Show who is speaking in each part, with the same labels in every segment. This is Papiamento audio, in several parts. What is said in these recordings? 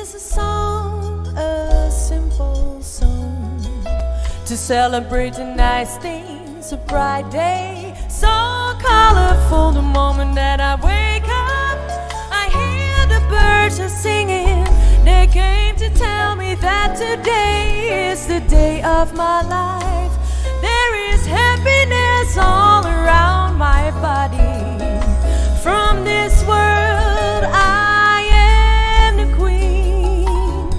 Speaker 1: is a song, a simple song To celebrate the nice things, a bright day So colorful the moment that I wake up I hear the birds are singing They came to tell me that today is the day of my life There is happiness all around my body From this world I am the queen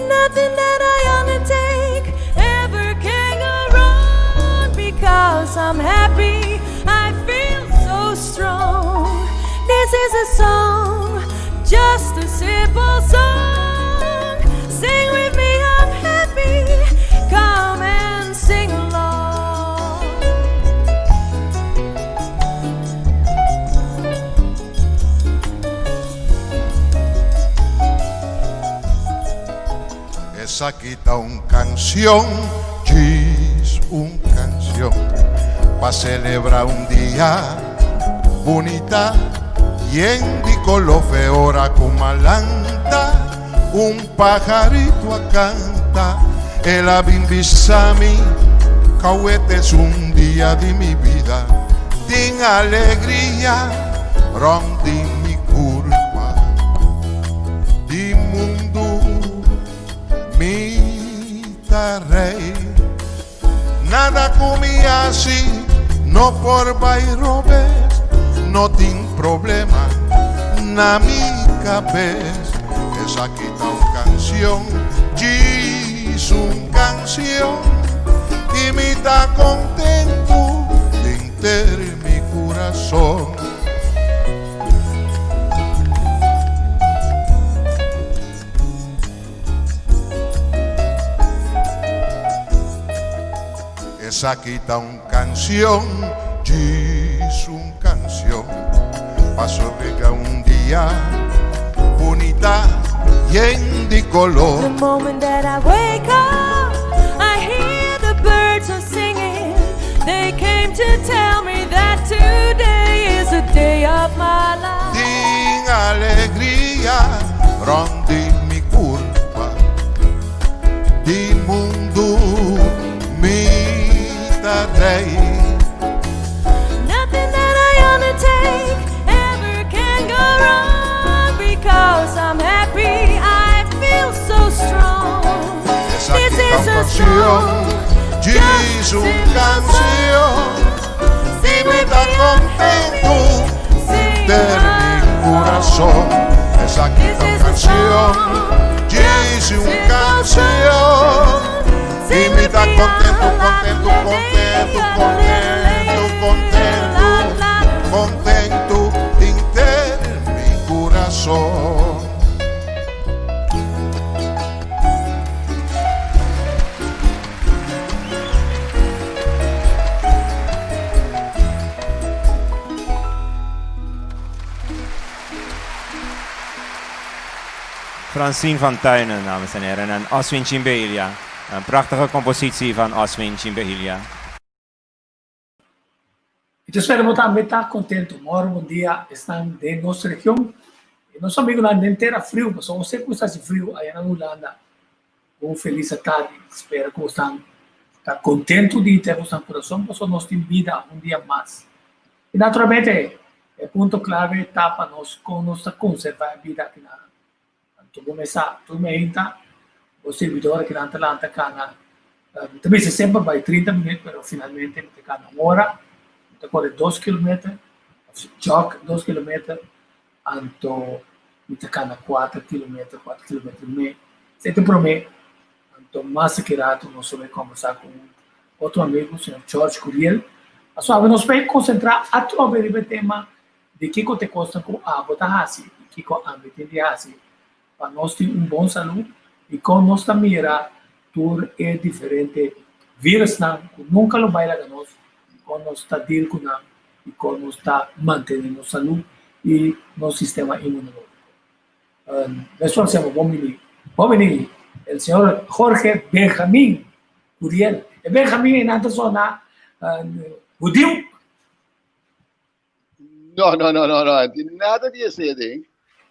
Speaker 1: Nothing that I undertake ever can go wrong Because I'm happy, I feel so strong This is a song, just a simple song Sing with me, I'm happy, come and sing along
Speaker 2: Esaki ta un canción, djis un canción, pa celebra un dia bunita yen di color fe ora cu malanta un pajarito a canta el a bin bisa mi cawete es un dia di mi bida tin alegria rond di mi curpa di mundu mi ta rey nada cu mi haci no por bay robes no tin problema na mi cabes esaki ta un cancion djis un cancion y mi ta contento denter mi curason. Esaki ta un canción, djis un canción, pa sobrega un dia bunita yen di color.
Speaker 1: The moment that I wake up, I hear the birds are singing. They came to tell me that today is the day of my life.
Speaker 2: Tin alegria rond di mi curpa, di mundu mi ta rey.
Speaker 1: Nothing that I undertake ever can go wrong because I'm happy, I feel so strong.
Speaker 2: Esaki
Speaker 1: This
Speaker 2: ta
Speaker 1: is
Speaker 2: un
Speaker 1: a
Speaker 2: canción,
Speaker 1: song,
Speaker 2: djis
Speaker 1: just a
Speaker 2: un
Speaker 1: simple
Speaker 2: canción,
Speaker 1: song.
Speaker 2: y
Speaker 1: Sing
Speaker 2: mi
Speaker 1: with
Speaker 2: ta
Speaker 1: me, I'm
Speaker 2: contento
Speaker 1: happy. Sing
Speaker 2: denter mi curason.
Speaker 1: along.
Speaker 2: Esaki
Speaker 1: This
Speaker 2: ta un
Speaker 1: is a
Speaker 2: canción,
Speaker 1: song,
Speaker 2: djis
Speaker 1: just a
Speaker 2: un
Speaker 1: simple
Speaker 2: canción,
Speaker 1: song.
Speaker 2: y
Speaker 1: Sing
Speaker 2: mi
Speaker 1: with
Speaker 2: ta
Speaker 1: me,
Speaker 2: contento,
Speaker 1: I'm
Speaker 2: contento, contento, contento, contento, contento denter mi curason.
Speaker 3: Francine van Tuinen, dames en heren, en Oswin Chimbelia. Een prachtige compositie van Oswin Chimbelia.
Speaker 4: Mi ta spera bo tambe ta kontentu. Mòru bon dia esnan den nos region i nos amigunan den tera friu, pasobra bo sé ku sta hasi friu aya na Hulanda. Un felis atardi. Spera ku bosan ta kontentu di henter bosan kurason pasobra nos tin bida un dia mas. I naturalmente e punto klave ta pa nos kon nos ta konservá e bida akinan. Anto bo mesa tur meinta bo sirbidor akinan ta lanta kana, mi ta bisa semper bai 30 minuut pero finalmente mi ta kana un ora, mi ta kore dos kilometer of jog dos kilometer anto mi ta kana kuater kilometer, kuater kilometer i mei. Esei ta e promé. Anto mas aki rato nos a bai kombersá ku un otro amigu, señor George Curiel. Pasobra awe nos bai konsentrá atrobe riba e tema di kiko ta e kosnan ku abo ta hasi i kiko ami tin di hasi pa nos tin un bon salú i kon nos ta mira tur e diferente virusnan ku nunka lo bai laga nos, kon nos ta deal ku nan i kon nos ta mantené nos salú i nos sistema inmunológiko. Mesora se llama bon bini. Bon bini el señor Jorge Benjamin Curiel. E Benjamin einan ta sona hudiu.
Speaker 5: No, no, no, no, no. Nada di esei den.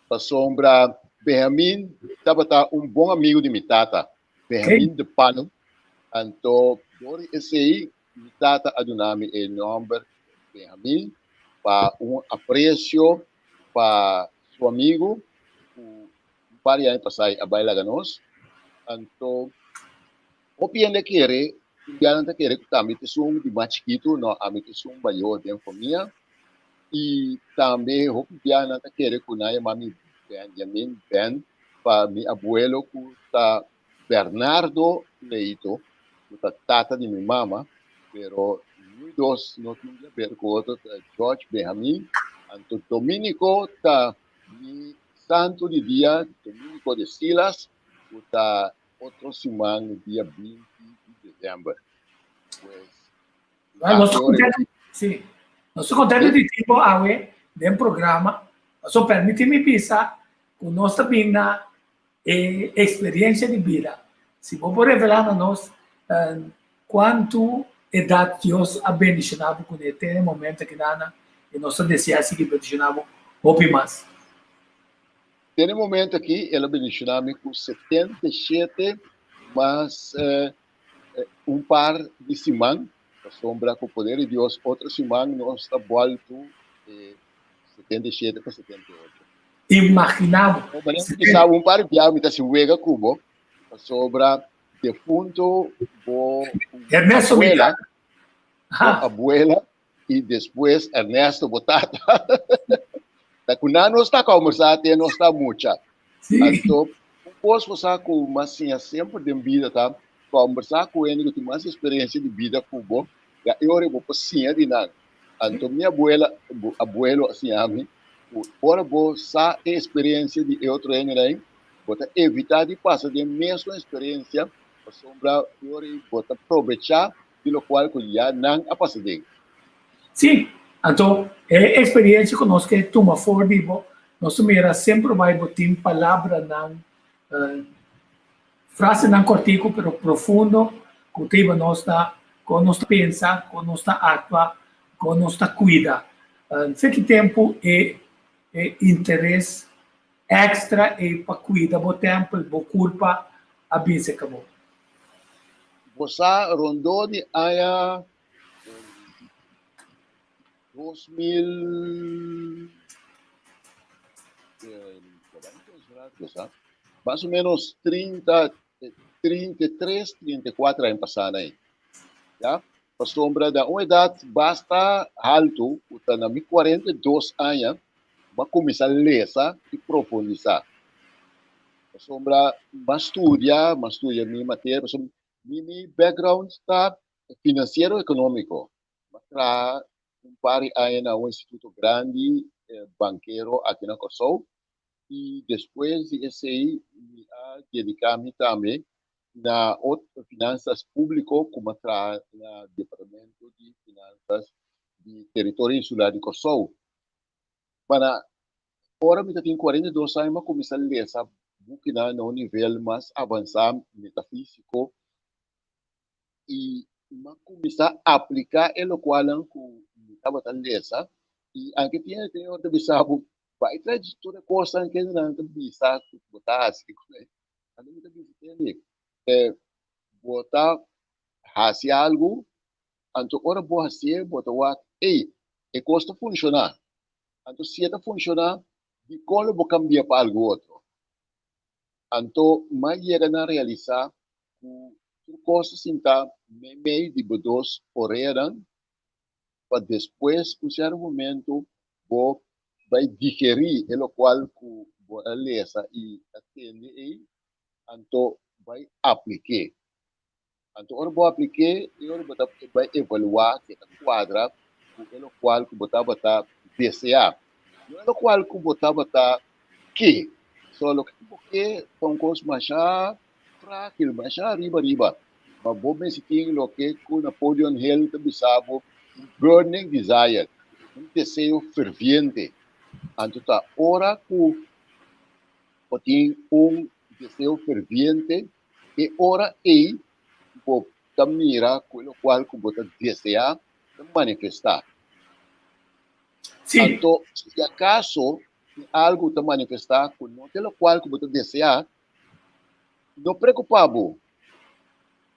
Speaker 5: Pasobra. Benjamin tabata un bon amigo di mi tata, Benjamin de Pano. Anto, door di esei, mi tata a duna mi e nomber Benjamin pa un aprecio pa su amigo cu un par di aña pasai a bai laga nos. Anto, hopi hende a kere, tin bianan ta kere cu ta mi ta esun di mas chikitu, no, ami ta esun mayor den famia. I tambe hopi bianan ta kere ku nan yama mi Benjamin, Ben, pa mi abuelo ku ta Bernardo Leito, ku ta tata di mi mama, pero niun dos no tin di haber ku otro, ta George Benjamin. Anto Dominico ta mi santo di dia, Dominico de Silas, ku ta otro siman dia 20 di desèmber. Pues,
Speaker 4: Nos ta contento, sí. Nos ta contento di tin bo awe den programa. Paso permiti mi bisa cu nos ta bin na e experiencia di bida. Si bo por revela na nos cuantu edad Dios a bendiciona bo cune te e momento aki nana y nos ta desea sigui bendiciona bo hopi mas.
Speaker 5: Te e momento aki el a bendiciona mi cu 77 mas un par di siman, pasobra ku poder di Dios otro siman nos ta boltu e 77 pa 78.
Speaker 4: Imagina bo.
Speaker 5: Bisa un par di biaha mi ta hasi wega ku bo, pasobra defunto bo
Speaker 4: Ernesto
Speaker 5: abuela, bo abuela i despues Ernesto bo tata. Ta ku nan nos ta kombersá te nos ta mucha. Anto, un kos bo sa ku mas siña semper den bida ta kombersá ku hende ku tin mas eksperensia di bida ku bo, ya e ora bo por siña di nan. Anto mi abuela, bo abuelo a siña mi ku ora bo sa e eksperensia di e otro hendenan, bo ta evitá di pasa den mesun eksperensia pasobra e ora ei bo ta probechá di lokual ku ya nan a pasa den.
Speaker 4: Sí, anto e eksperiencia ku nos ke tuma for di bo, nos ta mira semper bai bo tin palabranan, frasenan kòrtiku pero profundo ku ta hiba nos na kon nos ta pensa, kon nos ta aktua, kon nos ta kuida. Fe ki tempu e e interes extra ei pa kuida bo tèmpel, bo kurpa a bin serka bo?
Speaker 5: Bo sa rondó di aña 2000, mas o menos 30, 33, 34 aña pasá na ei. Ya? Pasobra da un edat basta haltu, ku ta na mi 42 aña, bo a kuminsá lesa i profundisá. Pasobra bo a studia, bo a studia mi materia, pasobra mi mi background ta finansiero ekonómiko. Bo a traha un par di aña na un instituto grandi bankero aki na Kòrsou i despues di esei mi a dediká mi tambe na otro finansas públiko ku mi a traha na departamento di finansas di teritorio insular di Kòrsou. Mana ora mi ta tin 42 aña mi a kuminsá lesa bukinan na un nivel mas avansá metafísiko i mi a kuminsá apliká e lokualnan ku mi tabata lesa i anke tin hende tin ora ta bisa bo bai trae tur e kosnan ku nan ta bisa ku bo ta hasi kuné. Anto mi ta bisa tende bo ta hasi algu. Anto ora bo hasié, bo ta wak, ey, e kos ta funshoná. Anto si e ta funshoná, dikon lo bo kambia pa algu otro? Anto m'a yega na realisá ku tur kos ta sintá meimei di bo dos oreanan, pa despues un sierto momento bo bai digerí e lokual ku bo a lesa i a tende ei, anto bai aplik'é. Anto ora bo aplik'é, e ora bo ta bai evaluá si e ta kuadra ku e lokual ku bo tabata deseá. No e lokual ku bo tabata ke. So loke ku bo ke ta un kos masha frágil, masha riba riba. Ma bo mester tin loke ku Napoleon Hill ta bisa bo, un burning desire, un deseo ferviente. Anto ta ora ku bo tin un deseo ferviente, E ora ei bo ta mira ku e lokual ku bo ta deseá ta manifestá.
Speaker 4: Sí.
Speaker 5: Anto, si akaso Tin algu ta manifestá ku no ta lokual ku bo ta deseá, no preokupá bo.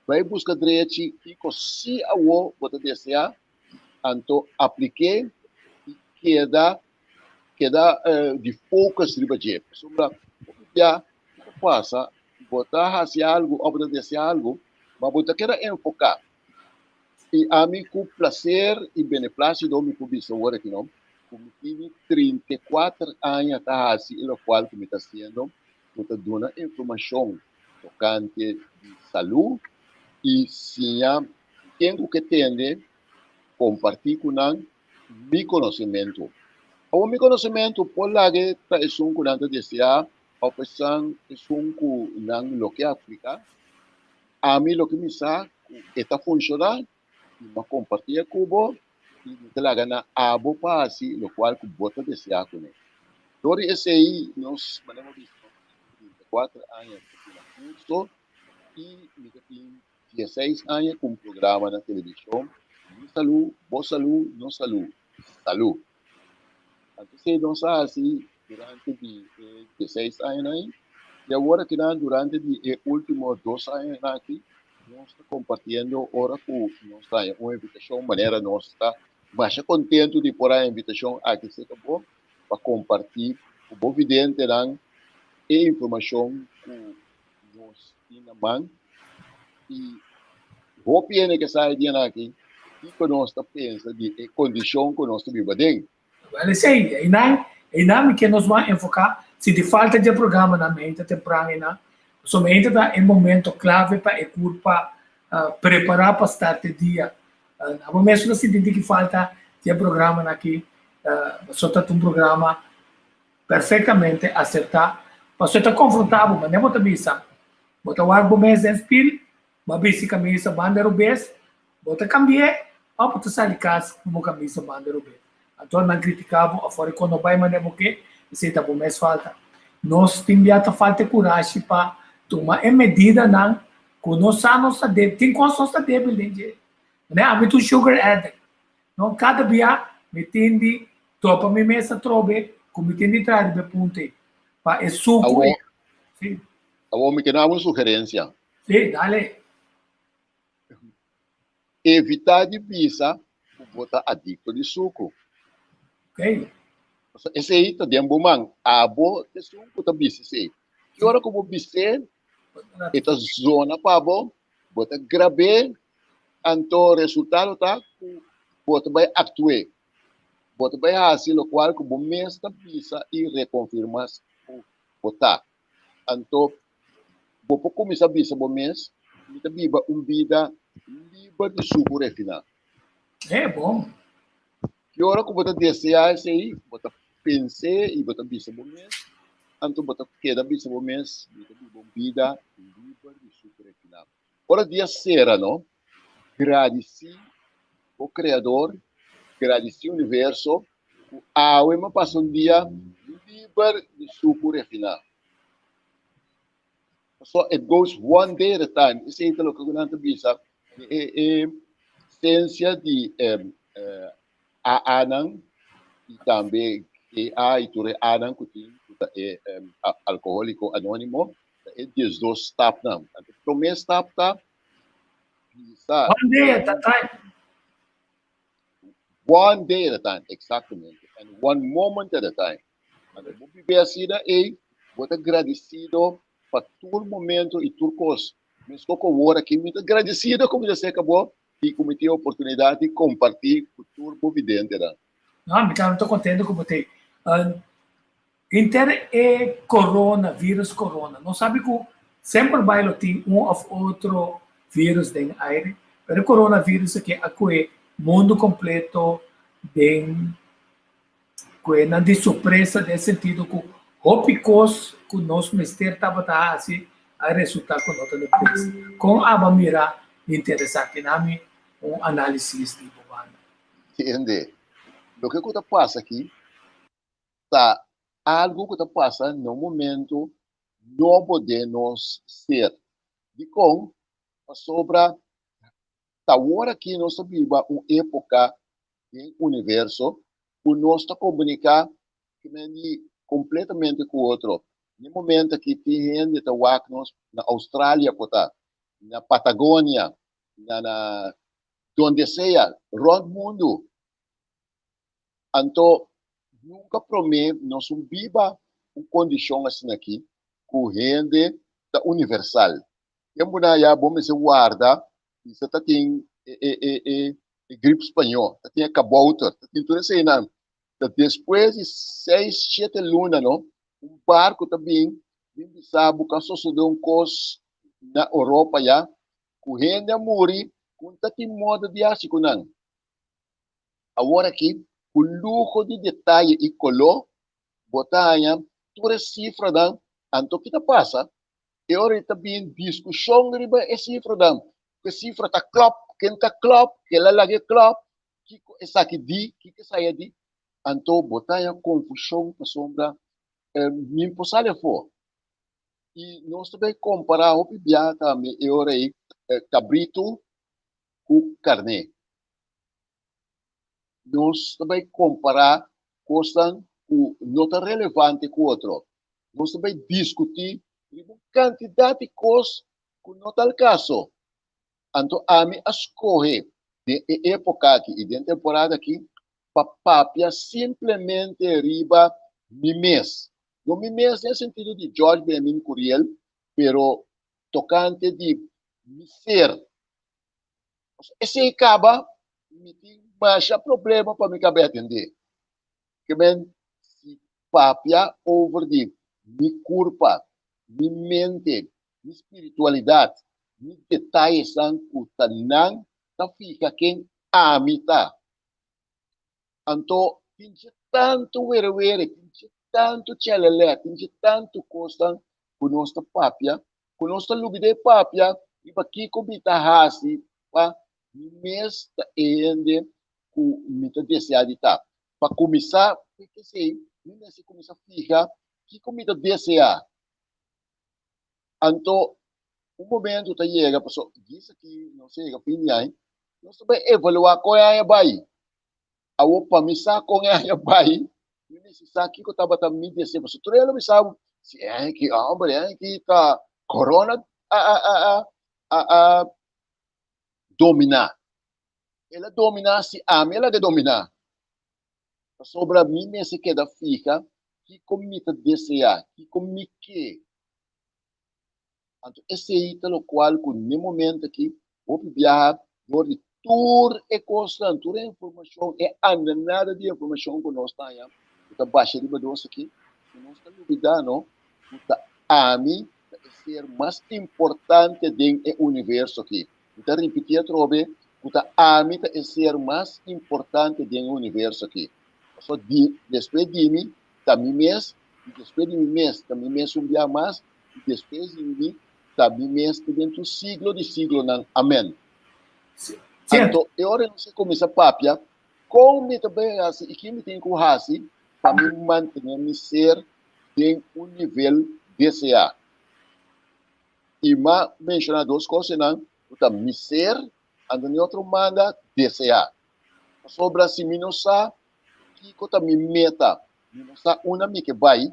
Speaker 5: Bai buska drechi kiko sí awor bo ta deseá, anto aplik'é i keda keda di focus riba dje. Pasobra hopi bia ta pasa bo ta hasi algu òf bo ta deseá algu, ma bo ta keda enfoká. I ami ku plaser i beneplásido mi por bisa awor aki no, ku mi tini 34 aña ta hasi e lokual ku mi ta hasiendo, ku ta duna informashon tokante di salú i siña ken ku ke tende kompartí ku nan mi konosementu. Awor mi konosementu por laga ta esun ku nan ta deseá òf esan esun ku nan lo ke apliká. Ami loke mi sa ku e ta funshoná i mi a kompartí e ku bo i mi ta laga na abo pa hasi lokual ku bo ta deseá kuné. Dor di esei nos, manera mi a bisa, nos tin 34 aña ta duna kurso i mi ta tin 16 aña ku un programa na televishon, Mi Salú, Bo Salú, Nos Salú, Salú. Anto esei nos a hasi durante di e 16 añanan ei i awor akinan durante di e último dos añanan aki nos ta kompartiendo ora ku nos ta haña un invitashon manera nos ta masha kontentu di por haña invitashon aki serka bo pa kompartí ku bo videntenan e informashon ku nos tin na man i hopi hende ke sa e dianan aki kiko nos ta pensa di e kondishon ku nos ta biba den.
Speaker 4: Wel esei, einan, einan mi ke nos ban enfoká, si di falta dje programanan mi henter tempran einan, pasobra mi henter ta e momento klave pa e kurpa prepará pa start e dia. Abo mes ta sinti di ki falta dje programanan aki, pasobra ta un programa Perfectamente acepta. Pasobra e ta confronta bo, manera bo ta bisa, bo ta wak bo mes den spil, bo a bisti camisa banda rubes, bo ta cambi'e of bo ta sali cas cu bo camisa banda rubes. Anto nan critica bo afor e con no bay manera bo ke, esey ta bo mes falta. Nos tin bia ta falta e curashi pa tuma e medidanan cu nos sa nos ta debil, tin cos nos ta debil den dje. Manera ami ta un sugar addict, no cada bia mi tin di Topa mi mes atrobe ku mi tin di traha riba e punto ei. Pa e suku
Speaker 5: Awor,
Speaker 4: ei. Sí.
Speaker 5: awor mi ke daba un sugerensia.
Speaker 4: Sí, dale.
Speaker 5: Evitá di bisa ku bo ta adikto di suku.
Speaker 4: Ok.
Speaker 5: Pasobra esei ta den bo man. Abo ta esun ku ta bisa esei. Ki ora ku bo bis'é, e ta zona pa bo, bo ta grab'é, anto resultado ta ku bo ta bai aktu'é. Bo ta bai hasi lokual ku bo mes ta bisa i rekonfirmá ku bo ta. Anto, bo por kuminsá bisa bo mes, Mi ta biba un bida liber di suku refiná.
Speaker 4: E bon.
Speaker 5: Ki ora ku bo ta deseá esei, bo ta pens'é i bo ta bisa bo mes, anto bo ta keda bisa bo mes, Mi ta biba un bida liber di suku refiná. Ora dia sera no, gradisí bo Kreador, gradisí universo ku awe mi a pasa un dia liber di suku refiná. Pasobra it goes one day at a time. Esei ta loke ku nan ta bisa e e sensia di AA-nan i tambe GA i tur e A-nan ku tin ku ta e Alkohóliko Anónimo, ta e 12 stapnan. Anto promé stap ta bisa.
Speaker 4: One day at a time.
Speaker 5: One day at a time, exactamente. And one moment at a time. Anto bo bibe asina ei, bo ta gradisido pa tur momento i tur kos. Meskos ku awor aki mi ta gradisido ku mi ta serka bo i ku mi tin e oportunidat di kompartí ku tur bo videntenan.
Speaker 4: No, mi ta kontento ku bo ta ei. Inter e corona, virus corona, nos sabi cu semper bay lo tin un of otro virus den aire, pero e coronavirus aki a cue mundo completo den cue nan di sorpresa den sentido cu hopi cos cu nos mester tabata haci a resulta cu no ta na place. Con aba mira interesa aki? Nami un analisis di bo banda.
Speaker 5: Tende, loke cu ta pasa aki ta algu ku ta pasa na un momento nobo den nos ser. Dikon? Pasobra ta awor aki nos ta biba un époka den universo ku nos ta komuniká ku kompletamente ku otro. Na e momento aki tin hende ta wak nos na Australia por ta, na Patagonia, na na donde sea, rònt mundu. Anto nunka promé nos un biba un kondishon asina aki ku hende ta universal. Tempunan ya bo mester warda bisa ta tin e e e e e grip spañó, ta tin e kabouter, ta tin tur eseinan. Ta despues di seis, shete luna no, un barku ta bin bin bisa bo ku a sosodé un kos na Europa ya ku hende a muri ku no ta tin moda di hasi ku nan. Awor aki, ku luho di detaye i koló, bo ta haña tur e sifranan. Anto ki ta pasa? E ora ei ta bin diskushon riba e sifranan. Ku e sifra ta klòp, ken ta klòp, kel a laga e klòp, kiko esaki di, kiko esaya di. Anto bo ta haña konfushon pasobra mi por sali afó. I nos ta bai kompará hopi biaha tambe e ora ei kabritu ku karné. Nos ta bai kompará kosnan ku no ta relevante ku otro. Nos ta bai diskutí riba un kantidat di kos ku no ta al kaso. Anto ami a skohe den e époka aki i den temporada aki pa papia simplemente riba mi mes. No mi mes den sentido di George Benjamin Curiel, pero tokante di mi ser. Esei kaba, mi tin masha problema pa mi kabe atendé. Ke men si papia over di mi kurpa, mi mente, mi spiritualidat, mi detayesnan ku ta nan ta fiha ken ami ta. Anto tin dje tantu werewere, tin dje tantu chelelè, tin dje tantu kosnan ku nos ta papia, ku nos ta lubid'é papia riba kiko mi ta hasi pa mi mes ta e hende ku mi ta deseá di ta. Pa kuminsá esei, mi mester kuminsá fiha kiko mi ta deseá. Anto un momento ta yega, pasobra djis aki nos a yega fin di aña, nos ta bai evaluá kon e aña bai. Awor pa mi sa kon e aña bai, mi mester sa kiko tabata mi deseo. Pasobra tur hende lo bisa bo, si e aña aki, homber, e aña aki ta corona a a a a a a dominá. El a dominá si ami a laga dominá. Pasobra mi mester keda fiha kiko mi ta deseá, kiko mi ke. Anto esei ta lokual ku n'e momento aki hopi biaha dor di tur e kosnan, tur e informashon, e andanada di informashon ku nos ta haña ku ta basha riba nos aki, ku nos ta lubidá no ku ta ami ta e ser mas importante den e universo aki. Mi ta ripití atrobe ku ta ami ta e ser mas importante den e universo aki. Pasobra di despues di mi ta mi mes, i despues di mi mes ta mi mes un bia mas, i despues di mi ta mi mes te den tur siglo di siglonan. Amen. Anto e ora nos a kuminsá papia kon mi ta bai hasi i ki mi tin ku hasi pa mi mantené mi ser den un nivel deseá. I m'a menshoná dos kos einan ku ta mi ser, anto ni otro manda deseá. Pasobra si mi no sa kiko ta mi meta, mi no sa unda mi ke bai,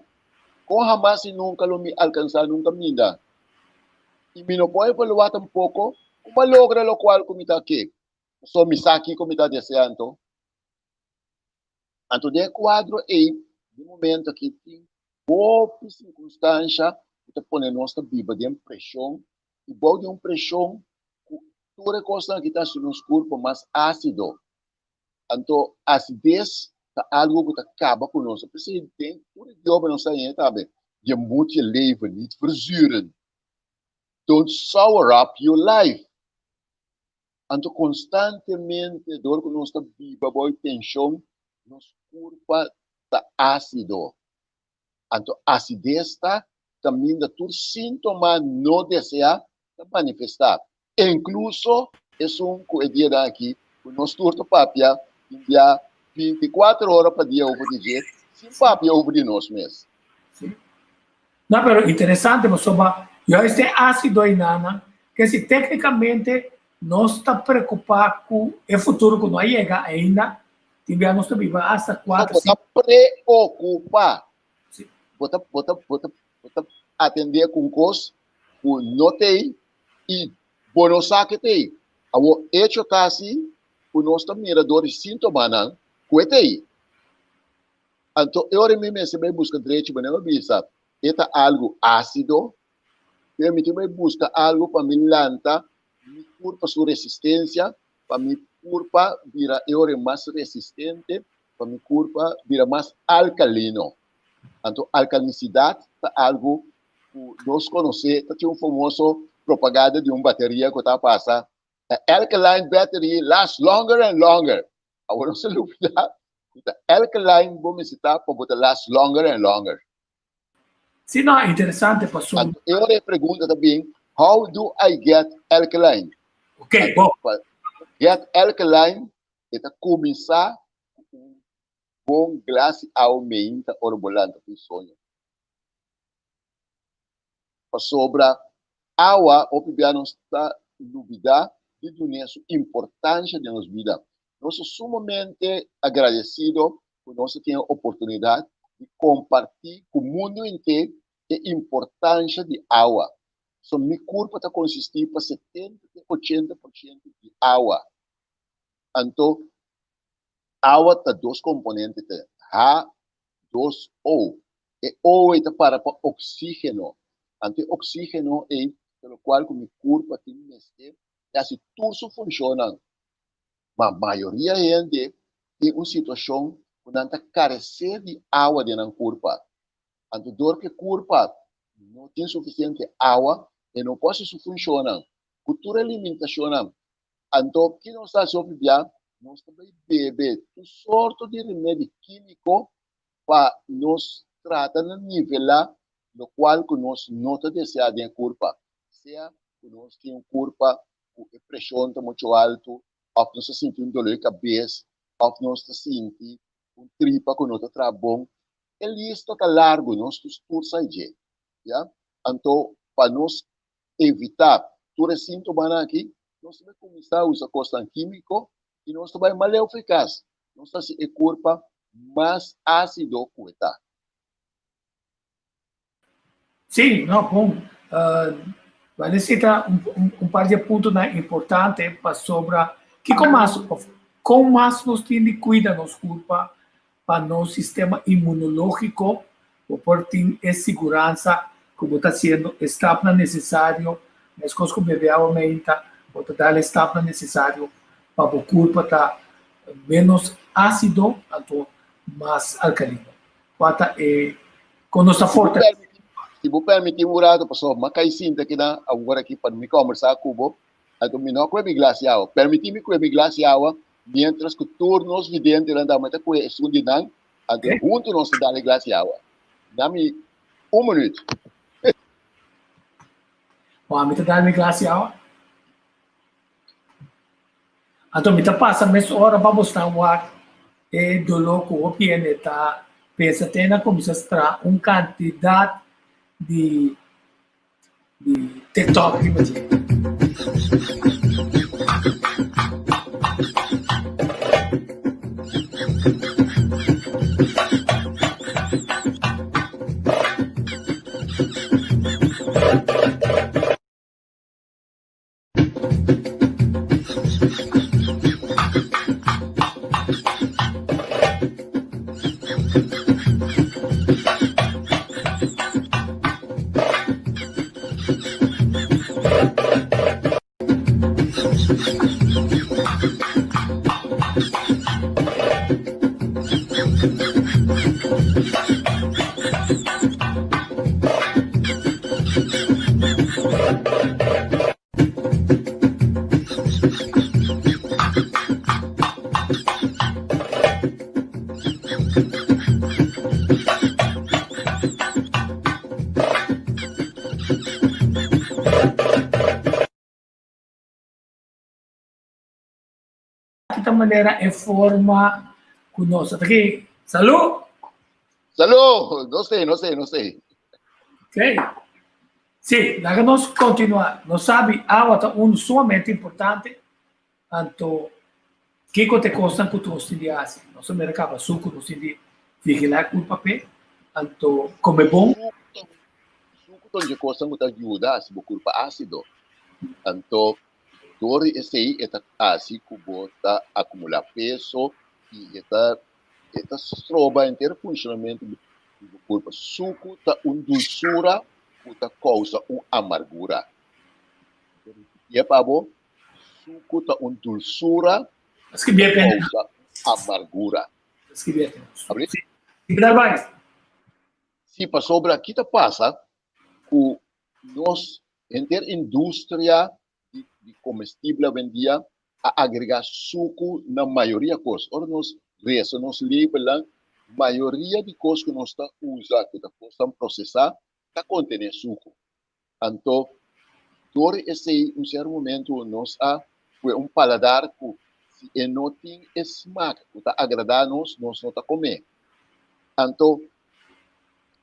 Speaker 5: kon hamas i nunka lo mi alkansá nunka minda. I mi no por evaluá tampoko ku m'a logra lokual ku mi ta ke, pasobra mi sa kiko mi ta deseá anto. Anto den e kuadro ei, den momento aki tin hopi sirkunstansha ku ta pone nos ta biba den preshon i bou di un preshon ku tur e kosnan aki ta hasi nos kurpo mas ásido. Anto asides ta algu ku ta kaba ku nos. P'esei den tur idioma nos ta haña tambe, Je moet je leven niet verzuren. Don't sour up your life. Anto konstantemente dor ku nos ta biba bou e tenshon, nos kurpa ta ásido. Anto asides ta kaminda tur síntoma no deseá ta manifestá, inkluso esun ku e dianan aki ku nos tur ta papia tin bia 24 ora pa dia over di dje sin papia over di nos mes.
Speaker 4: Sí. No, pero interesante pasobra juist e ácido einan ke si técnicamente nos ta preocupa ku e futuro ku no a yega ainda, tin bia nos ta biba hasta
Speaker 5: kuater, No, bo ta preocupa.
Speaker 4: Sí.
Speaker 5: bo ta, bo ta, bo ta, bo ta atendé ku un kos ku no t'ei i bo no sa ke t'ei. Awor, echo ta asi ku nos ta mira dor di síntomanan ku e t'ei. Anto e ora mi mester bai buska drechi, manera mi a bisa, e ta algu ásido, pero mi tin bai buska algu pa mi lanta mi kurpa su resistensia, pa mi kurpa bira e ora mas resistente, pa mi kurpa bira mas alkalino. Anto alkalinisidad ta algu ku nos konosé, ta tin un famoso propaganda di un bateria ku ta pasa, A alkaline battery lasts longer and longer. Awor nos ta lubida ku ta alkaline bo mester ta pa bo ta last longer and longer.
Speaker 4: Sí, no, interesante pasobra.
Speaker 5: Anto e ora e pregunta ta bin, how do I get alkaline?
Speaker 4: Ok, bo.
Speaker 5: Pa get alkaline e ta kuminsá ku un bon glas di awa meinta ora bo lanta ku soño. Pasobra awa hopi bia nos ta lubida di dun'é su importansha den nos bida. Nos ta sumamente agradesido ku nos ta tin e oportunidat di kompartí ku mundu henter e importansha di awa. So mi kurpa ta konsistí pa 70 te 80% di awa. Anto awa ta dos komponente, ta H2O. E O ei ta para pa oxígeno. Anto e oxígeno ei ta lokual ku mi kurpa tin mester pa hasi tur su funshonnan. Ma mayoria hende tin un situashon ku nan ta karesé di awa den nan kurpa. Anto dor ku e kurpa no tin sufisiente awa, e no por hasi su funshonnan. Ku tur e limitashonnan. Anto ki nos ta hasi hopi bia? Nos ta bai bebe tur sorto di remedi kímiko pa nos trata na nivelá lokual ku nos no ta deseá den e kurpa, sea ku nos tin un kurpa ku e preshon ta muchu altu, òf nos ta sinti un doló di kabes, òf nos ta sinti un tripa ku no ta traha bon. E lista ta largu, nos tur sa dje, ya. Anto pa nos evitá tur e síntomanan aki, nos ta bai kuminsá usa kosnan kímiko i nos ta bai maleu for e kas. Nos ta hasi e kurpa mas ásido ku e ta.
Speaker 4: Sí, no, bon. Bo a nesita un par di e puntonan importante pasobra kiko mas òf kon mas nos tin di kuida nos kurpa pa nos sistema inmunológiko bo por tin e siguransa ku bo ta hasiendo e stapnan nesesario, meskos ku bebe awa meinta, bo ta dal e stapnan nesesario pa bo kurpa ta ménos ásido anto mas alkalino. Kua ta e kon nos ta fortalesé?
Speaker 5: Si bo permití un rato, pasobra mi a kai sinta akinan awor aki pa mi kòmbersá ku bo, anto mi no a kue mi glas di awa. Permití mi kue mi glas di awa miéntras ku tur nos videntenan ta meta kue esun di nan, anto huntu nos ta dal e glas di awa. Na mi un minuut.
Speaker 4: Bon, ami ta dal mi glas di awa. Anto mi ta pasa mes ora pa bo sta wak e doló ku hopi hende ta pensa te nan kuminsá stra un kantidat di di TikTok riba dje. Aki ta manera e forma ku nos ta aki. Salú!
Speaker 5: Salú! No sé, no sé, no sé.
Speaker 4: Ok. Sí, laga nos kontinuá. Nos sabi awa ta unu sumamente importante, anto kiko ta e kosnan ku nos tin di hasi? Nos a mira kaba suku, nos tin di vigilá e kurpa p'e. Anto come bon.
Speaker 5: Suku ta un kos ku ta yuda hasi bo kurpa ásido. Anto dor di esei e ta hasi ku bo ta akumulá peso i e ta e ta stroba henter funshonamentu di bo kurpa. Suku ta un dulsura ku ta kousa un amargura. Ripitié pa bo, suku ta un dulsura ku ta kousa un amargura.
Speaker 4: Abri?
Speaker 5: Sí, pasobra ki ta pasa ku nos henter industria di, di comestible awendia a agrega suku na mayoria kos. Ora nos resa nos labelnan, mayoria di kos ku nos ta usa, ku ta kosnan prosesá, ta kontené suku. Anto, dor di esei, un sierto momento nos a kue un paladar ku si e no tin e smak ku ta agradá nos, nos no ta kom'é. Anto,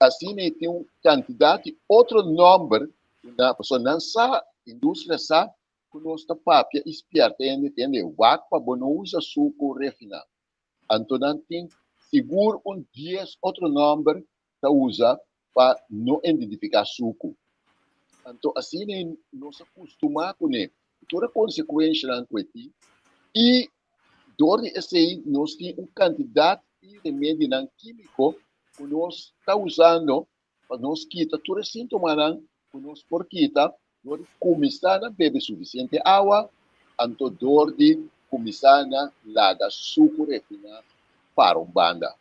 Speaker 5: asina e tin un kantidat di otro nòmber ku nan, pasobra nan sa, industria sa ku nos ta papia i spièrta hende, tende, wak pa bo no usa suku refiná. Anto nan tin sigur un dies otro nòmber ta usa pa no identifiká suku. Anto asina nos a kustumá kuné, ku tur e konsekuenshanan ku e tin, i dor di esei nos tin un kantidat di remedinan kímiko ku nos ta usando pa nos kita tur e síntomanan ku nos por kita dor di kuminsá na bebe sufisiente awa, anto dor di kuminsá na laga suku refiná para un banda.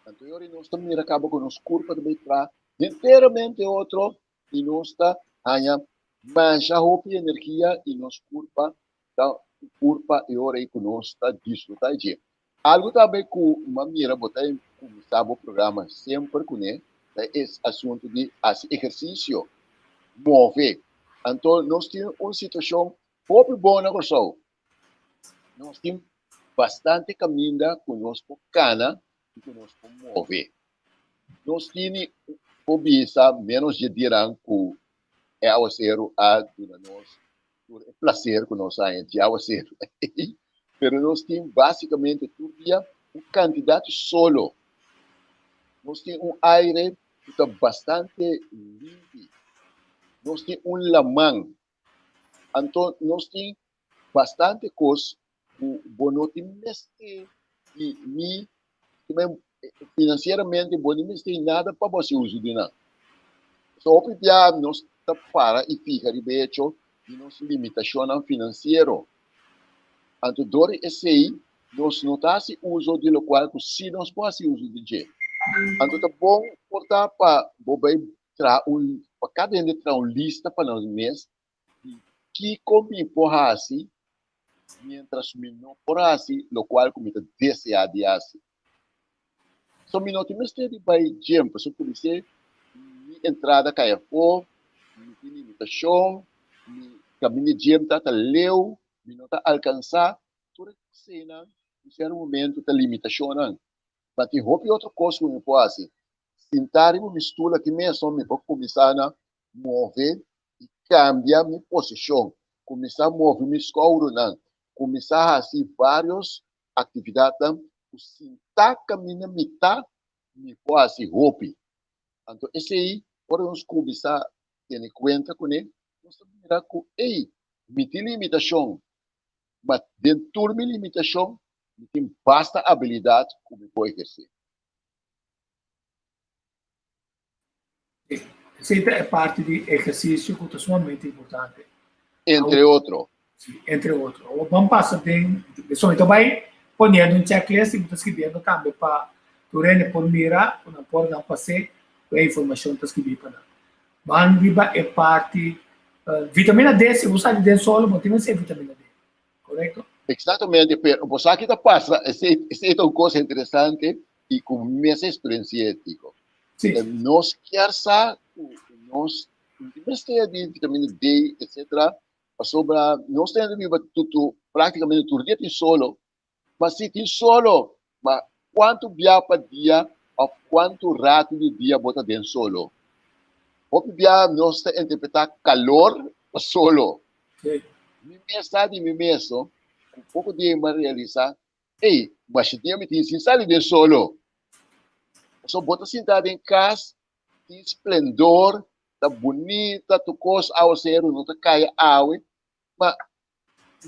Speaker 5: Anto e ora nos ta mira kaba ku nos kurpa ta bai traha henteramente otro i nos ta haña masha hopi energia i nos kurpa ta un kurpa e ora ei ku nos ta disfrutá dje. Algu tambe ku m'a mira bo ta kuminsá bo programa semper kuné ta e asuntu di hasi ehersisio, move. Anto nos tin un situashon hopi bon na Kòrsou. Nos tin bastante kaminda ku nos por kana i ku nos por move. Nos tini por bisa ménos dje dianan ku e awaseru a duna nos tur e plaser ku nos haña dje awaseru ei, pero nos tin básikamente tur dia un kantidat di solo. Nos tin un aire ku ta bastante limpi. Nos tin un laman. Anto nos tin bastante kos ku bo no tin mester di ni finansieramente bo no mester nada pa bo hasi uso di nan. So hopi bia nos ta para i fiha riba e hecho di nos limitashonnan finansiero. Anto dor di esei nos no ta hasi uso di lokual ku si nos por hasi uso di dje. Anto ta bon por ta pa bo bai traha un, pa kada hende traha un lista pa nan mes di kiko mi por hasi mientras mi no por hasi lokual ku mi ta deseá di hasi. So mi no tin mester di bai gym pasobra ku mi se mi entrada kai afó, mi tin limitashon, mi kaminda di gym ta ta leu, mi no ta alkansá. Tur e kosnan un sierto momento ta limitashonnan. Ma tin hopi otro kos ku mi por hasi. Sintá riba mi stul aki mesun mi por kuminsá na move i kambia mi posishon, kuminsá move mi skourunan, kuminsá hasi vários aktividatnan ku sintá kaminda mi ta mi por hasi hopi. Anto esei ora nos kuminsá tene kuenta kuné nos ta mira ku ei mi tin limitashon ma den tur mi limitashon mi tin basta abilidat ku mi por ehersé.
Speaker 4: Esei ta e parti di ehersisio ku ta sumamente importante.
Speaker 5: Entre otro.
Speaker 4: Sí, entre otro. Awor ban pasa den, so mi ta bai poniendo un checklist i mi ta skribiendo tambe pa tur hende por mira ku nan por nan pas'é ku e informashon ta skribí pa nan. Ban riba e parti vitamina D, si bo sa di den solo bo tin mester vitamina D, korekto?
Speaker 5: Exactamente, pero bo sa ki ta pasa, esei esei ta un cosa interesante i ku mi mes a experienci'é, Tico.
Speaker 4: Sí.
Speaker 5: Nos kier sa ku nos no tin mester di vitamina D, etcetera, pasobra nos ta hende biba tutu prácticamente tur dia tin solo, Ma si tin solo, ma kuantu bia pa dia òf kuantu ratu di dia bo ta den solo? Hopi bia nos ta interpretá kalor pa solo. Mi mes sa di mi mes no, ku poko dia mi a realisá, ey, masha dia mi tin sin sali den solo. So bo ta sinta den kas, tin splendor, ta bunita, tur kos awaseru no ta kai awe, ma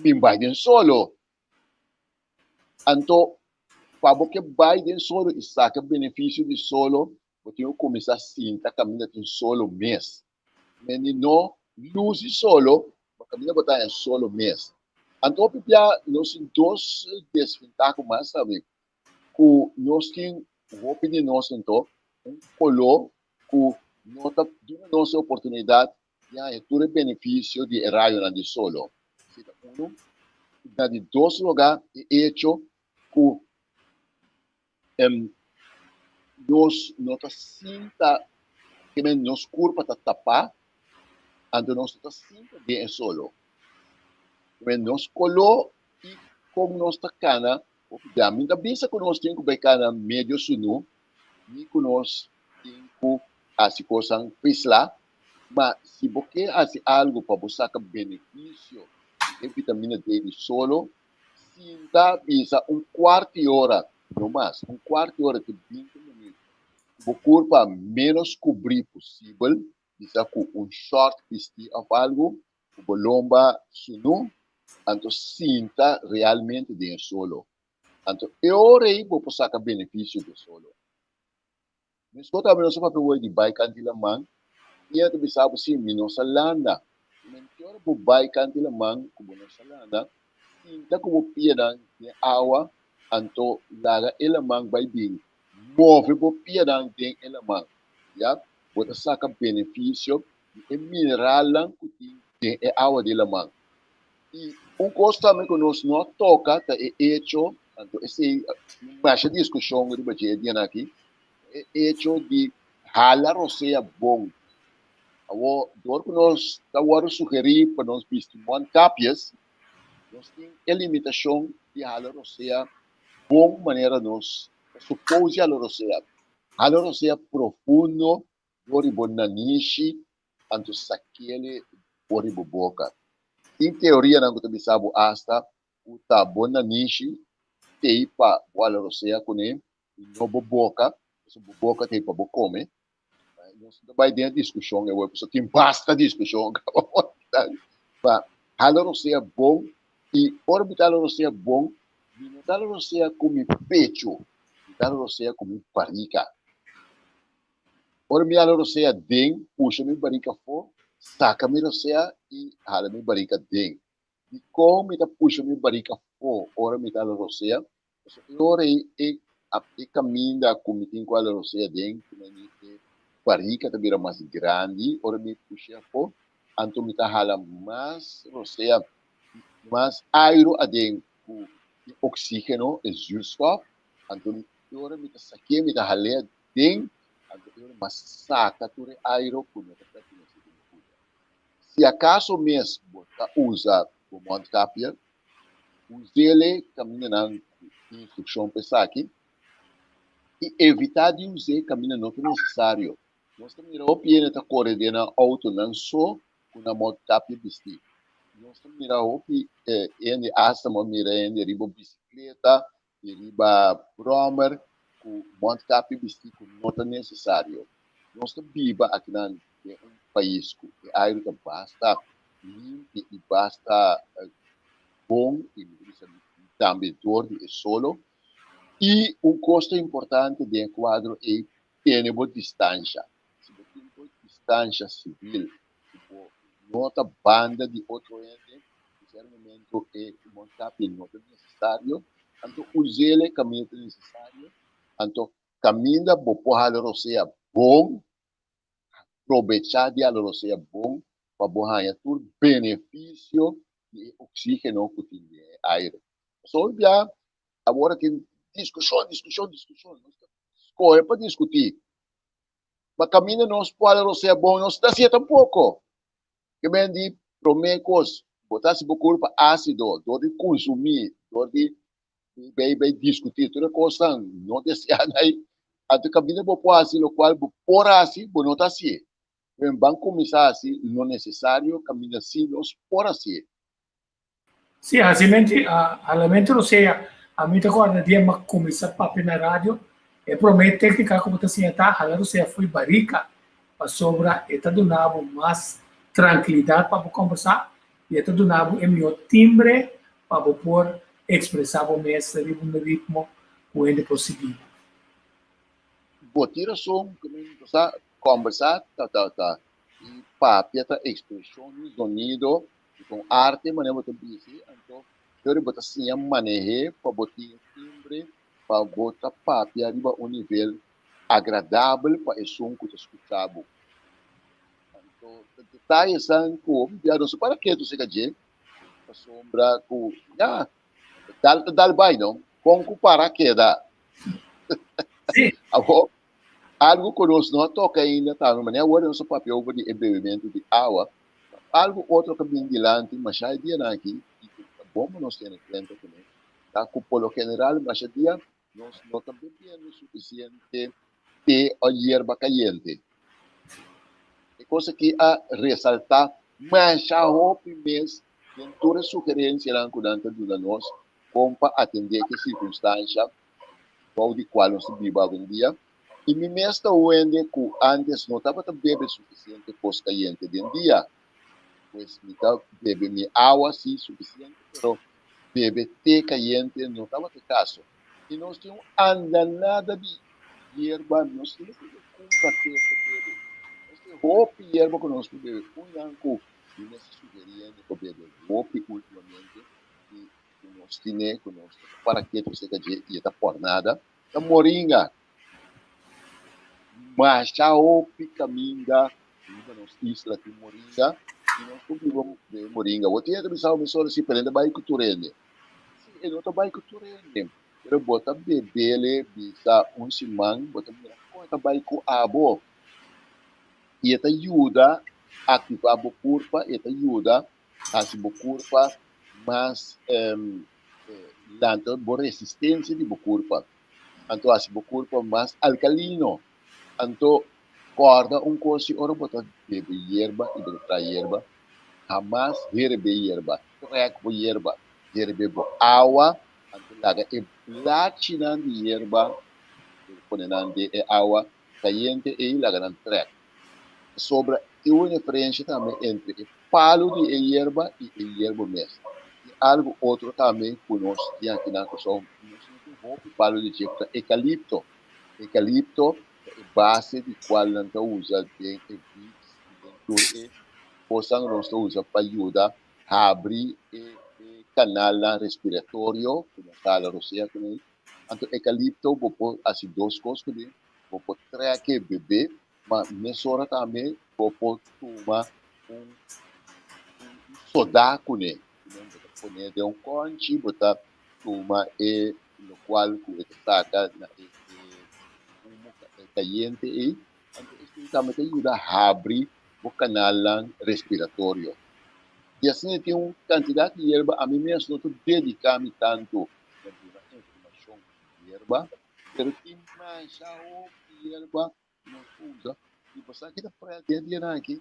Speaker 5: bin bai den solo. Anto, pa bo ke bai den solo i saka benefisio di solo, bo tin ku kuminsá sinta kaminda tin solo mes. Meni no lusi solo, ma kaminda bo ta haña solo mes. Anto hopi bia nos tin dos desventaha mas tambe, ku nos tin hopi di nos anto un koló ku no ta duna nos e oportunidat di haña tur e benefisio di e rayonan di solo. Esei ta unu. Na di dos lugá, e echo ku nos no ta sinta, ke men nos kurpa ta tapá, anto nos no ta sinta den e solo. Ke men nos koló i kon nos ta kana, hopi bia. Mi ta bisa ku nos tin ku bai kana medio sunú, ni ku nos tin ku hasi kosnan pislá, ma si bo ke hasi algu pa bo saka benefisio di e vitamina D di solo, sinta bisa un kuart di ora, no mas, un kuart di ora te binti minüt, ku bo kurpa ménos kubrí posibel, bisa ku un shòrt bistí òf algu, ku bo lomba sunú, anto sinta realmente den e solo. Anto e ora ei bo por saka benefisio di e solo. Meskos tambe nos a papia woi di bai kanti laman, i e ta bisa bo, Si, mi no sa landa. Menti ora bo bai kanti laman ku bo no sa landa, sinta ku bo pianan den awa, anto laga e laman bai bin move bo pianan den e laman. Ya, bo ta saka benefisio di e mineralnan ku tin den e awa di laman. I un kos tambe ku nos no a toka ta e echo, anto esei masha diskushon riba dje e dianan aki, e echo di hala rosea bon. Awor, dor ku nos ta wòrdu sugerí pa nos bisti mondkapjes, nos tin e limitashon di hala rosea bon manera nos ta supos di hala rosea. Hala rosea profundo dor di bo nanishi anto sakele for di bo boka. Tin teorianan ku ta bisa bo asta ku ta bo nanishi tei pa bo hala rosea kuné i no bo boka, pasobra bo boka tei pa bo kome. Nos no ta bai den e diskushon awor pasobra tin basta diskushon kaba. Pa hala rosea bon i ora mi ta hala rosea bon mi no ta hala rosea ku mi pechu, mi ta hala rosea ku mi barika. Ora mi hala rosea den, pusha mi barika afó, saka mi rosea i hala mi barika den. Dikon mi ta pusha mi barika afó ora mi ta hala rosea? Pasobra e ora ei e e kaminda ku mi tin ku hala rosea den, ku mi e barika ta bira mas grandi ora mi push'é afó, anto mi ta hala mas rosea, mas airu aden ku e oksígeno, e zuurstof, anto e ora mi ta sak'é, mi ta hal'é Den anto e ora mas saka tur e airo ku no ta pertenese den bo kurpa. Si akaso mes bo ta usa bo mondkapje, us'ele kamindanan ku instrukshon pa esaki i evitá di us'é kaminda no ta nesesario. Nos ta mira hopi hende ta kore den nan outonan so ku nan mondkapje bistí. Nos ta mira hopi hende, asta bo a mira hende riba bisikleta i riba bròmer ku mondkapje bistí ku no ta nesesario. Nos ta biba akinan den un pais ku e airu ta basta limpi i basta bon i mi ta bisa tambe dor di e solo. I un kos ta importante den e kuadro ei, tene bo distansha. Si bo tin bo distansha sibil ku bo no ta banda di otro hende, den ser momento e mondkapje no ta nesesario, anto us'el e kaminda ta nesesario, anto kaminda bo por hala rosea bon, probechá di hala rosea bon pa bo haña tur benefisio di e oksígeno ku tin den e aire. Pasobra hopi bia awor a tin diskushon, diskushon, diskushon, nos ta skohe pa diskutí. Ma kaminda nos por hala rosea bon, nos ta hasié tampoko. Ke men di promé kos, bo ta hasi bo kurpa ásido dor di kunsumí, dor di bai bai diskutí tur e kosnan no deseá nai. Anto kaminda bo por hasi lokual bo por hasi, bo no ta hasié. Men ban kuminsá hasi lo nesesario kaminda sí nos por hasié.
Speaker 4: Sí, hasimente, halamente rosea. Ami ta kòrda dia mi a kuminsá papia na radio. E promé téknika ku bo ta siña ta hala rosea fo'i barika pasobra e ta duna bo mas trankilidat pa bo kòmbersá i e ta duna bo e mihó timbre pa bo por ekspresá bo mes riba un ritmo ku hende por sigui bo.
Speaker 5: Bo tin rason ku mi bo sa kòmbersá ta ta ta i papia ta ekspreshon di zonido i ta un arte manera bo ta bisti anto Pero bo ta siña maneh'é pa bo tin e timbre pa bo ta papia riba un nivel agradabel pa esun ku ta skucha bo. Anto ta detayesan ku hopi bia no sa para ketu serka dje, pasobra ku ya, dal ta dal bai no, kon ku para keda.
Speaker 4: Sí.
Speaker 5: Awor, algu ku nos no a toka ainda tambe, manera awor nos a papia over di e bebementu di awa, Algu otro ku a bin dilanti masha e dianan aki i ku ta bon pa nos tene kuenta kuné ta ku por lo general masha dia nos no ta bebiendo sufisiente te o yerba kayente. E kos aki a resaltá masha hopi mes den tur e sugerensianan ku nan ta duna nos kon pa atendé ku e sirkunstansha bou di kual nos ta biba awendia. I mi mes ta wende ku antes no tabata bebe sufisiente kos kayente den dia. Pues mi ta bebe mi awa si sufisiente, pero bebe te kayente no tabata e kaso. I nos tin un andanada di yerba, nos no mester ke kumpra te pa bebe. Nos tin hopi yerba ku nos por bebe. Un nan ku mi mes ta sugerí hende pa bebe hopi ultimamente i ku nos tine, ku nos no ta para ketu aserka dje i e ta por nada, ta moringa. Masha hopi kaminda riba nos isla tin moringa i nos por biba den moringa. Bo tin e ta bisa mi solo si pero e ta bai ku tur hende. Si e no ta bai ku tur hende, pero bo ta bebele bisa un siman bo ta mira kon e ta bai ku abo. I e ta yuda aktivá bo kurpa, e ta yuda hasi bo kurpa mas lanta bo resistensia di bo kurpa. Anto hasi bo kurpa mas alkalino. Anto kòrda un kos si ora bo ta bebe yerba i bo ta traha yerba, hamas herebe yerba, trèk bo yerba, herebe bo awa, anto laga e blachinan di yerba, bo ta pone nan den e awa kayente ei, laga nan trèk. Pasobra tin un diferensha tambe entre e palu di e yerba i e yerba mes. Tin algu otro tambe ku nos tin aki na Kòrsou, nos no tin hopi palu di dje ku ta ekalipto. Ekalipto ta e base di kual nan ta usa den e Vicks i den tur e kosnan ku nos ta usa pa yuda habri e kanalnan respiratorio ku nos ta hala rosea kuné. Anto ekalipto bo por hasi dos kos kuné, bo por trèk e bebé Ma mesora tambe bo por tuma un soda kuné. Bo ta pone den un kònchi, bo ta tuma e lokual ku e ta saka na e humo kayente ei. Anto esei tambe ta yuda habri bo kanalnan respiratorio. I asina tin un kantidat di yerba, ami mes no ta dediká mi tantu na duna informashon di yerba, pero tin masha hopi yerba ku nos usa i bo sa ki ta pret den dianan aki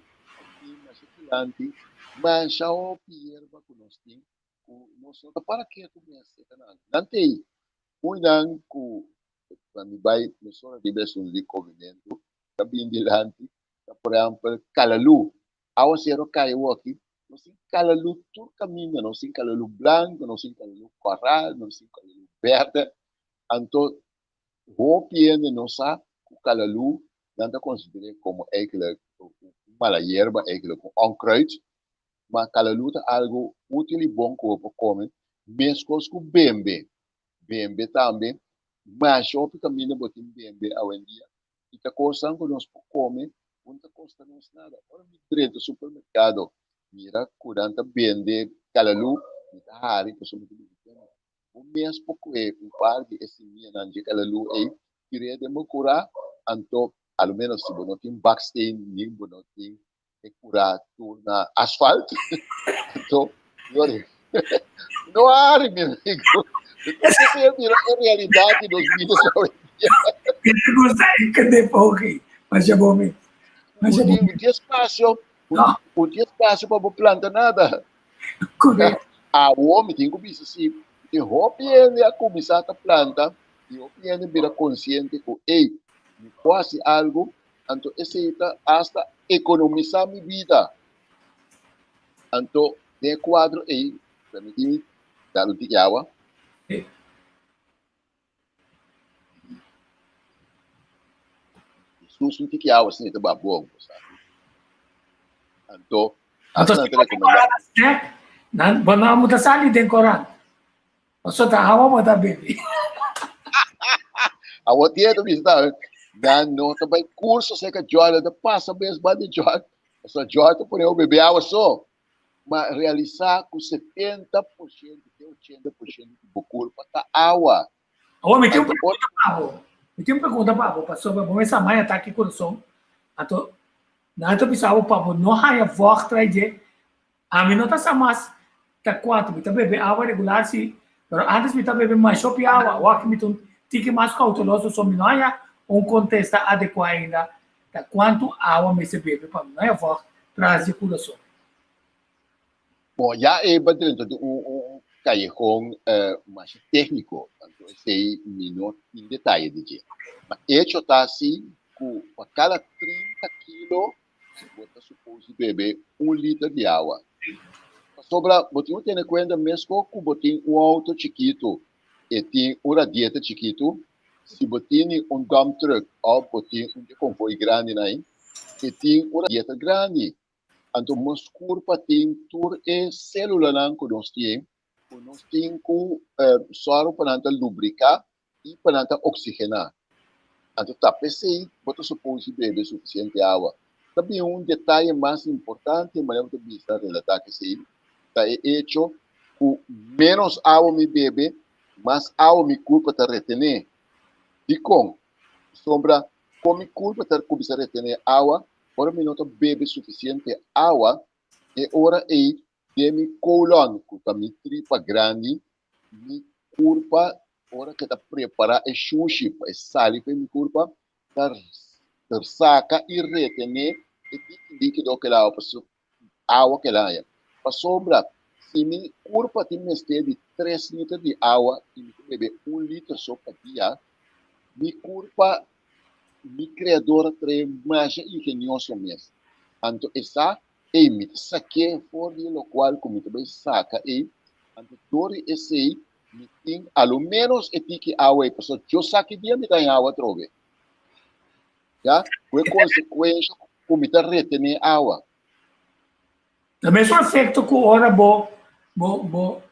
Speaker 5: tin masha dilanti masha hopi yerba ku nos tin ku nos no ta para ketu mes e nan nan ta ei un nan ku pa mi bai mesora riba esun di komementu ta bin dilanti ta por ehèmpel kalalu awasero kai awoki nos tin kalalu tur kaminda nos tin kalalu blanku nos tin kalalu kòrá nos tin kalalu bèrdè anto Hopi hende no sa ku kalalu nan ta konsider'é komo eigenlijk un mala yerba, eigenlijk un onkruid, ma kalalu ta algu útil i bon ku bo por kome, meskos ku bembe. Bembe tambe, masha hopi kaminda bo tin bembe awendia i ta kosnan ku nos por kome ku no ta kosta nos nada. Ora mi drenta supermerkado mira ku nan ta bende kalalu, mi ta hari pasobra mi ta bisa, Bo mes por kohe un par di e simianan dje kalalu ei, tir'é den bo kurá, anto a lo ménos si bo no tin baksteen ni bo no tin e kurá tur na asfalt, anto yori no hari mi amigo. Esei a bira e realidat di nos bida awendia.
Speaker 4: Mi ta gusta e kende poki, masha bo mes. Masha bo mes.
Speaker 5: Un tin espasio, un tin espasio pa bo planta nada.
Speaker 4: Correcto.
Speaker 5: Awo mi tin ku bisa si, tin hopi hende a kuminsá ta planta. I hopi hende bira konsiente ku, ey, mi por hasi algu, anto esei ta asta ekonomisá mi bida. Anto den e kuadro ei, permití mi dar un tiki awa.
Speaker 4: Sí.
Speaker 5: Jesus un tiki awa asina ta ba bon, bo sa. Anto,
Speaker 4: Anto,
Speaker 5: asta nan ta rekomendá.
Speaker 4: Nan, bo no ta sali den korant. Pasobra ta awa bo ta bebe.
Speaker 5: Awor tiene ta bisa tambe, nan no ta bai curso cerca John, nan ta pasa mes ban di John. Pasobra John ta pone bo bebe awa so. Ma realisa cu 70% te 80% di bo curpa ta awa.
Speaker 4: Awor mi tin un pregunta pa bo. Mi tin un pregunta pa bo, pasobra bo mester mai atake kurason. Anto nan ta bisa bo pa bo no haya vocht trai dje. Ami no ta sa mas ta kuantu. Mi ta bebe awa regular si, pero antes mi ta bebe masha hopi awa. Awor aki mi ta un tiki mas kouteloso, so mi no haya un kontesta adekuá ainda ta kuantu awa mester bebe pa mi no haya vocht tras di kurason.
Speaker 5: Bon, ya e ba drenta den un cayehon masha técnico, anto esei mi no tin detaye di dje. Ma echo ta si cu pa cada 30 kilo bo ta supos di bebe un liter di awa. Pasobra bo tin cu tene cuenta mesco cu bo tin un auto chikito e tin un radiator chikito, si bo tini un dump truck of bo tin un dje convoy grandi nan ei, e tin un radiator grandi. Anto nos curpa tin tur e celulanan cu nos tin, cu nos tin cu sòru pa nan ta lubrica i pa nan ta oxigená. Anto ta p'esei bo ta supos di bebe sufisiente awa. Ta bin un detaye mas importante manera bo ta bisa relatá ku esei, ta e echo ku ménos awa mi bebe, mas awa mi kurpa ta retené. Dikon? Pasobra kon mi kurpa ta kuminsá retené awa? Ora mi no ta bebe sufisiente awa, e ora ei den mi kolon, ku ta mi tripa grandi, mi kurpa ora ke ta prepará e shushi pa e sali for mi kurpa ta saka i retené e tiki líkido ke el awa paso awa ke el haña. Pasobra si mi kurpa tin mester di tres liter di awa i mi ta bebe un liter so pa dia, mi kurpa mi kreador a trae masha ingenioso mes. Anto e sa Ey, mi ta sak'é for di e lokual ku mi ta bai saka ey, anto dor di esei mi tin a lo ménos e tiki awa ey, pasobra djo sa ki dia mi ta haña awa atrobe. Ya, ku e konsekuensha ku mi ta retené awa.
Speaker 4: Ta mesun efekto ku ora bo bo bo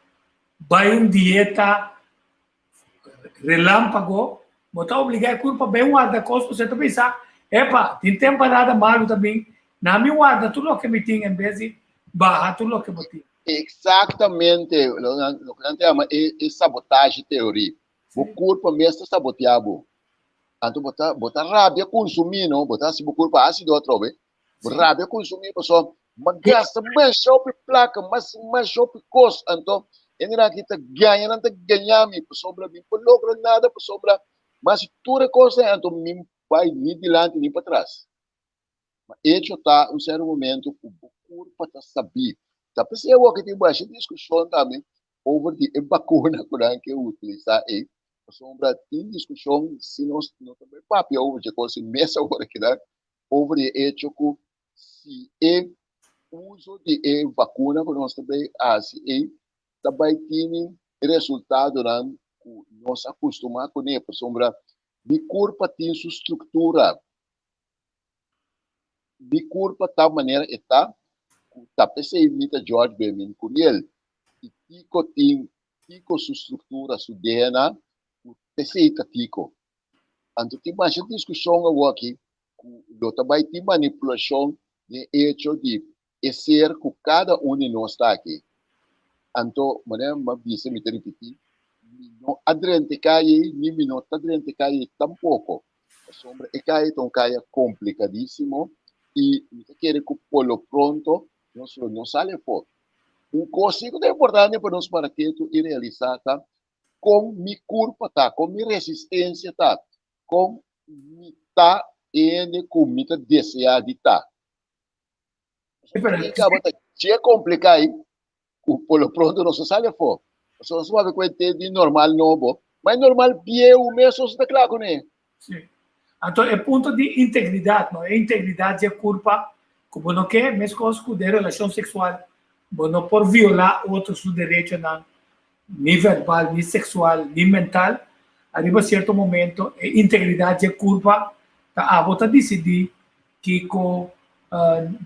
Speaker 4: bai un dieta Relámpago, bo ta obligá e kurpa ben warda kos pasobra e ta pensa, Epa, tin temporada malu ta bin, na mi warda tur loke mi tin en bes di baha tur loke bo tin.
Speaker 5: Exactamente, loke nan ta yama e sabotahe teorie. Bo kurpa mes ta sabotea bo. Anto bo ta bo ta rabia kunsumí no, bo ta hasi bo kurpa ásido atrobe. Bo rabia kunsumí pasobra bo a gasta masha hopi plaka, mas masha hopi kos. Anto hendenan aki ta gaña, nan ta gaña mi pasobra mi por logra nada pasobra mi hasi tur e kosnan anto mi bai ni dilanti ni patras. Ma echo ta un sierto momento ku bo kurpa ta sabí. Ta p'esei awor ke tin masha diskushon tambe over di e bakuna ku nan ke utilisá ei. Pasobra tin diskushon si nos no ta bai papia over dje kos si mes awor kinan over di e echo ku si e uso di e vakuna ku nos ta bai hasi ei ta bai tini e resultadonan ku nos a kustumá kuné, pasobra mi kurpa tin su struktura, mi kurpa ta manera e ta, ku ta p'esei mi ta George Benjamin Curiel, i Tico tin Tico su struktura, su DNA, ku p'esei ta Tico. Anto tin masha diskushon awoki ku lo ta bai tin manipulashon den echo di e ser ku kada un di nos ta aki. Anto, manera mi a bisa, mi ta ripití, mi no a drenta e kaya ei, ni mi no ta drenta e kaya ei tampoko. Pasobra e kaya ta un kaya komplikadísimo i mi ta kere ku por lo pronto nos lo no sali afó. Un kos sí ku ta importante pa nos para ketu i realisá ta kon mi kurpa ta, kon mi resistensia ta, kon mi ta hende ku mi ta deseá di ta. Pasobra ta dje kompliká ei ku por lo pronto nos no sali afó. Pasobra nos wak ku e te di normal nobo. Ma e normal bieu mes nos ta kla kuné.
Speaker 4: Sí. Anto e punto di integridat, no? E integridat dje kurpa ku bo no ke, meskos ku den relashon seksual bo no por violá otro su derechonan ni verbal, ni seksual, ni mental. Ariba sierto momento e integridat dje kurpa ta abo ta disidí kiko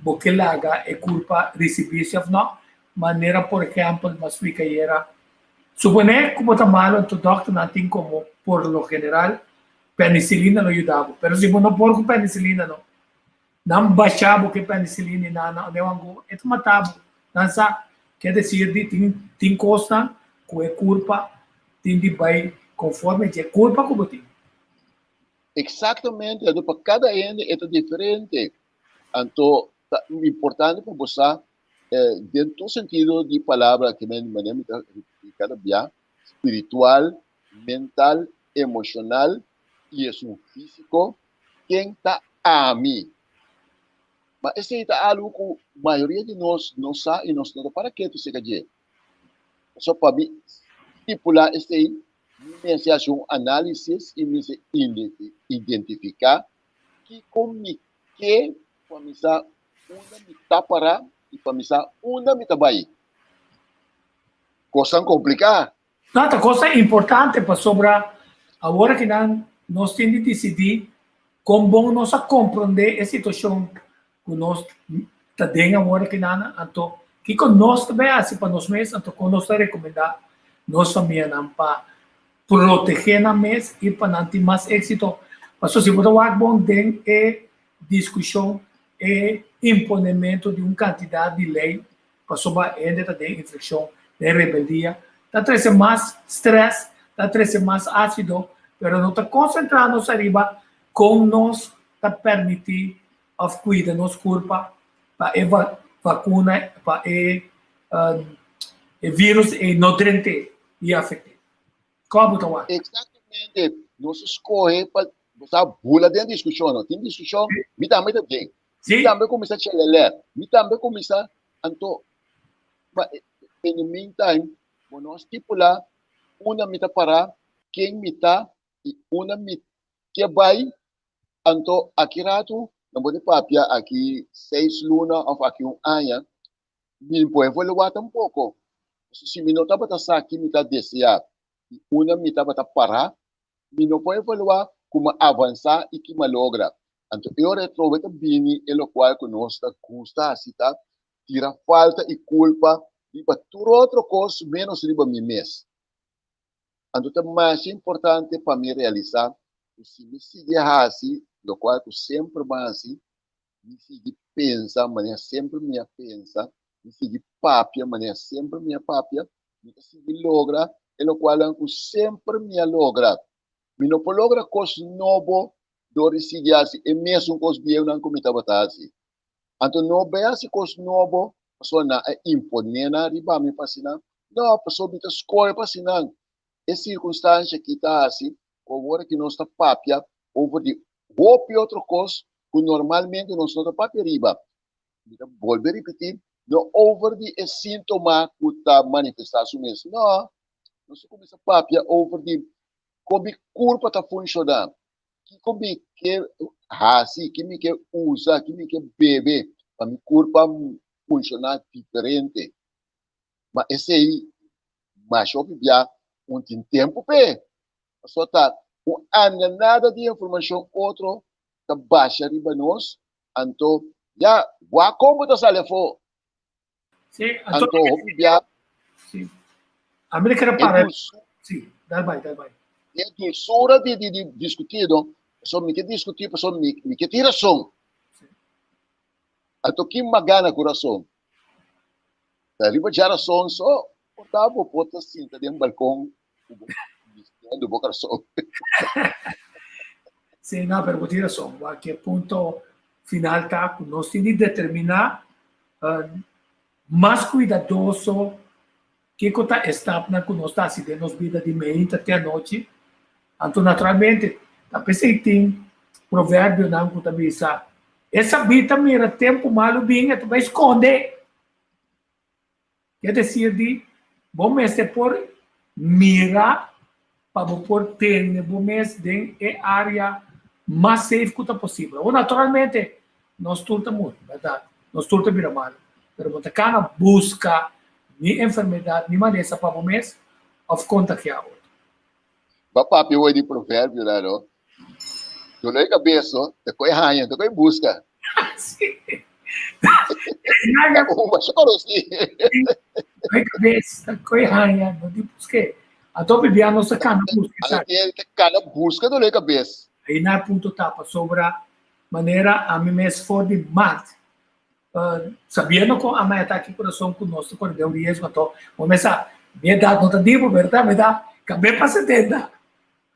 Speaker 4: bo ke laga e kurpa risibí si òf no. Manera por ehèmpel, mi a splika ayera, suponé ku bo ta malu anto dòkternan tin komo por lo general penisilina lo yuda bo, pero si bo no por ku penisilina no, nan basha bo ku e penisilina i nan nan angu e ta mata bo, nan sa. Ke desir di tin tin kosnan ku e kurpa tin di bai konforme dje kurpa ku bo tin.
Speaker 5: Exactamente, anto pa cada hende e ta diferente. Anto ta importante pa bo sa eh, den tur sentido di palabra ke men manera mi ta repetí cada bia, spiritual, mental, emocional y esun físico, ken ta ami? Ma esei ta algo ku mayoria di nos no sa y nos no ta para ketu cerca dje. Pasobra pa mi stipulá esei, mi mester hasi un análisis i mester identifiká kiko mi ke pa mi sa unda mi ta pará i pa mi sa unda mi ta bai. Kosnan kompliká.
Speaker 4: No, ta kosnan importante pasobra awor akinan nos tin di disidí kon bon nos a komprondé e situashon ku nos ta den awor akinan, anto kiko nos ta bai hasi pa nos mes, anto kon nos ta rekomendá nos famianan pa protegé nan mes i pa nan tin mas éksito. Pasobra si bo ta wak bon den e diskushon e imponementu di un kantidat di lei pasobra hende ta den infekshon, den rebeldia, ta trese mas strès, ta trese mas ásido, pero no ta konsentrá nos ariba kon nos ta permití òf kuida nos kurpa pa e vakuna, pa e e virus ei no drent'é i afekt'é. Kon bo ta wak?
Speaker 5: Eksaktamente, nos a skohe pa bo sa bula den diskushon, no tin diskushon, mi tambe ta den. Mi tambe kuminsá chelelè, mi tambe kuminsá, anto ma in the meantime bo no a stipulá unda mi ta pará, ken mi ta i unda mi ke bai. Anto aki ratu nan por papia aki seis luna of aki un aña, mi no por evaluá tampoko. Pasobra si mi no tabata sa ki mi ta deseá i unda mi tabata pará, mi no por evaluá ku mi a avansá i ki mi a logra. Anto e ora atrobe ta bini e lokual ku nos ta gusta hasi ta tira falta i kulpa riba tur otro kos ménos riba mi mes. Anto ta masha importante pa mi realisá ku si mi sigui hasi lokual ku semper mi a hasi, mi sigui pensa manera semper mi a pensa, mi sigui papia manera semper mi a papia, mi ta sigui logra e lokualnan ku semper mi a logra. Mi no por logra kos nobo dor di sigui hasi e mesun kos bieunan ku mi tabata hasi. Anto no bai hasi kos nobo pasobra nan a imponé nan riba mi pa hasi nan. No, pasobra mi ta skohe pa hasi nan. E sirkunstansha aki ta hasi ku awor aki nos ta papia over di hopi otro kos ku normalmente nos no ta papia riba. Mi ta bolbe ripití, no over di e síntoma ku ta manifestá su mes. No, nos ta kuminsá papia over di kon mi kurpa ta funshoná. Kiko mi ke hasi, ki mi ke usa, ki mi ke bebe pa mi kurpa funshoná diferente. Ma esei masha hopi bia un tin tempu p'e. Pasobra ta un andanada di informashon otro ta basha riba nos, anto ya wak kon bo ta sali afó.
Speaker 4: Sí, anto,
Speaker 5: Anto hopi bia
Speaker 4: sí. A mi kere
Speaker 5: e
Speaker 4: para.
Speaker 5: dulsura,
Speaker 4: Sí, dal bai, dal bai.
Speaker 5: e dulsura di di di diskutí no, pasobra mi ke diskutí pasobra mi mi ke tin rason.
Speaker 4: Sí.
Speaker 5: Anto kin mas gana ku rason? Ta riba dja rason so por ta bo por ta sinta den balkon ku bo bistiendo bo karson.
Speaker 4: Sí, no, pero bo tin rason. Wak e punto final ta ku nos tin di determiná Mas kuidadoso, kiko ta e stapnan ku nos ta hasi den nos bida di meinta te anochi? Anto naturalmente, ta p'esei tin proverbionan ku ta bisa, E sabí ta mira tempu malu bin, e ta bai skonde. Ke desir di, bo mester por mira. pa bo por tene bo mes den e área mas safe ku ta posibel. Awor naturalmente nos tur ta muri, bèrdat? Nos tur ta bira malu. Pero bo ta kana buska ni enfermedat ni malesa pa bo mes òf kontagiá otro.
Speaker 5: Ba papia hoy di proverbio na no. Dolor di cabeza no, ta koe haña, ta koe busca.
Speaker 4: Sí.
Speaker 5: Un basha conocí.
Speaker 4: Dolor di cabeza, ta koe haña, no di busque. Anto bibia nos ta cana busca
Speaker 5: esaki. Anto ta cana busca dolor di cabeza.
Speaker 4: Ahí na punto ta pasobra manera ami mes for di mart sabiendo con ama e atake corazon cu nos ta corre den un riesgo anto bo mes sa mi edad no ta dibo berda mi edad cabe pa 70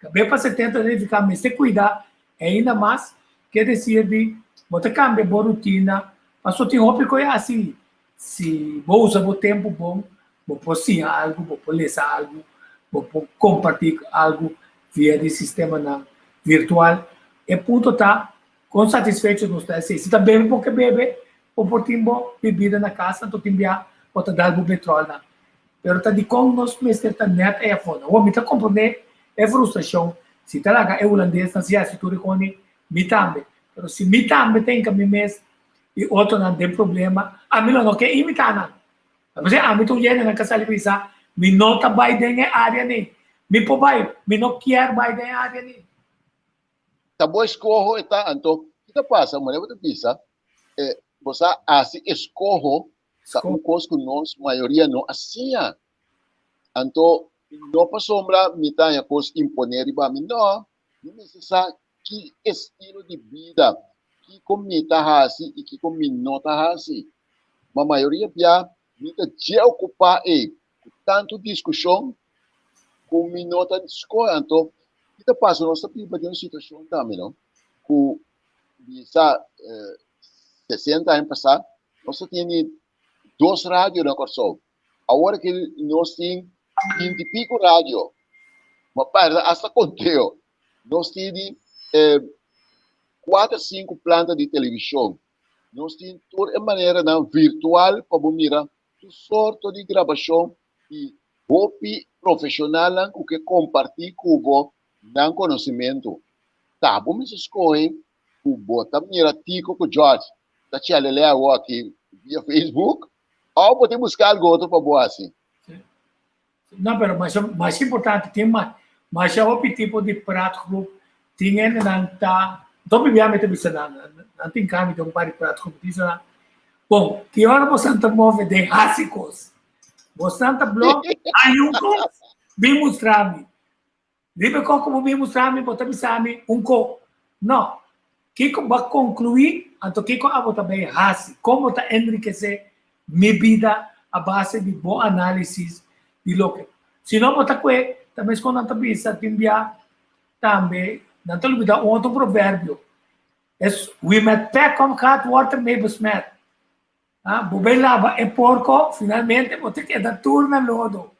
Speaker 4: cabe pa 70 significa mester cuida ainda mas ke decir di bo ta cambia bo rutina paso tin hopi cu e haci si bo usa bo tempo bon bo por siña algo bo por lesa algo bo por comparti algo via di sistemanan virtual e punto ta Kon satisfecho nos ta esei? Si ta bebe bo ke bebe, bo por tin bo bebida na kas, anto tin bia bo ta dal bo betròlnan. Pero ta dikon nos mester ta nèt ei afó? Awor mi ta komprondé e frustrashon si ta laga e hulandesnan si hasi tur e koni, mi tambe. Pero si mi tambe ta hinka mi mes i otronan den problema, ami lo no ke imitá nan. Ta p'esei ami ta un yendenan ka sali bisa, mi no ta bai den e área nei. Mi por bai, mi no kier bai den e área nei.
Speaker 5: Ta bo eskoho e ta, anto ki ta pasa? Manera bo ta bisa, eh, bo sa hasi eskoho ta un kos ku nos mayoria no a siña. Anto no pasobra mi ta haña kos imponé riba mi, no, mi mester sa ki estilo di bida, kiko mi ta hasi i kiko mi no ta hasi. Ma mayoria bia mi ta dje okupá ei ku tantu diskushon ku mi no ta skohe. Anto, ki ta pasa? Nos ta biba den un situashon tambe, no? Ku bisa 60 aña pasá, nos ta tene dos radio na Kòrsou. Awor aki nos tin binti piko radio. Ma pèrdè asta konteo. Nos tene kuater, sinku planta di televishon. Nos tin tur e maneranan virtual pa bo mira tur sorto di grabashon i hopi profeshonalnan ku ke kompartí ku bo nan konosementu. Ta bo mester skohe ku bo ta mira Tico ku George ta chelele awo aki via Facebook òf bo tin buska algu otro pa bo hasi.
Speaker 4: No, pero mas, mas importante, tin mas, masha hopi tipo di praatgroep, tin hendenan ta, hopi bia mi ta bisa nan, nan tin cambio den un par di praatgroep, mi bisa nan, bon, ki ora bosan ta move den hasi kos? Bosan ta blog, hay un kos, bin mustra mi. Riba e kos ku bo bin mustra mi, bo ta bisa mi un ko. No. Kiko bo a konkluí, anto kiko abo ta bay hasi? Kon bo ta enrikesé mi bida a base di bo análisis di loke. Si no bo ta kue, ta meskos nan ta bisa tin bia tambe, nan ta lubidá un otro proverbio, Es wie met pek omgaat wordt ermee besmet. Ah, bo bay laba e porco, finalmente bo ta keda tur na lodo.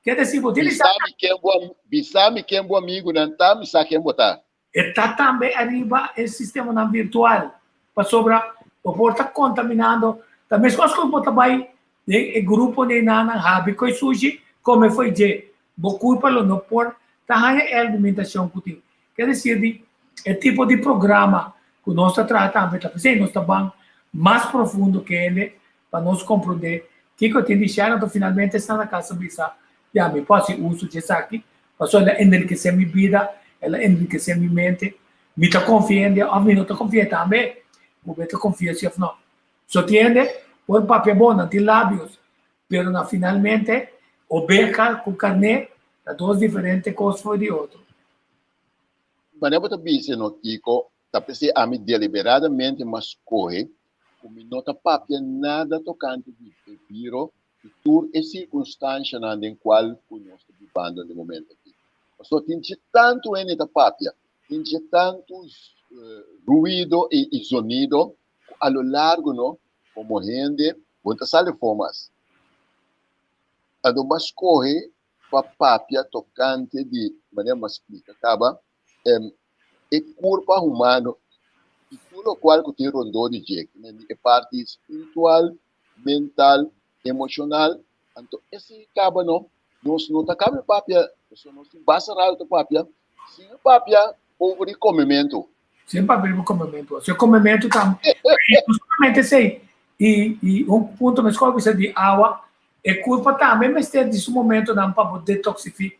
Speaker 4: Ke desi, bo tin di sa.
Speaker 5: Bisa mi ken bo, bisa mi ken bo amigunan ta, mi sa ken bo ta.
Speaker 4: E ta tambe ariba e sistemanan virtual, pasobra bo por ta kontaminando, ta meskos ku bo ta bai den e grupo neinanan habi koi sushi, kome fo'i dje, bo kurpa lo no por ta haña e alimentashon ku tin. Ke desir di e tipo di programa ku nos ta traha tambe ta p'esei nos ta ban mas profundo kende pa nos komprondé kiko tin di share anto finalmente esnan na kas a bisa ya mi por hasi uso di esaki pasobra el a enrikesé mi bida, el a enrikesé mi mente, mi ta konfia hende òf mi no ta konfia tambe bo be ta konfia si òf no. So tin hende por papia bon nan tin labios pero na finalmente obeha ku karné ta dos diferente kos for di otro.
Speaker 5: Manera bo ta bisa no Tico, ta p'esei ami deliberadamente m'a scohe cu mi no ta papia nada tocante di e viro y tur e circunstancianan den cual cu nos ta bibando den momento aki. Pasobra tin dje tanto hende ta papia, tin dje tanto ruido y zonido cu a lo largo no, como hende bo no ta sali afo mas. Anto m'a scohe pa papia tokante di, manera mi a splika kaba, e kurpa humano i tur lokual ku tin rondó di dje, e parti spiritual, mental, emoshonal. Anto esei kaba no, nos no ta kaba papia. Pasobra nos tin basta rato ta papia sin a papia over di komementu.
Speaker 4: Sin papia riba komementu. Si e komementu ta no solamente esei i i un punto mes ku a bisa di awa e kurpa tambe mester di su momentonan pa bo detoxifi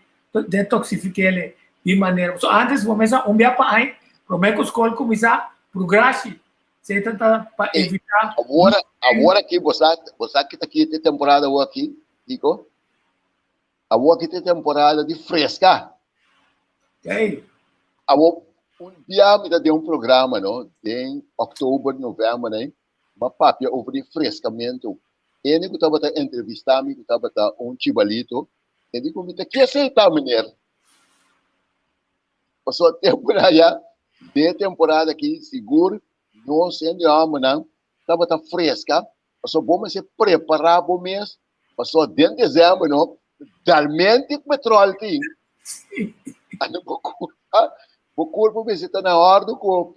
Speaker 4: detoxifikele di manera so antes bo mester un bia pa aña prome ku skol kuminsá prugrashi esei ta ta pa evitá.
Speaker 5: Awor awor aki bo sa bo sa ki ta ki e temporada awor aki Kiko? Awor aki ta e temporada di freska.
Speaker 4: Okay.
Speaker 5: Awor un dia mi ta den un programa no den oktober november nei m'a papia over di freskamento. Ene ku tabata entrevista mi ku tabata un chibalito e di ku mi ta ke aseita meneer. Pasobra temporada ya den e temporada aki sigur nos hende hombernan tabata freska pasobra bo mester prepara bo mes pasobra den december no dalmente petrol tin ando bo curpa bo curpa mester ta na orde cu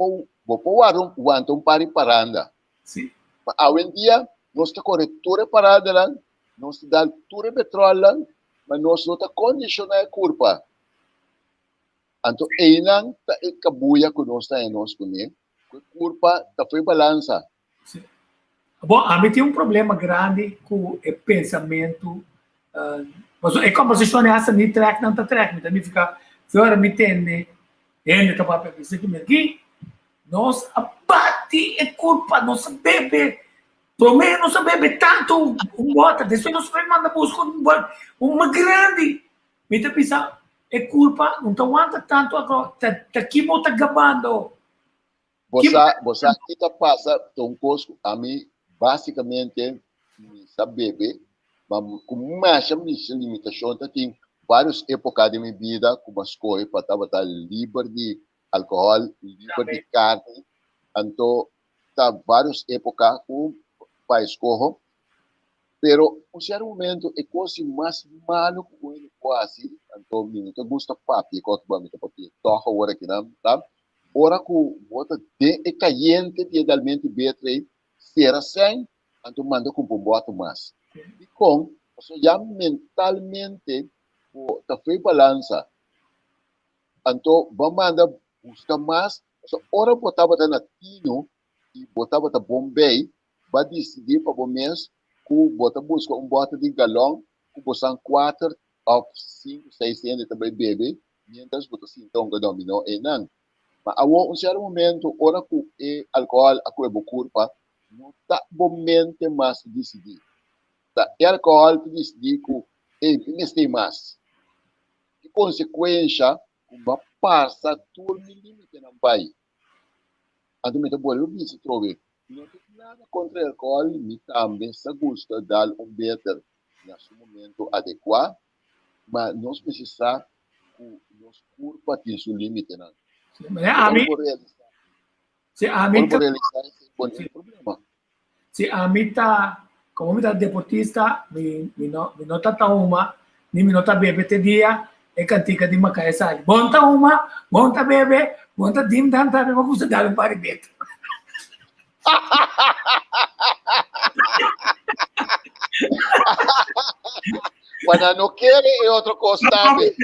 Speaker 5: bo por warda un wanta un par di paranda. Ma awendia nos ta core tur e parandanan nos ta dal tur e petrolnan ma nos no ta condiciona e curpa. Anto einan ta e kabuya ku nos ta haña nos kuné, ku e kurpa ta fo'i balansa.
Speaker 4: Sí. Bon, ami tin un problema grandi ku e pensamentu. Pasobra e kombersashon e hasta ni trèk nan ta trèk mi. Ta nifiká si ora mi tende hende ta papia bisa ki mi aki, nos a bati e kurpa, nos a bebe Promé nos a bebe tantu un bòter, despues nos bai manda buska un un mas grandi. Mi ta bisa e kurpa no ta wanta tantu alkohòl, ta ta ki bo ta gabando?
Speaker 5: Bo sa, bo sa ki ta pasa, ta un kos ku ami basikamente mi sa bebe, ma ku masha masha limitashon. Ta tin vários époka den mi bida ku mi a skohe pa tabata liber di alkohòl, liber di karni, anto ta varios epoca cu pa escoho, pero un cierto momento e cos di mas malo cu un hende por haci, anto mi no ta gusta papia cos cu mi ta papia toch awor akinan, ta ora cu bo ta den e cayente di e dalmento beter ey, cera sèn, anto manda cumpra un boto mas. Dicon? Pasobra ya mentalmente bo ta fo'i balansa. Anto bo a manda buska mas, pasobra ora bo tabata na tino i bo tabata bon bei, bo a disidí pa bo mes ku bo ta buska un bòter di galòn ku bo san kuater òf sinku, seis hende ta bai bebe miéntras bo ta sinta hunga dominó einan. Ma awor un sierto momento ora ku e alkohòl a kohe bo kurpa, no ta bo mente mas ta disidí. Ta e alkohòl ta disidí ku, ey, mi mester mas. Ki konsekuensha ku mi a pasa tur mi límitenan bai? Anto mi ta bolbe bisa atrobe, Mi no tin nada kontra e alkohòl, mi tambe sa gusta dal un beter na su momento adekuá, ma nos mester sa ku nos kurpa tin su límitenan. Ora bo realisá, ora bo realisá esei, bo no tin problema.
Speaker 4: Si ami ta, como mi ta deportista, mi, mi no, mi no ta ta huma, ni mi no ta bebe te dia e cantica di Macaya sali. Bon ta huma, bon ta bebe, bon ta dim dam tambe, bo gusta dal un par di beto.
Speaker 5: Pa nan no kere e otro cos tambe.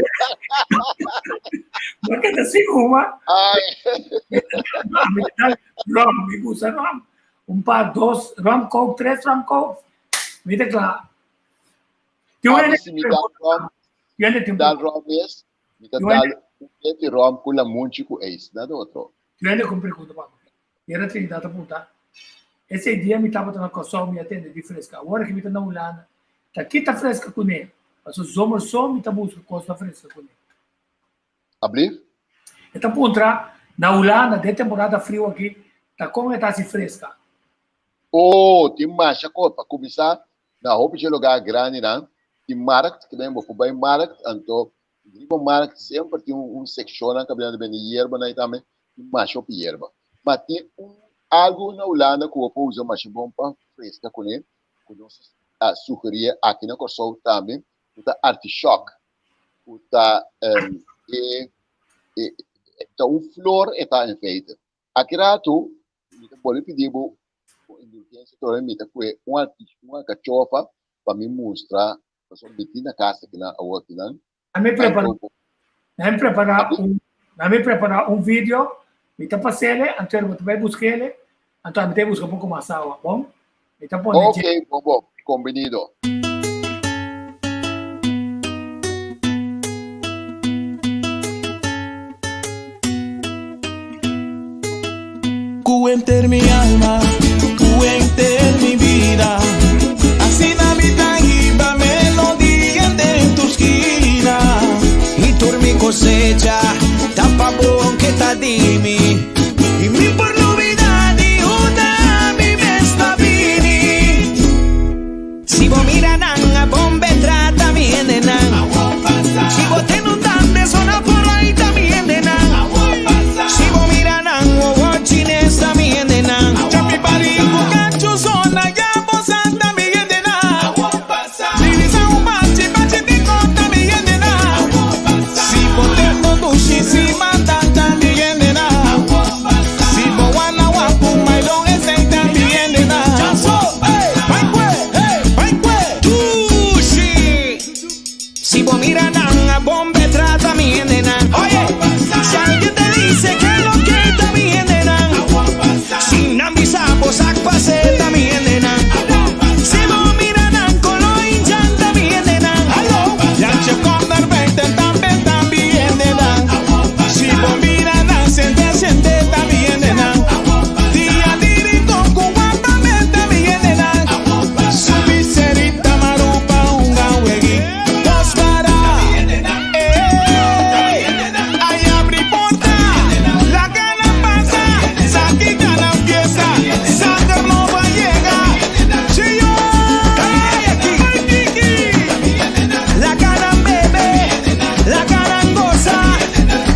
Speaker 4: Bo keda sin huma.
Speaker 5: Ay.
Speaker 4: Mi ta dal rum, mi gusta rum. Un par, dos rum coke, tres rum coke. Mi ta kla. Tin un
Speaker 5: Ami
Speaker 4: hende
Speaker 5: si mi dal rum,
Speaker 4: Tin hende tin
Speaker 5: dal rum mes, mi ta dal un peti rum ku lamunchi ku ijs, nada otro.
Speaker 4: Tin hende ku pregunta pa mi. Yera Trinidad ta punta, Esei dia mi tabata na Kòrsou mi a tende di freska. Awor ki mi ta na Hulanda, ta ki ta freska kuné? Pasobra zomer so mi ta buska kos pa freska kuné.
Speaker 5: Ablief?
Speaker 4: E ta puntra, Na Hulanda, den temporada friu aki, ta kon e ta hasi freska?
Speaker 5: Oh, tin masha kos. Pa kuminsá, na hopi dje lugá grandinan tin markt, ke men bo por bai markt, anto riba markt semper tin un sekshonnan kaminda ta bende yerbanan i tambe tin masha hopi yerba. Ma tin un algu na Hulanda ku bo por usa masha bon pa freska kuné, ku nos a sugerí aki na Kòrsou tambe, ku ta artishòk. Ku ta e ta un flor e ta en feite. Aki ratu mi ta bolbe pidi bo un indulgensia todavia mi ta kue un un alcachofa pa mi mustra pasobra mi tin na casa akinan awor akinan.
Speaker 4: Mi prepara, mi prepara un, mi prepara un video, mi ta pasele, anto mi ta bai buskele, anto mi ta buska poko mas awa, bon? Mi ta pone.
Speaker 5: Ok, bon, bon, kombinido.
Speaker 6: Ku enter mi alma, ku enter mi bida. Asina mi ta hiba melodia den tur skina.
Speaker 7: I tur mi kosecha ta pa bo ke ta di mi. I mi por lubida di unda mi mes ta bini. Si bo mira nan a bombe trata mi hendenan. Si bo ten un dande zona por ahí ta mi hendenan. Si bo mira nan wowo chines ta mi hendenan.
Speaker 6: Chapi pari ku kachu zona ya bo sa ta mi hendenan. Dirisa un bachi bachi di kon ta mi hendenan. Si bo ten bo dushi si manda ta mi hendenan. Si bo wana wapu mailon esei ta mi hendenan. Bai kue, bai kue.
Speaker 7: Dushi. Si bo mira nan a bombe trata mi hendenan. Oye, si alguien te dice que lo que ta mi hendenan. Si nan bisa bo sak pase ta mi hendenan. Si bo mira nan kolo inchan ta mi hendenan.
Speaker 6: Jantje kom naar buiten, tambe ta mi hendenan. Si bo mira nan sende sende ta mi hendenan. Dia di rincon ku wapamente ta mi hendenan. Subi serita marupa hunga weg'i dos para. Ey, ay abri porta, laga nan pasa, sa ki ta nan fiesta, sanger nobo a yega. Chio, ay Kiki.
Speaker 7: Laga nan bebe, laga nan gosa.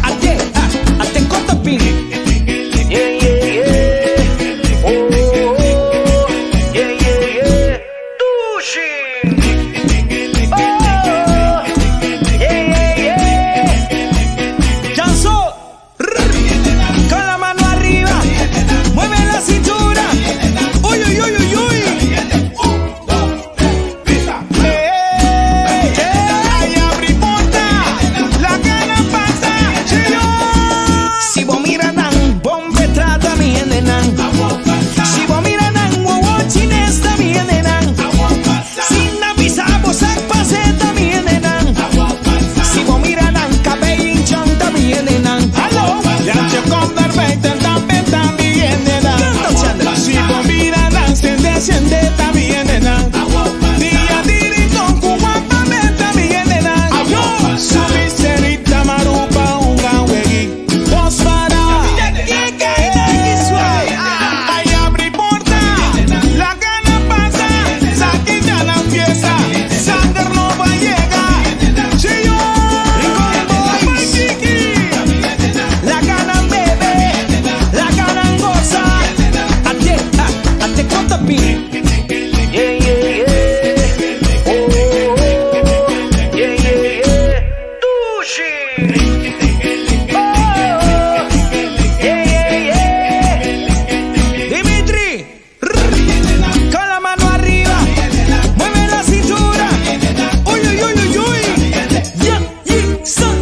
Speaker 7: Ate, ah, ate kotopin. Yeah, yeah, yeah. Oh, oh, oh. Yeah, yeah, yeah. Dushi. Oh, yeah, yeah, yeah.
Speaker 6: Janso,
Speaker 7: Con la mano arriba, mueve la cintura. Uy, uy, uy, uy, uy.
Speaker 6: Ey, ay abri porta, laga nan pasa, chio.
Speaker 7: Si bo mira nan, bombe trata mi hendenan. Si bo mira nan, wowo chines ta mi hendenan. Si nan bisa bo sak pase ta mi hendenan. Si bo mira nan, kabei inchan ta mi hendenan.
Speaker 6: Hallo, Jantje kom naar buiten, tambe ta mi hendenan.
Speaker 7: Kanta Chandler.
Speaker 6: Si bo mira nan, sende sende ta mi hendenan. Dia di rincon ku wapamente ta mi hendenan. Subi serita marupa hunga weg'i dos para. Ay abri porta, laga nan pasa, sa ki ta nan fiesta, sanger nobo a yega. Chio,
Speaker 7: Rincon Boys.
Speaker 6: Kiki.
Speaker 7: Laga nan bebe, laga nan gosa. Ate, ah, ate kotopin. Yeah, yeah, yeah. Oh, oh, oh. Yeah, yeah, yeah. Dushi. Oh, yeah, yeah, yeah. Dimitri, rrr, con la mano arriba, mueve la cintura. Uy, uy, uy, uy, uy. Yeah, yeah, son.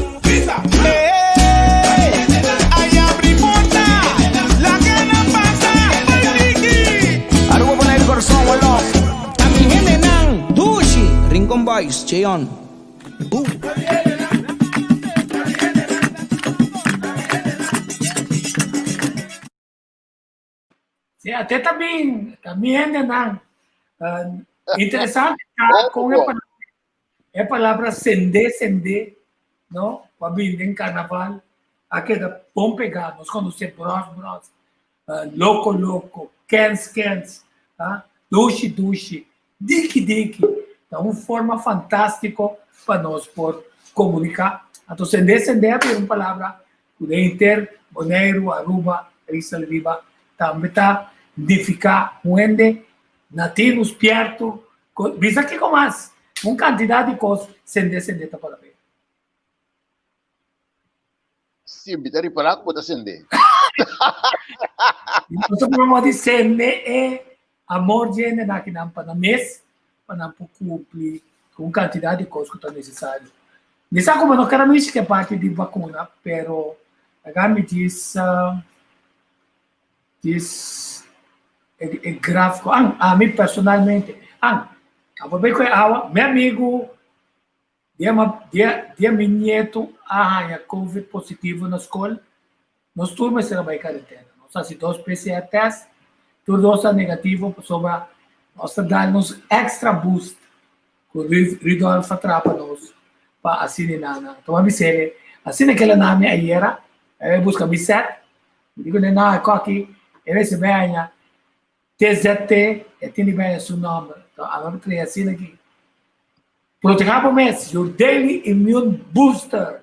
Speaker 6: Ey, ay abri porta, laga nan pasa, ay Kiki.
Speaker 7: Aruba Bonaire Corazón, one love. Ta mi hendenan, Dushi, Rincon Boys, Cheon. Boom.
Speaker 4: Sí, ate también, también nan. Interesante ta kon e palabra, e palabra sende sende, no? Pa bin den carnaval, a keda bon pegá. Nos konosé bros bros, loko loko, kens kens, ah, dushi dushi, diki diki. Ta un forma fantástiko pa nos por komuniká. Anto sende sende a bira un palabra ku den henter Boneiru, Aruba, Isla Riba tambe ta nifiká un hende nativo, spierto, bisa kiko mas, un kantidat di kos sende sende ta para bira.
Speaker 5: Sí, mi ta ripará ku bo ta sende.
Speaker 4: Nos ta por di sende e amor dje hendenan akinan pa nan mes, pa nan por kumpli ku un kantidat di kos ku ta nesesario. Mi sa ku bo no kere mishi ku e parti di bakuna, pero laga mi djis djis e grafiko. An, ami personalmente, an, abo bai ku e awa, mi amigu dia dia dia mi nietu a haña covid positivo na skol, nos tur mester a bai karentena. Nos hasi dos PCR test, tur dos ta negativo pasobra nos ta dal nos extra boost ku Rudolf a traha pa nos pa asina nana. Tuma mi sele, asina kela na mi ayera, e buska mi set, mi di kuné na e koki, e resibe aña TZT, e tin di baya su nomber. To aba mi krea asina aki. Proteha bo mes, your daily immune booster.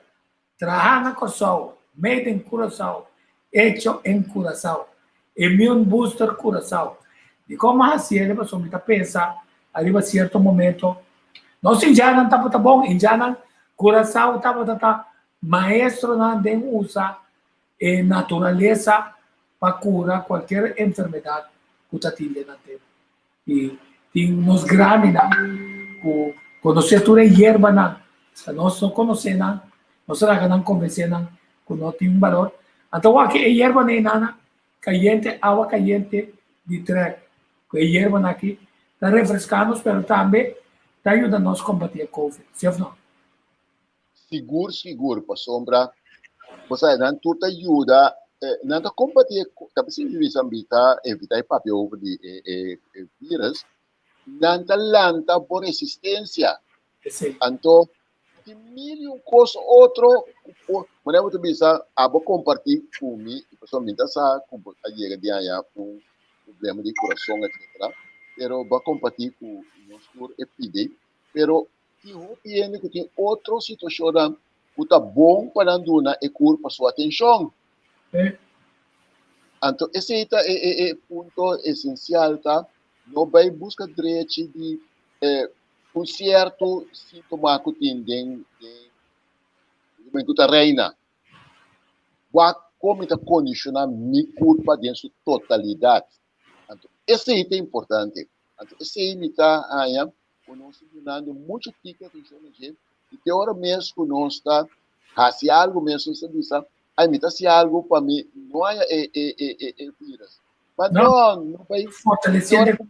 Speaker 4: Traha na Kòrsou, made in Curaçao, hecho en Curaçao. Immune Booster Curaçao. Dikon mi a hasi el? Pasobra mi ta pensa ariba sierto momento nos indiannan tabata bon, indiannan Curaçao tabata ta maestronan den usa e naturalesa pa kura kualkier enfermedat ku ta tin den nan tempu. I tin nos grandinan ku konosé tur e yerbanan. Ta nos no konosé nan, nos a laga nan konvensé nan ku no tin un balor. Anto wak e yerbanan einan kayente, awa kayente di trèk ku e yerbanan aki ta refreská nos pero tambe ta yuda nos kombatí e covid, si òf no?
Speaker 5: Sigur sigur pasobra bo sa nan tur ta yuda nan ta kombatí e ta bisa mi bisa mi ta evitá e papia over di e e e virus nan ta lanta bo resistencia anto tin mil y un kos otro ku por manera bo ta bisa abo kompartí ku mi pasobra mi ta sa ku bo a yega di haña un problema di kurason etcetera pero bo a kompartí ku nos tur e pidi pero Tin hopi hende ku tin otro situashonnan ku ta bon pa nan duna e kurpa su atenshon. Anto esei ta e e punto esensial ta no bai buska drechi di un sierto sintoma ku tin den den ku ta reina. Wak kon mi ta kondishoná mi kurpa den su totalidat. Anto esei ta importante. Anto esei mi ta haña ku nos ta dunando muchu tiki atenshon na dje i te ora mes ku nos ta hasi algu mes nos ta bisa ai mi ta hasi algu pa mi no haña e e e e e virus. Ma no, no bai te ora ku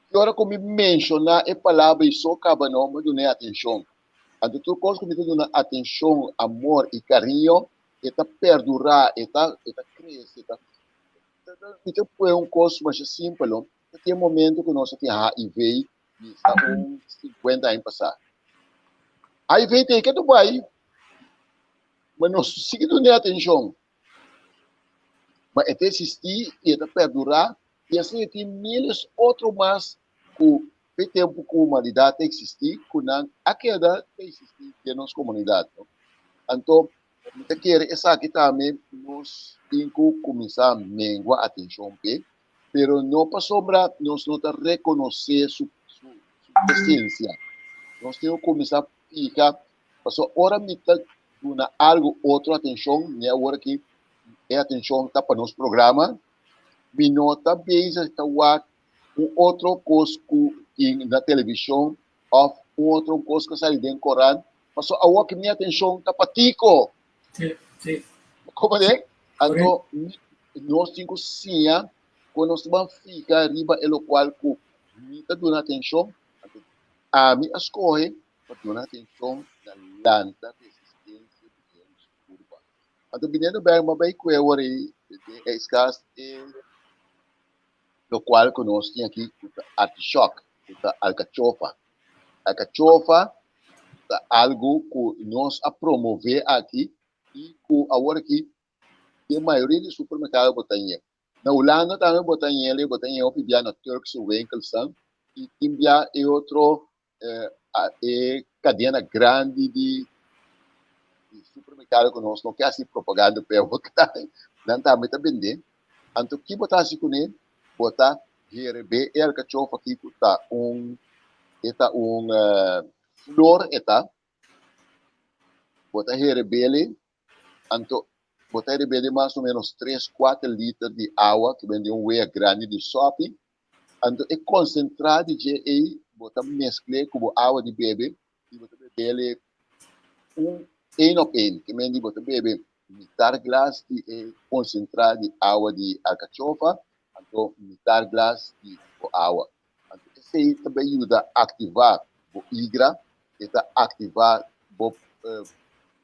Speaker 5: te ora ku mi menshoná e palabra i so kaba no mi duna e atenshon. Anto tur kos ku mi ta duna atenshon, amor i kariño e ta perdurá, e ta e ta krese, e ta mi ta pone un kos masha simpel no. Ta tin e momento ku nos a tin HIV bisa un 50 aña pasá. HIV te ke tu bai, ma nos sigui duna atenshon. Ma e ta eksistí i e ta perdurá i asina tin miles otro mas ku fe tempu ku humanidat ta eksistí ku nan a keda ta eksistí den nos komunidat. Anto mi ta kere esaki tambe nos tin ku kuminsá mengua atenshon p'e pero no pasobra nos no ta rekonosé su, su, su presensia. Nos tin ku kuminsá fija, pasobra ora mi ta duna algu otro atenshon, mi awor aki e atenshon ta pa nos programa, mi no ta bezig ta wak un otro kos ku tin na televishon òf un otro kos ku a sali den korant, pasobra awor aki mi atenshon ta pa Tiko.
Speaker 4: Sí, sí.
Speaker 5: Comprende? Anto, nos tin ku siña ku nos ta ban fija riba e lokual ku mi ta duna atenshon. Anto, ami a skohe pa duna atenshon na lanta resistensia di hende su kurpa. Anto, biniendo bèk, mi a bai kue awor ei den ijskast e lokual ku nos tin aki ku ta artishòk, ku ta alkachofa. Alkachofa ta algu ku nos a promové aki i ku awor aki den mayoria di supermerkado bo ta hañ'é. Na Hulanda tambe bo ta hañ'é, bo ta hañ'é hopi bia na Turkse winkelsnan i tin bia e otro e kadena grandi di supermerkado ku nos no ke hasi propaganda p'e awor nan tambe ta bend'é. Anto ki bo ta hasi kuné? Bo ta herebé e alkachofa aki ku ta un e ta un flor e ta, bo ta hereb'é anto bo ta hereb'é den mas o ménos tres kuater liter di awa ku bende un wea grandi di sòpi, anto e konsentrá di dje ei bo ta meskl'é ku bo awa di bebe i bo ta beb'é. Un één op één, ke men di bo ta bebe mitar glas di e konsentrá di awa di alkachofa, anto mitar glas di bo awa. Anto esei ta bai yuda aktivá bo igra, e ta aktivá bo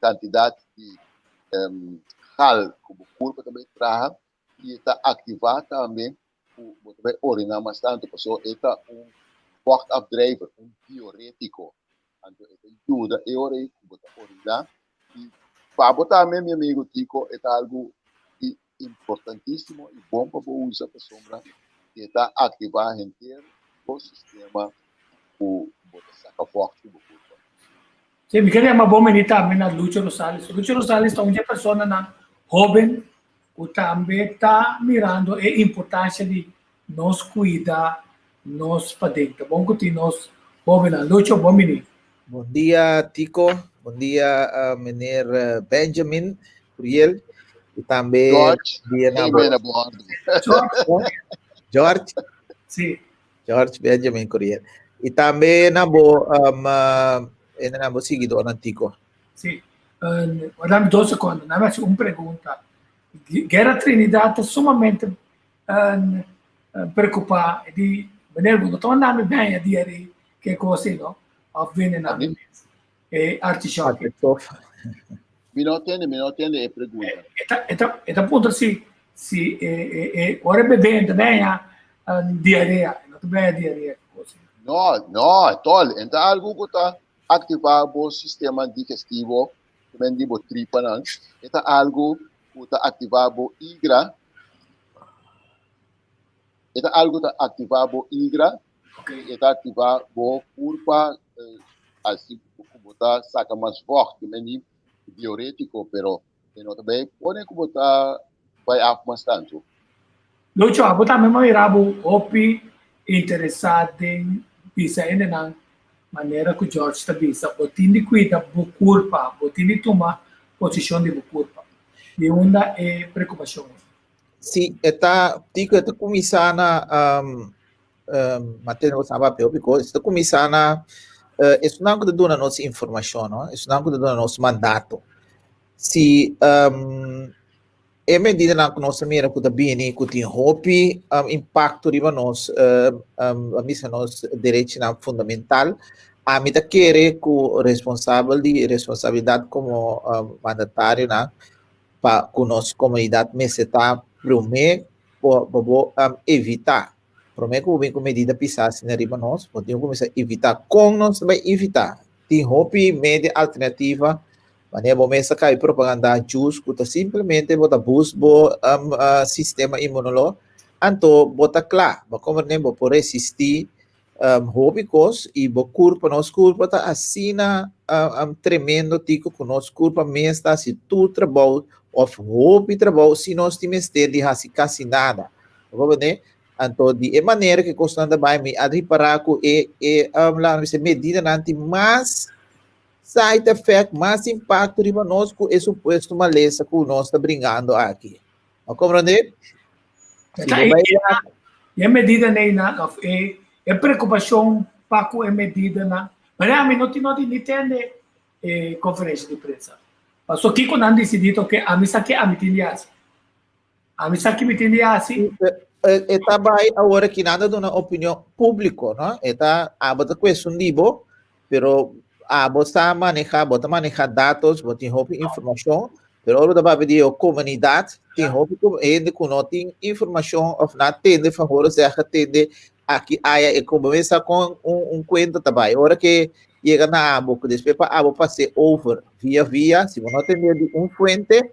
Speaker 5: kantidat di gal ku bo kurpa ta bai traha i e ta aktivá tambe ku bo ta bai oriná mas tantu pasobra e ta un vochtafdrijver, un diurétiko. Anto e ta yuda e ora ei ku bo ta oriná i pa bo tambe mi amigo Tico e ta algu importantísimo i bon pa bo usa pasobra e ta aktivá henter bo sistema ku bo ta saka vocht di bo kurpa.
Speaker 4: Sí, mi ker yama bo meni tambe na Lucho Rosales. Lucho Rosales ta un di e personanan hóben ku tambe ta mirando e importansia di nos kuida nos paden. Ta bon ku tin nos hóbennan. Lucho, bon bini.
Speaker 8: Bon dia Tico, bon dia meneer Benjamin Curiel y tambe
Speaker 5: George,
Speaker 8: bon dia na
Speaker 5: amen a bordo.
Speaker 8: George.
Speaker 4: Sí.
Speaker 8: George Benjamin Curiel. Y tambe na bo um, eh, na bo seguidornan Tico.
Speaker 4: Sí. Um, dame dos secondo, nada más un pregunta. Guerra Trinidad ta sumamente um, preocupa di meneer bo no ta mandami bem a dia di ke cosa no of viene na mi e artichoke.
Speaker 5: Mi no tende, mi no tende e pregunta.
Speaker 4: Eta eta eta punto si si e e e ora bebé ta bem a diarrea, no ta bem a diarrea cosa.
Speaker 5: No, no, tol, enta algo ku ta aktivá bo sistema digestivo, men di bo tripanan, e ta algo ku ta aktivá bo igra, e ta algo ta aktivá bo igra, i e ta aktivá bo kurpa, asi ku bo ta saka mas vocht, men di diurétiko, pero e no ta bai pone ku bo ta bai af mas tantu.
Speaker 4: Lucho, abo tambe mira bo hopi interesá den bisa hendenan manera ku George ta bisa, bo tin di kuida bo kurpa, bo tin di tuma posishon di bo kurpa. Di unda e preokupashon ei?
Speaker 8: Si, e ta, Tico, e ta kuminsá na, um, um, Mateo bo sa papia hopi kos, e ta kuminsá na, uh, esunnan ku ta duna nos informashon, no? Esunnan ku ta duna nos mandato. Si, um, E medidanan ku nos ta mira ku ta bini ku tin hopi impakto riba nos a bisa nos derechinan fundamental, ami ta kere ku responsabel di responsabilidat komo mandatarionan pa ku nos komunidat mester ta promé pa bo evitá, promé ku bo bin ku medida pisá asina riba nos, bo tin ku kuminsá evitá. Kon nos ta bai evitá? Tin hopi media alternativa Manera bo mes ta kai propaganda jus ku ta simplemente bo ta boost bo um, uh, sistema inmunolo, anto bo ta kla. Bo komprende bo por resistí um, hopi kos i bo kurpa, nos kurpa ta asina uh, um, tremendo tiko ku nos kurpa mes ta hasi tur trabou of hopi trabou si nos tin mester di hasi kasi nada. Bo komprende? Anto di e manera ku e kosnan ta bai mi a ripará ku e e um, laga mi bisa medidanan tin mas Side effect, mas impacto riba nos cu e supuesto malesa cu nos ta bringando aki. A comprende?
Speaker 4: Si bo bai wak. E medida nei na of e e preocupacion pa cu e medida na. Pero ami no tin no tin ni tende e conferencia di prensa. Paso kico nan dicidi to ke ami sa ke ami tin di haci. Ami sa ki mi tin di haci.
Speaker 8: E ta bai awor aki nan ta duna opinion publico, no? E ta abo ta cuestion di bo, pero abo sa maneha, bo ta maneha datos, bo tin hopi informacion, pero ora bo ta papia di e comunidad, tin hopi hende cu no tin informacion of na tende van horen zeggen, tende aki aya e como mesa con un, un cuento ta bai. Ora que yega na abo, cu despues pa abo pase over via via, si bo no tende di un fuente,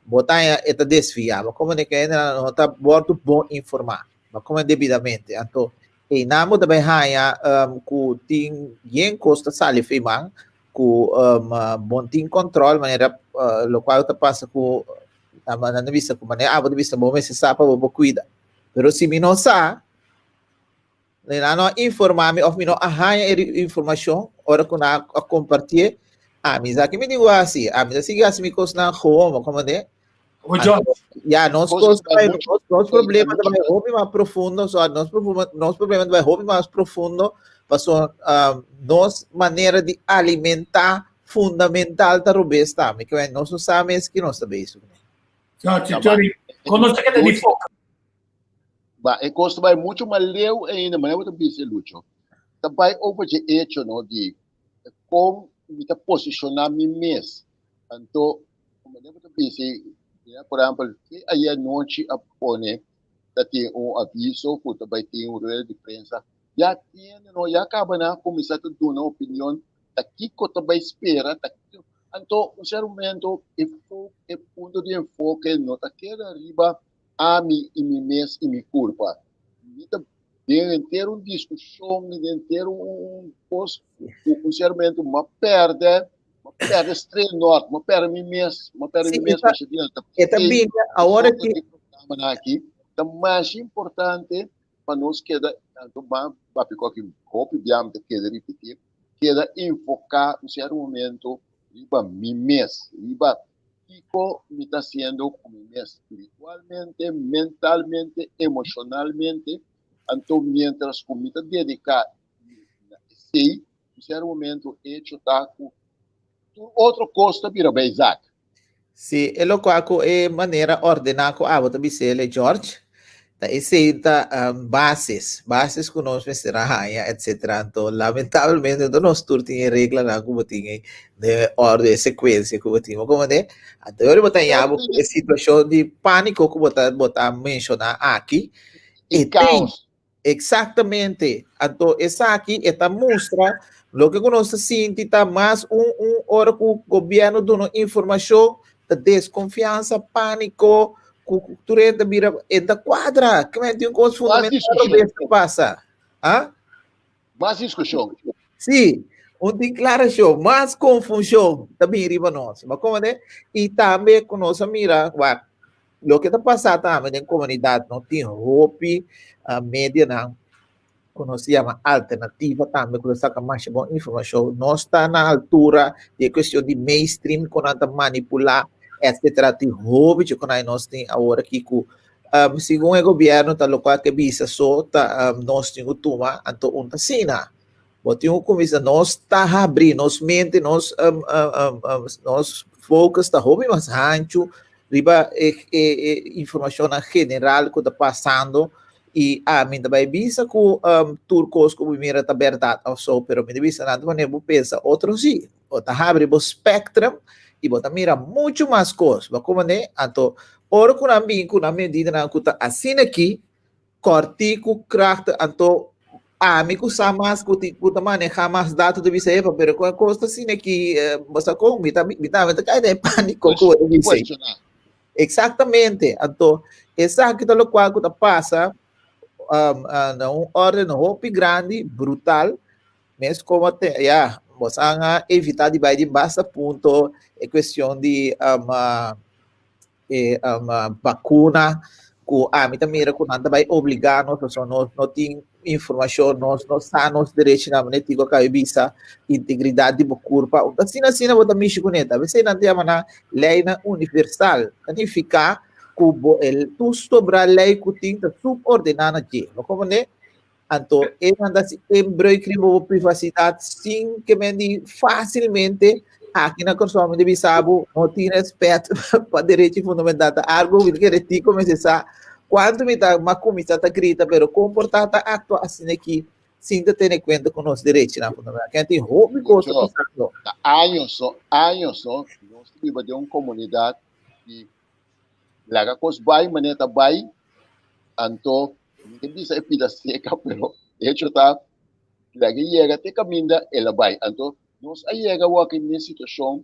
Speaker 8: Bo ta haña e ta desviá. Bo komo ke hendenan no ta wòrdu bon informá. Bo komo debidamente. Anto einan bo ta bai haña um, ku tin yen kos ta sali for man ku um, bon tin kòntròl manera uh, lokual ta pasa ku nan ta bisa ku manera abo ta bisa bo mester sa pa bo por kuida. Pero si mi no sa, Nan no a informá mi òf mi no a haña e informashon ora ku nan a kompartié. Ami sa ki mi digu hasi. Ami ta sigui hasi mi kosnan gewoon, bo komprendé? Ya, nos kos ta bai, nos, nos problema ta bai hopi mas profundo, so nos problema, nos problema ta bai hopi mas profundo, paso um, nos manera di alimentá. fundamental ta robes tambe, ke men nos no sa mes ki nos ta bezig kuné.
Speaker 4: Sorry, kon nos ta keda di foco?
Speaker 5: Ba, e kos ta bai mucho mas leu ainda, manera bo ta bisa, Lucho. Ta bai over dje hecho, no, di kon mi ta posishoná mi mes. Anto, manera bo ta bisa, por ehèmpel, te ayer anochi a pone ta tin un aviso ku ta bai tin un rueda di prensa. Ya tiene, no, ya kaba nan a kuminsá ta duna opinion ta kiko ta bai spera, ta kiko. Anto, un sierto momento e e punto di enfoke no ta keda riba ami i mi mes i mi kurpa. Mi ta den henter un diskushon, den henter un kos ku un sierto momento mi a pèrdè, mi a pèrdè stree nòrt, mi a pèrdè mi mes, mi a pèrdè mi mes masha dia. Ta
Speaker 8: E ta bini awor
Speaker 5: ki programanan aki ta masha importante pa nos keda, tanto mas papia ku aki hopi bia mi ta keda ripití, keda enfoká un sierto momento riba mi mes, riba kiko mi ta hasiendo ku mi mes spiritualmente, mentalmente, emoshonalmente. Anto mientras ku mi ta dediká na esei, un sierto momento hecho ta ku tur otro kos ta bira bijzaak.
Speaker 8: Sí, e lokual ku e manera ordená ku abo ta bis'el e George, ta esei ta bases, bases ku nos mester a haña etcetera. Anto lamentablemente no nos tur tin e reglanan ku bo tin ei den e orde, e sekuensia ku bo tin. Bo komprendé? Anto e ora bo ta haña bo ku e situashon di pániko ku bo ta bo ta menshoná aki,
Speaker 5: E
Speaker 8: e tin.
Speaker 5: kaos.
Speaker 8: Exactamente. Anto esaki e ta mustra loke ku nos ta sinti ta mas un un ora ku gobierno duna informashon ta deskonfiansa, pániko, ku ku tur hende ta bira e ta kuadra. Ke men tin un kos
Speaker 5: Mas
Speaker 8: fundamental
Speaker 5: diskushon.
Speaker 8: robes ta pasa. Ah?
Speaker 5: Mas diskushon.
Speaker 8: Sí, un tin klarashon, mas konfushon ta bin riba nos. Bo a komprende? I tambe ku nos a mira, wak, Loke ta pasa tambe den komunidat no tin hopi medianan ku nos yama alternativa tambe ku ta saka masha bon informashon. No sta na altura di e kuestion di mainstream ku nan ta manipulá etcetera. Tin hopi dje ku nan nos tin awor aki ku segun e gobièrnu ta lokual ke bisa so ta nos tin ku tuma anto un ta asina. Bo tin ku kuminsá nos ta habri nos mente nos nos focus ta hopi mas hanchu riba e e e informashonnan general ku ta pasando i ami ta bai bisa ku tur kos ku bo mira ta bèrdat òf so, pero mi ta bisa nan ta manera bo pensa otro si. Bo ta habri bo spectrum i bo ta mira muchu mas kos. Bo komprende? Anto ora ku nan bin ku nan medidanan ku ta asina aki, kòrtiku, krachtig, anto ami ku sa mas ku ti ku ta maneha mas dato ta bisa epa, pero ku e kos ta asina ki bo sa kon mi ta mi tambe ta kai den e pániko ku bo ta bisa ei. Eksaktamente, anto esaki ta lokual ku ta pasa na un órden hopi grandi, brutal, mes komo te ya bo san a evitá di bai di basta punto e kuestion di e bakuna ku ami ta mira ku nan ta bai obligá nos pasobra nos no tin informashon, nos no sa nos derechinan manera Tico a kaba bisa, integridat di bo kurpa, un ta asina asina bo ta mishi kuné, ta besei nan ta yama nan leinan universal, ta nifiká ku bo e tur sobrá lei ku tin ta subordiná na dje, bo komprendé? Anto e nan ta hasi inbreuk riba bo privasidat sin ke men di fásilmente aki na Kòrsou mi ta bisa bo no tin rèspèt pa derechi fundamental ta algu mi ta kere ti kuminsá sa kuantu mi ta m'a kuminsá ta grita pero kon por ta ta aktua asina aki sin ta tene kuenta ku nos derechinan fundamental ken tin hopi kos ta pasando.
Speaker 5: Ta años no años no nos ta biba den un komunidat di laga kos bai manera ta bai anto Mi ta bisa e pida seca, pero hecho ta laga yega te caminda el a bai. Anto nos a yega awor aki den situacion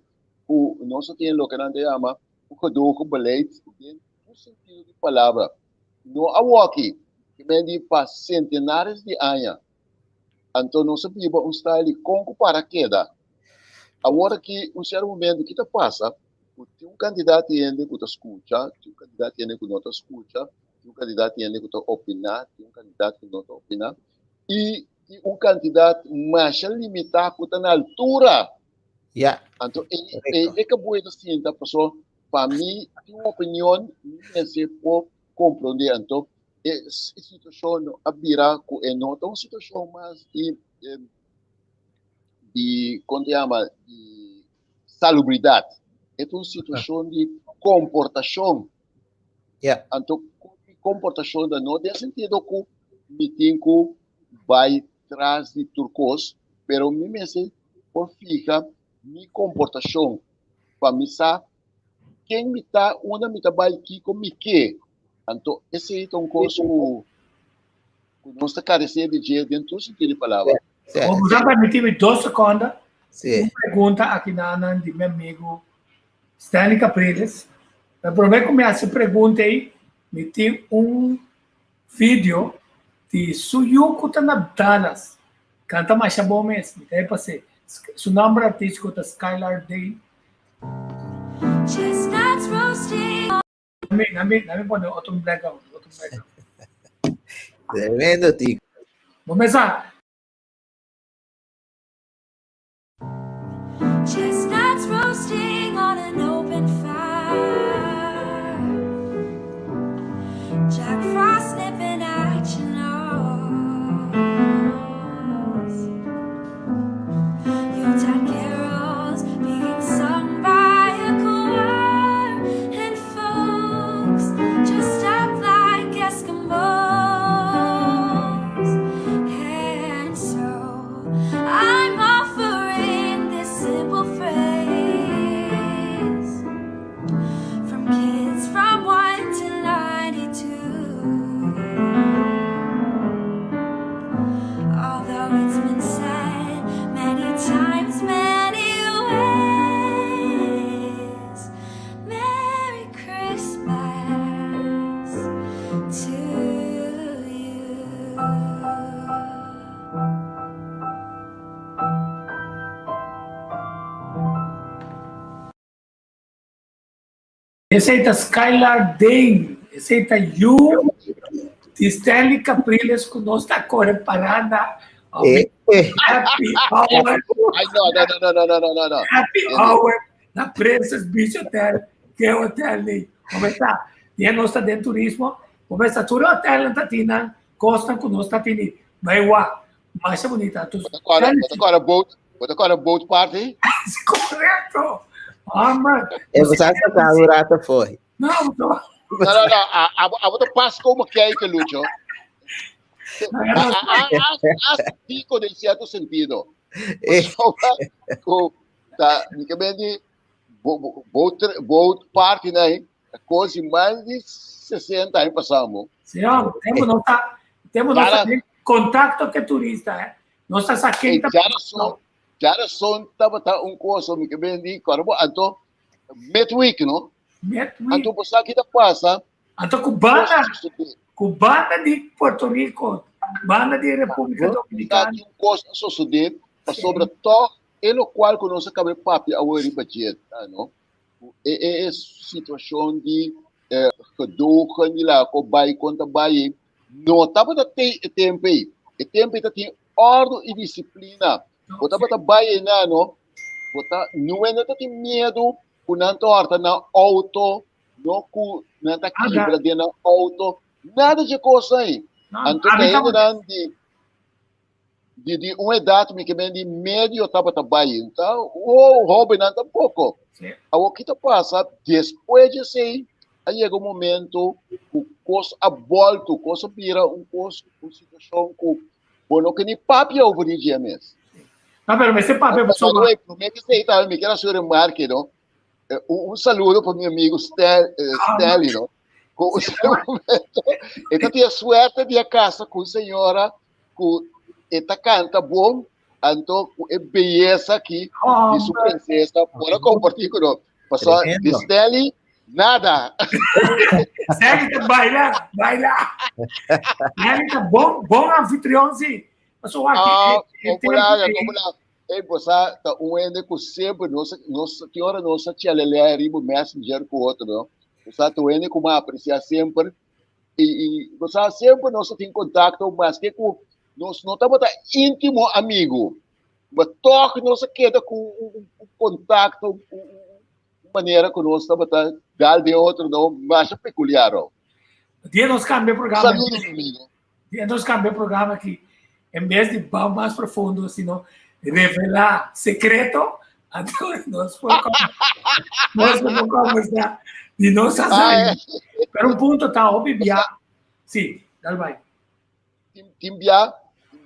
Speaker 5: cu nos a tin loke nan ta yama un gedogenbeleid den tur sentido di palabra. No awor aki, ke men di pa centenares di aña. Anto nos a biba un style di con cu para keda. Awor aki un cierto momento ki ta pasa cu tin un cantidad di hende cu ta scucha, tin un cantidad di hende cu no ta scucha, tin un kandidat hende ku ta opiná, tin un kandidat ku no ta opiná, i tin un kantidat masha limitá ku ta na altura.
Speaker 8: Ja.
Speaker 5: Anto e e e kabuya ta sinta paso pa mi tin un opinion mi mester por komprondé. Anto e situashon a bira ku e no ta un situashon mas di di kon ta yama di. salubridat, e ta un situashon di komportashon.
Speaker 8: Yeah.
Speaker 5: Anto komportashon ta no den sentido ku mi tin ku bai tras di tur kos, pero mi mester por fiha mi komportashon pa mi sa ken mi ta, unda mi ta bai, kiko mi ke. Anto esei ta un kos ku ku nos ta karesé di dje den tur sentido di palabra.
Speaker 4: Bo ta permití mi dos sekonda?
Speaker 8: Sí.
Speaker 4: Un pregunta aki nanan di mi amigo Stanley Capriles. Pero promé ku mi hasi pregunta ei, mi tin un video di su yu ku ta na Dallas. Kanta masha bon mes, mi ta e pas'é. Su nòmber artístiko ta Skylar Day.
Speaker 1: Chestnuts roasting.
Speaker 4: Nami, nami, nami pone otro background, otro background.
Speaker 8: Tremendo, Tico.
Speaker 4: Bo mesa.
Speaker 1: Chestnuts roasting on an open fire. Jack Frost nipping at your nose. Yuletide carols being sung by a choir, and folks dressed up like Eskimos. And so I'm offering this simple phrase from kids from 1 to 92. Although it's been said many times, many ways, Merry Christmas to you.
Speaker 4: Esei ta Skylar Dane, esei ta yu di Stanley Capriles ku nos ta kore paranda
Speaker 8: Eh, eh.
Speaker 4: happy hour,
Speaker 5: Ay, no, no, no, no, no, no, no, no.
Speaker 4: happy hour na Princess Beach Hotel, ke hotel ni. Como ta? Dia nos ta den turismo, como ta tur hotel ta tina kosnan ku nos ta tini. Bai wa, masha bunita. Tu
Speaker 5: Bota kora boat, bota kora boat party.
Speaker 4: Correcto. Hombre.
Speaker 8: E você sabe que a rata foi.
Speaker 4: No, no.
Speaker 5: No, no, no. A, a, a bota Pasco como que aí que Lucho. A, a, pico den cierto sentido.
Speaker 8: Eh.
Speaker 5: Ko ta mi ke bendi boat boat party na aí, quase mais de 60 anos passamos.
Speaker 4: Señor, temos no ta, temos no ta contacto que turista, eh. No está saquenta.
Speaker 5: Já son tava tá um coisa mi ke bendi, corbo anto midweek, no?
Speaker 4: Midweek.
Speaker 5: Anto você que tá passa.
Speaker 4: Anto cubana, cubana de Puerto Rico, banda de República Dominicana.
Speaker 5: Un coisa suceder, pa sobre todo, e lo qual que nós acabamos papi a ori budget, no? E e e situação de eh, gedogen die la ko bai conta bai no tava da te tempo aí. E tempo aí tem ordem e disciplina. Bota bota bai na no. Bota não é não tem medo ku nan torta na auto, no ku nan ta quebra de na auto, nada de coisa aí. Anto tem ainda de de, de uma idade me que vem de meio tava bai, então o Robin não tampouco. O que tá passa depois de sei, aí chega um momento o coisa a volta, o coisa vira um coisa, uma situação que bueno que nem papi over de GMS.
Speaker 4: No, pero ese papel
Speaker 5: sobre. Me quero hacer un remarque, ¿no? Un, un saludo para mi amigo Stel, eh, Stanley, ¿no? Com o seu momento. Ele tinha suerte de casa com senhora que esta canta bom, anto é beleza aqui oh, de sua princesa, para compartilhar conosco. Passou de Stanley, nada.
Speaker 4: Stanley, baila, baila. Stanley, bom, bom anfitrião, sim. Passou aqui.
Speaker 5: Ah, vamos lá, vamos lá. Ei, você tá um ende que sempre nós nós que hora nós tchalelé arriba messenger com outro, não? Você tá um ende que uma apreciar sempre e, e você sempre nós tem contato, mas que com nós não estamos íntimo amigo, mas toque nós queda com um, um contato, um, uma maneira que nós estamos dar de outro, não, mais peculiar. Ó.
Speaker 4: Dia nós cambia programa.
Speaker 5: Saludos, amigo.
Speaker 4: Dia nós cambia programa aqui. Em vez de vamos mais profundo, sino revelar secreto. Anto nos por nos por conversa di nos a Pero un punto ta hopi bia. Sí, dal bai.
Speaker 5: Tin bia,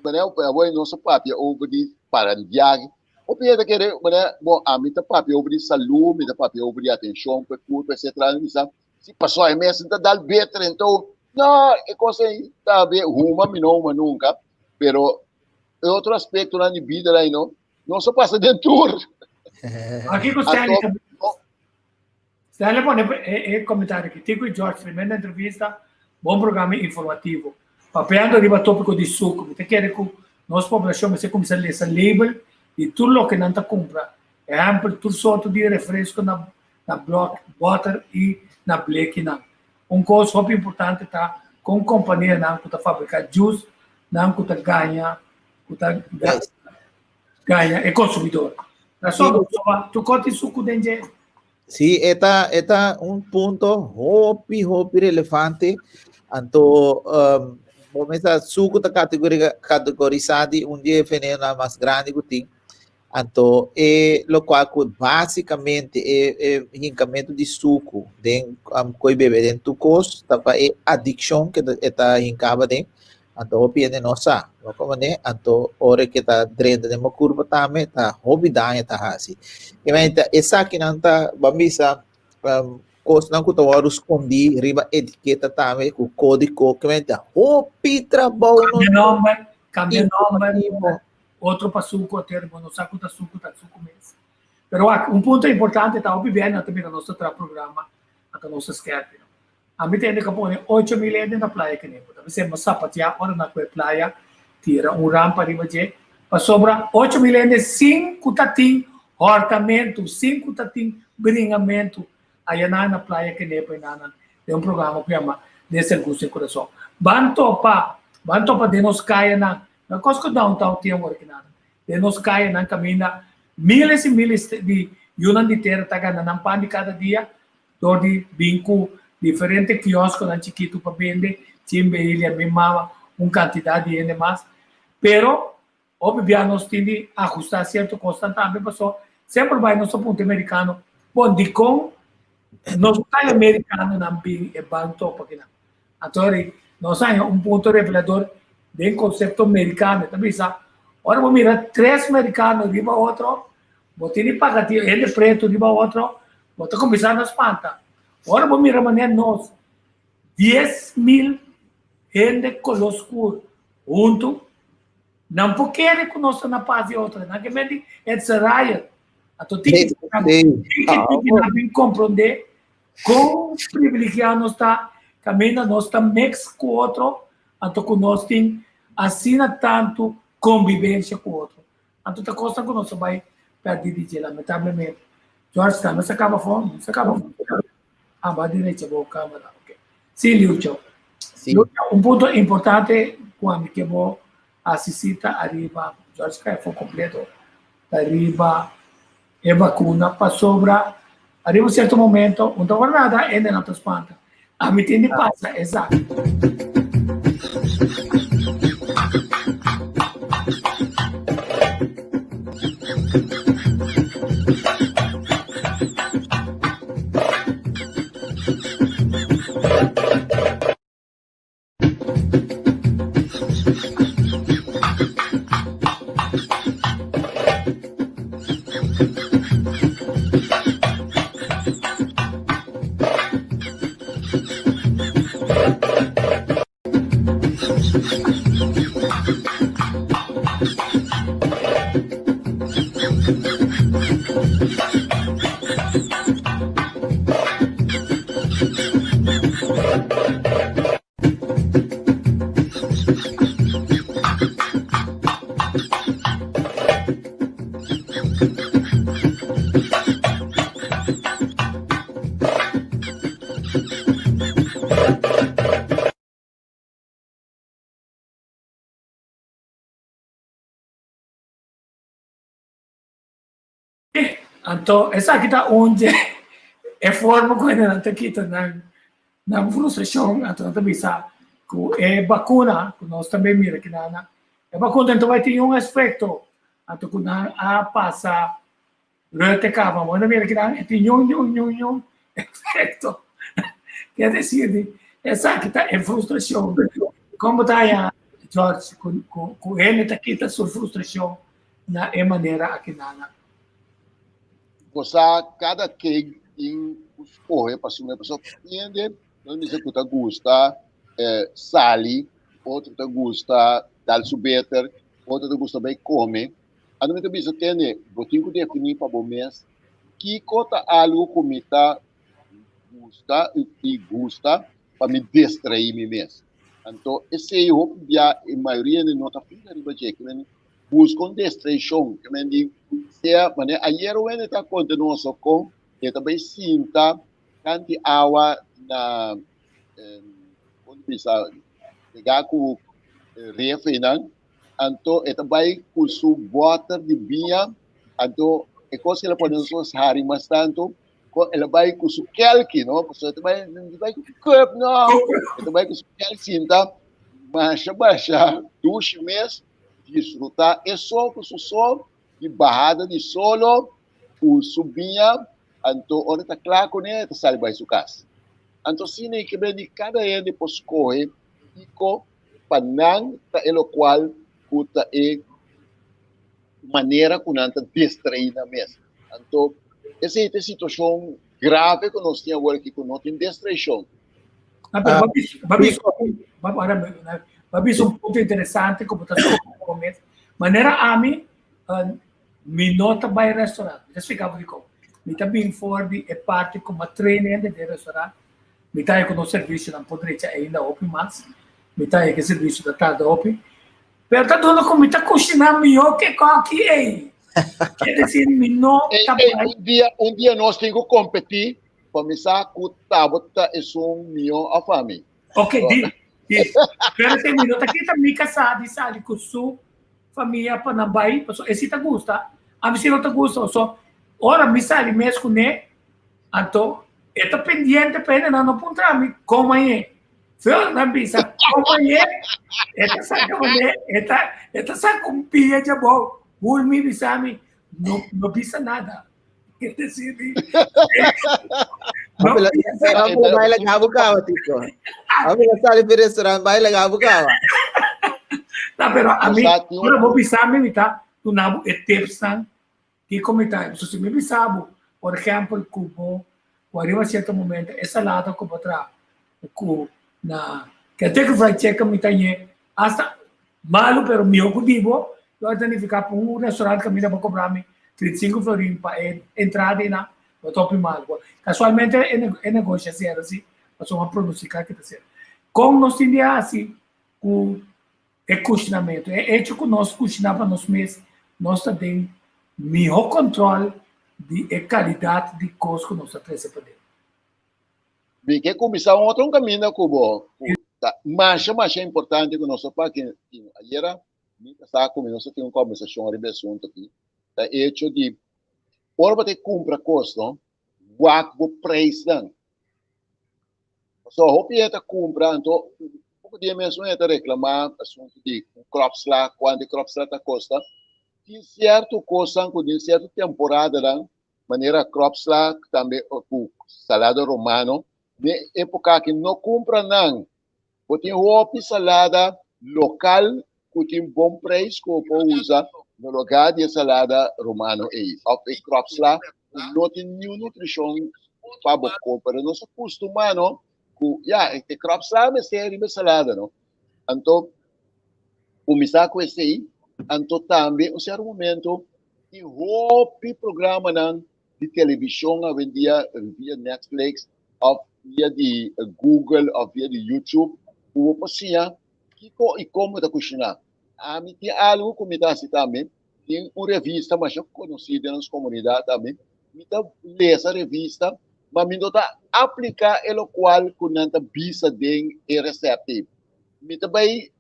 Speaker 5: manera abo nos a papia over di parandiahe. Hopi hende ta kere, manera, bon, ami ta papia over di salú, mi ta papia over di atenshon pa e kurpa, etcetera. Mi bisa, si pasó e mes ta dal beter, enton, no, e kos ei ta be huma, mi no huma nunka, pero e otro aspektonan di bida ei no, nos a pasa den tur.
Speaker 4: Aki ku Stanley ta Stanley pone e komentario aki, Tico i George, tremenda entrevista, bon programa informativo. Papiando riba tópiko di suku, mi ta kere ku nos poblashon mester kuminsá lesa label di tur loke nan ta kumpra. Ehèmpel, tur sorto di refresko na na blòk, bòter i na blekinan. Un kos hopi importante ta kon kompanianan ku ta fabriká jus nan ku ta gaña ku ta gaña e konsumidor. Rason, tur kos tin suku den dje.
Speaker 8: Sí, e ta, e ta un punto hopi, hopi relevante. Anto, um, bo mesa suku ta kategorisá di un di e venenonan mas grandi ku tin. Anto, e lokual ku básikamente e, e hinkamentu di suku den um, koi bebe den tur kos ta pa e adikshon ke e ta hinkaba den. Anto hopi hende no sa, no komprendé? Anto ora ke ta drenta den bo kurpa tambe ta hopi daño ta hasi. I men ta esakinan ta ban bisa um, kosnan ku ta wòrdu skondí riba etiketa tambe ku kódigo ke men ta hopi trabou
Speaker 4: no Kambia nòmber, kambia nòmber, otro pa suku, otro bo no sa ku ta suku ta suku mes. Pero wak, un punto importante ta hopi bia nan ta mira nos ta traha programa ata nos ta skèrpi. Ami tende ka pone 8000 hende na playa Kenepo. Ta bis'é bo sapateá ora na ku e playa tira un rampa riba dje. Pasobra 8000 hende sin ku ta tin hòrtamentu, sin ku ta tin bringamentu ayanan na playa Kenepo i nanan den un programa ku yama Desde el Gusto del Corazón. Ban topa, ban topa den nos kayanan. No kos ku downtown tin awor ki nada. Den nos kayanan kaminda miles i miles di yunan di tera ta gana nan pan di kada dia Dor di bin ku diferente kioskonan chikitu pa bende, Chimbe, Ilia, mi mama, un kantidat di hende mas. Pero, hopi bia nos tin di ahustá sierto kosnan tambe paso semper bai nos ta puntra e merikano, bon, dikon nos ta e merikanonan bin e ban topa kinan? Anto ri nos haña un punto revelador den konsepto merikano. E ta bisa, ora bo mira tres merikano riba otro, bo tin di paga di hende pretu riba otro, bo ta kuminsá na spanta. Ora bo mira manera nos 10,000 hende koló skur huntu, nan por kere ku nos ta na pas di otro. Nan ke men di it's a riot. Anto tiki tiki tiki nan bin komprondé kon privilegiá nos ta kaminda nos ta mix ku otro, anto ku nos tin asina tantu konbibensia ku otro. Anto ta kosnan ku nos a bai pèrdí di dje, lamentablemente. George, tambe sa kaba afó? No sa kaba afó. Ah, ba derecha bo kamera. Ok. Sí, Liucho.
Speaker 8: Sí.
Speaker 4: Liucho, un punto importante ku ami ke bo hasi sita ariba, George kai afó kompleto, ta riba e vakuna pasobra ariba un sierto momento un ta wòrdu nada hende nan ta spanta. Ami tin di pasa esaki. Anto esaki ta un dje e forma ku hendenan ta kita nan nan frustrashon, anto nan ta bisa ku e bakuna ku nos tambe mira kinan, e bakuna ta bai tin un efekto, anto ku nan a pasa. Rutte kaba, bo ta mira kinan e tin ñun ñun ñun ñun efecto. Ker decir di esaki ta e frustracion. Kon bo ta haña George ku ku ku hende ta kita su frustracion na e manera akinana?
Speaker 5: Bo sa kada ken tin ku skohe pa su mes. Pasobra hende no bisa ku ta gusta eh, sali, otro ta gusta dal su beter, otro ta gusta bai kome. Anto mi ta bisa tende, bo tin ku definí pa bo mes kiko ta algu ku mi ta gusta i gusta pa mi distraí mi mes. Anto esei hopi bia e mayoria hende no ta fija riba dje, ke men buska un distraishon, ke men di sea manera ayer un hende ta konta nos kon e ta bai sinta kanti awa na kon ta bisa pegá ku ref einan. Anto e ta bai ku su bòter di biña, anto e kos ku el a pone nos hari mas tantu, ku el a bai ku su kelki, no? Pasobra e ta bai, e bai ku cup, no? E ta bai ku su kelki sinta, masha basha dushi mes, disfrutá e sol ku su sol, di bahada di solo, ku su biña, anto ora e ta kla kuné, e ta sali bai su kas. Anto asina e ke bini kada hende por skohe kiko pa nan ta e lokual ku ta e manera ku nan ta distraí nan mes. Anto, esei ta e situashon grave ku nos tin awor aki, ku no tin distraishon.
Speaker 4: Ah, pero ba bisa un punto interesante ku bo ta toka bo mes. Manera ami, mi no ta bai restaurant. Mi ta splika bo dikon. Mi ta bin for di e parti ku mi a train hende den restaurant. Mi ta haña ku nos servisionan por drecha ainda hopi mas. Mi ta haña ku e servisio ta tarda hopi. Pero ta duna ku mi ta kushiná mihó ku e kòki ei. Ker desir mi no ta
Speaker 5: Ey, ey,
Speaker 4: bai.
Speaker 5: un dia, un dia nos tin ku kompetí pa mi sa ku tabo ta esun mihó òf ami.
Speaker 4: Ok, di, di. Pero te mi no ta kita mi kasá di sali ku su famia pa nan bai, pasobra e si ta gusta, ami si no ta gusta. So, ora mi sali mes kuné, Anto e ta pendiente pa hendenan no puntra mi kon mañé. Veel nan bisa kon mañé, e ta saka mañé, e ta e ta saka un pia djabou, hul mi bisa mi no no bisa nada. Es decir, di, no
Speaker 8: Apela,
Speaker 4: bisa.
Speaker 8: apela baila gabu kawa, Tico. Apela sali pi restaurant baila gabu kawa.
Speaker 4: Ta, pero a mi,
Speaker 5: Sa tin un-
Speaker 4: ora bo bisa mi, mi ta duna bo e tipsnan Kiko mi ta haci? Si mi bisa bo, por ehempel, cu bo cu ariba cierto momento e salada cu bo traha cu na Kentucky Fried Chicken mi ta ñe hasta malo pero miho cu di bo, lo a significa pa un restaurant caminda bo cobra mi 35 florin pa e entrada y nan, bo ta hopi malo. Casualmente e negoshi a cera si, pasobra a pronostica ki ta cera. Con nos tin di haci cu E kushinamentu, e echo ku nos kushiná pa nos mes, nos ta den mihó kòntròl di e kalidat di kos ku nos ta trese paden.
Speaker 5: Mi ke kuminsá un otro kaminda ku bo ku ta masha masha importante ku nos ta papia aki. Ayera mi ta sa ku mi nos ta tin un kòmbersashon riba e asuntu aki, ta echo di ora bo ta kumpra kos no, wak bo preisnan. Pasobra hopi hende ta kumpra, anto poko dia mes un hende ta reklamá asuntu di un kropsla, kuantu e kropsla ta kosta. Tin sierto kosnan ku den sierto temporadanan, manera kropsla tambe ku salada romano, den e epoka aki no kumpra nan. Bo tin hopi salada lokal ku tin bon preis ku bo por usa na lugá di e salada romano ei òf e kropsla ku no tin niun nutrishon pa bo kor. Pero nos a kustumá no ku ya e kropsla mester riba e salada no. Anto kuminsá ku esei, anto tambe un sierto momento tin hopi programanan di televishon awendia via Netflix òf via di Google òf via di YouTube ku bo por siña kiko i kon bo ta kushiná. Ami tin algu ku mi ta hasi tambe, tin un revista masha konosí den nos komunidat tambe, mi ta lesa revista ma mi no ta apliká e lokual ku nan ta bisa den e resèpt ei. Mi ta bai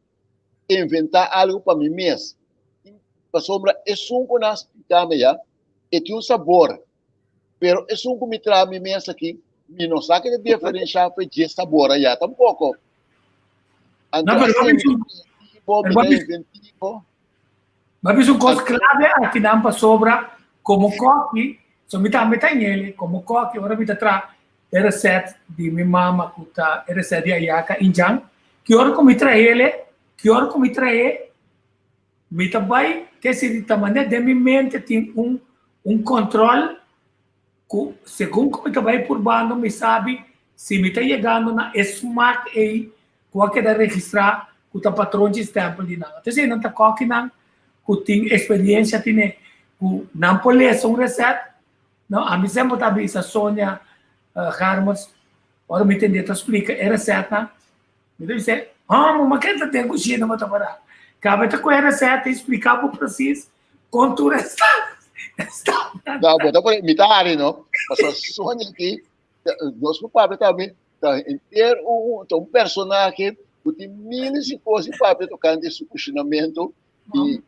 Speaker 5: inventá algu pa mi mes, pasobra esun ku nan a splika mi ya e tin un sabor, pero esun ku mi traha mi mes aki, mi no sa ke ta diferensha fe dje sabor aya tampoko. Anto
Speaker 4: No, pero
Speaker 5: asina mi ta creativo, mi ta inventivo.
Speaker 4: Ma bisa un kos klave aki nan pasobra. Komo kòki, so mi tambe ta ñele, komo kòki ora mi ta traha e resèt di mi mama ku ta e resèt di ayaka indjan, ki ora ku mi trahele, ki ora ku mi trahe, mi ta bai ke si di ta manera den mi mente tin un un kòntròl ku segun ku mi ta bai purbando mi sabi si mi ta yegando na e smak ei ku a keda registrá ku ta patronchi stèmpel di nan. Entonces ei nan ta kòkinan ku tin eksperiensha tine ku nan por lesa un resèt. No, ami semper ta bisa Sonia Garmers, ora mi tende ta splika e resètnan, mi ta bisa, Hòmber, ma ken ta den kushina bo ta pará? Kaba ta ku e resèt i splika bo presis kon tur e stapnan.
Speaker 5: No, bo ta por mi ta hari no. Pasobra Sonia aki, nos por papia tambe, ta henter un ta un personahe ku tin miles di kos di papia tokante su kushinamentu i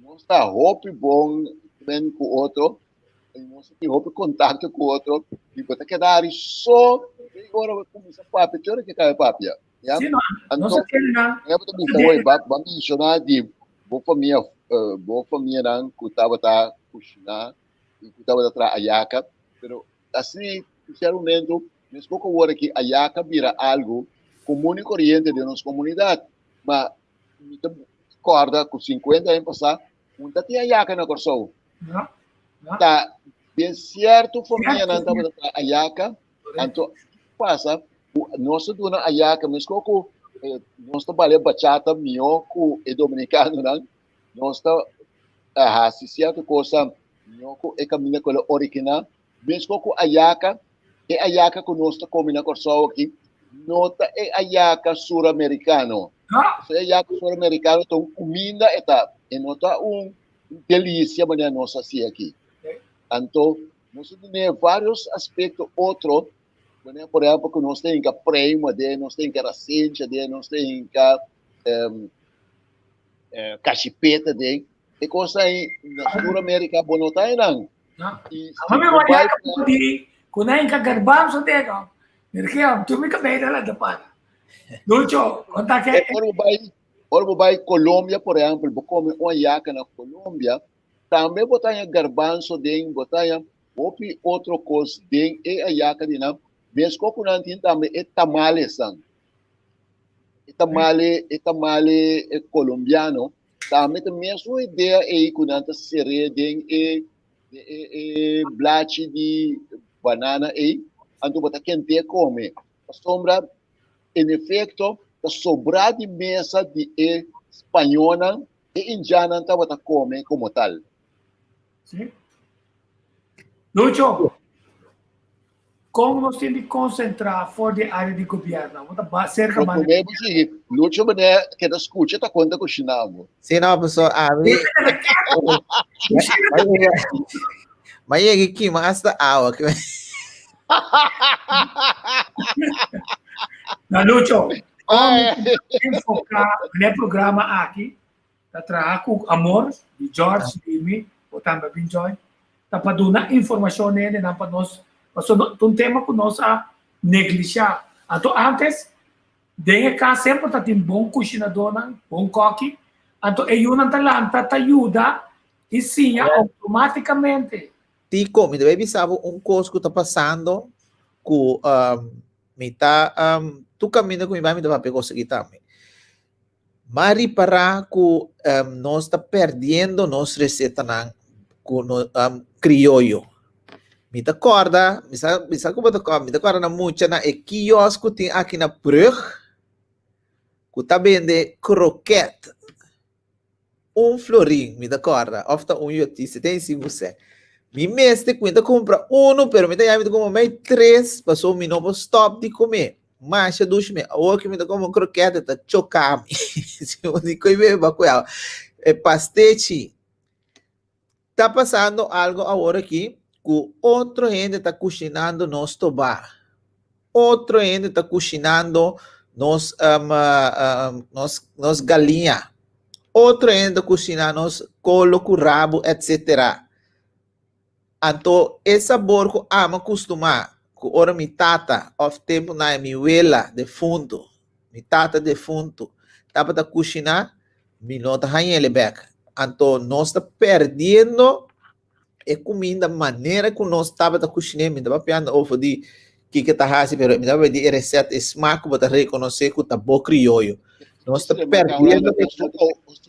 Speaker 5: nos ta hopi bon men ku otro i nos tin hopi kontakto ku otro i bo ta keda hari so i ora bo kuminsá papia te ora ke kaba papia ya.
Speaker 4: Sí, no, nos
Speaker 5: Anto
Speaker 4: a kere nan.
Speaker 5: e bo ta bisa hoy ba ba menshoná di bo famia bo famianan ku tabata kushiná i ku tabata traha ayaka pero Así, un cierto momento, mes poco awor aki ayaka bira algo común y corriente den nos comunidad. Ma mi ta corda cu 50 aña pasá, un ta tin ayaka na Kòrsou.
Speaker 4: Ja, ja.
Speaker 5: Ta den cierto famianan
Speaker 4: Cierto,
Speaker 5: tabata traha ayaka, anto pasa cu nos ta duna ayaka mes cu eh, nos ta balia bachata mihó cu e dominicanonan, nos ta hasi cierto cosa mihó cu e caminda cu el a originá. Mesco cu ayaka, e ayaka cu nos ta come na Kòrsou aki no ta e ayaka suramericano. So e ayaka suramericano ta un cuminda e ta, e no ta un delicia manera nos hasi aki. Anto nos ta tene varios aspecto otro, manera por ehempel cu nos ta hinca pruim aden, nos ta hinca rasenchi aden, nos ta hinca cachipet aden. E cos ai na Suramerica bo no ta einan.
Speaker 4: I si bo bai pa. Ku nan ka garbanzo dego. Mirke, tu mi kabei la de para. Lucho, konta ke.
Speaker 5: Ora bo bai, ora bo bai Colombia, por ehempel, bo come un ayaka na Colombia, tambe bo ta haña garbanzo den, bo ta haña hopi otro kos den e ayaka di nan. Meskos ku nan tin tambe e tamalesnan. E tamale, e tamale colombiano, Tambe ta mesun idea ei ku nan ta ser'é den e e e blachi di banana ei, anto bo ta kent'é kome. Pasobra, en efekto, ta sobrá di mesa di e spañónan, e indjannan tabata kome komo tal.
Speaker 4: Sí. Lucho, Kon nos tin di konsentrá for di e área di gobièrnu? Bo ta ba serka
Speaker 5: Lo
Speaker 4: banda.
Speaker 5: promé bo sigui, Lucho meneer keda skucha ta konta kushiná bo.
Speaker 8: Sí, no, paso ami. Ma yega kima hasta awa.
Speaker 4: Na Lucho, kon enfoká n'e programa aki ta traha ku amor di George, di mi, bo tambe a bin join, ta pa duna informashon na hendenan pa nos, pasobra ta un tema ku nos a neglishá. Anto ántes den e kas semper ta tin bon kushinadónan, bon kòki, anto e yunan ta lanta ta yuda i siña outomátikamente.
Speaker 8: Tico, mi debe bisa bo un kos ku ta pasando ku mi ta tur kaminda ku mi bai mi ta papia kos aki tambe. M'a ripará ku nos ta perdiendo nos resetanan ku no krioyo. Mi ta kòrda, mi sa mi sa ku bo ta kòrda, mi ta kòrda na mucha na e kiosk ku tin aki na Brug ku ta bende kroket. Un florin mi ta kòrda òf ta un yoti 75 sènt. Mi mester ku mi ta kumpra unu pero mi ta yama mi ta kumpra mei tres pasobra mi no por stòp di kume. Masha dushi mi. Awor ku mi ta kome un krokèt e ta choka mi. Si bo di koe bebe baku awa. E pastechi. Ta pasando algo awor aki ku otro hende ta kushinando nos tobá. Otro hende ta kushinando nos um, um, nos, nos galiña. Otro hende ta kushiná nos kolo ku rabu, etc. Anto e sabor ku ami a kustumá ku ora mi tata òf tempu na mi wela defuntu, mi tata defuntu, tabata kushiná, mi no ta hañ'el bèk. Anto nos ta pèrdiendo. E kuminda manera ku nos tabata kushiné, mi ta papiando over di kiko ta hasi, pero mi ta papia di e resèt, e smak ku bo ta rekonosé ku ta bo krioyo. Nos ta perdiendo e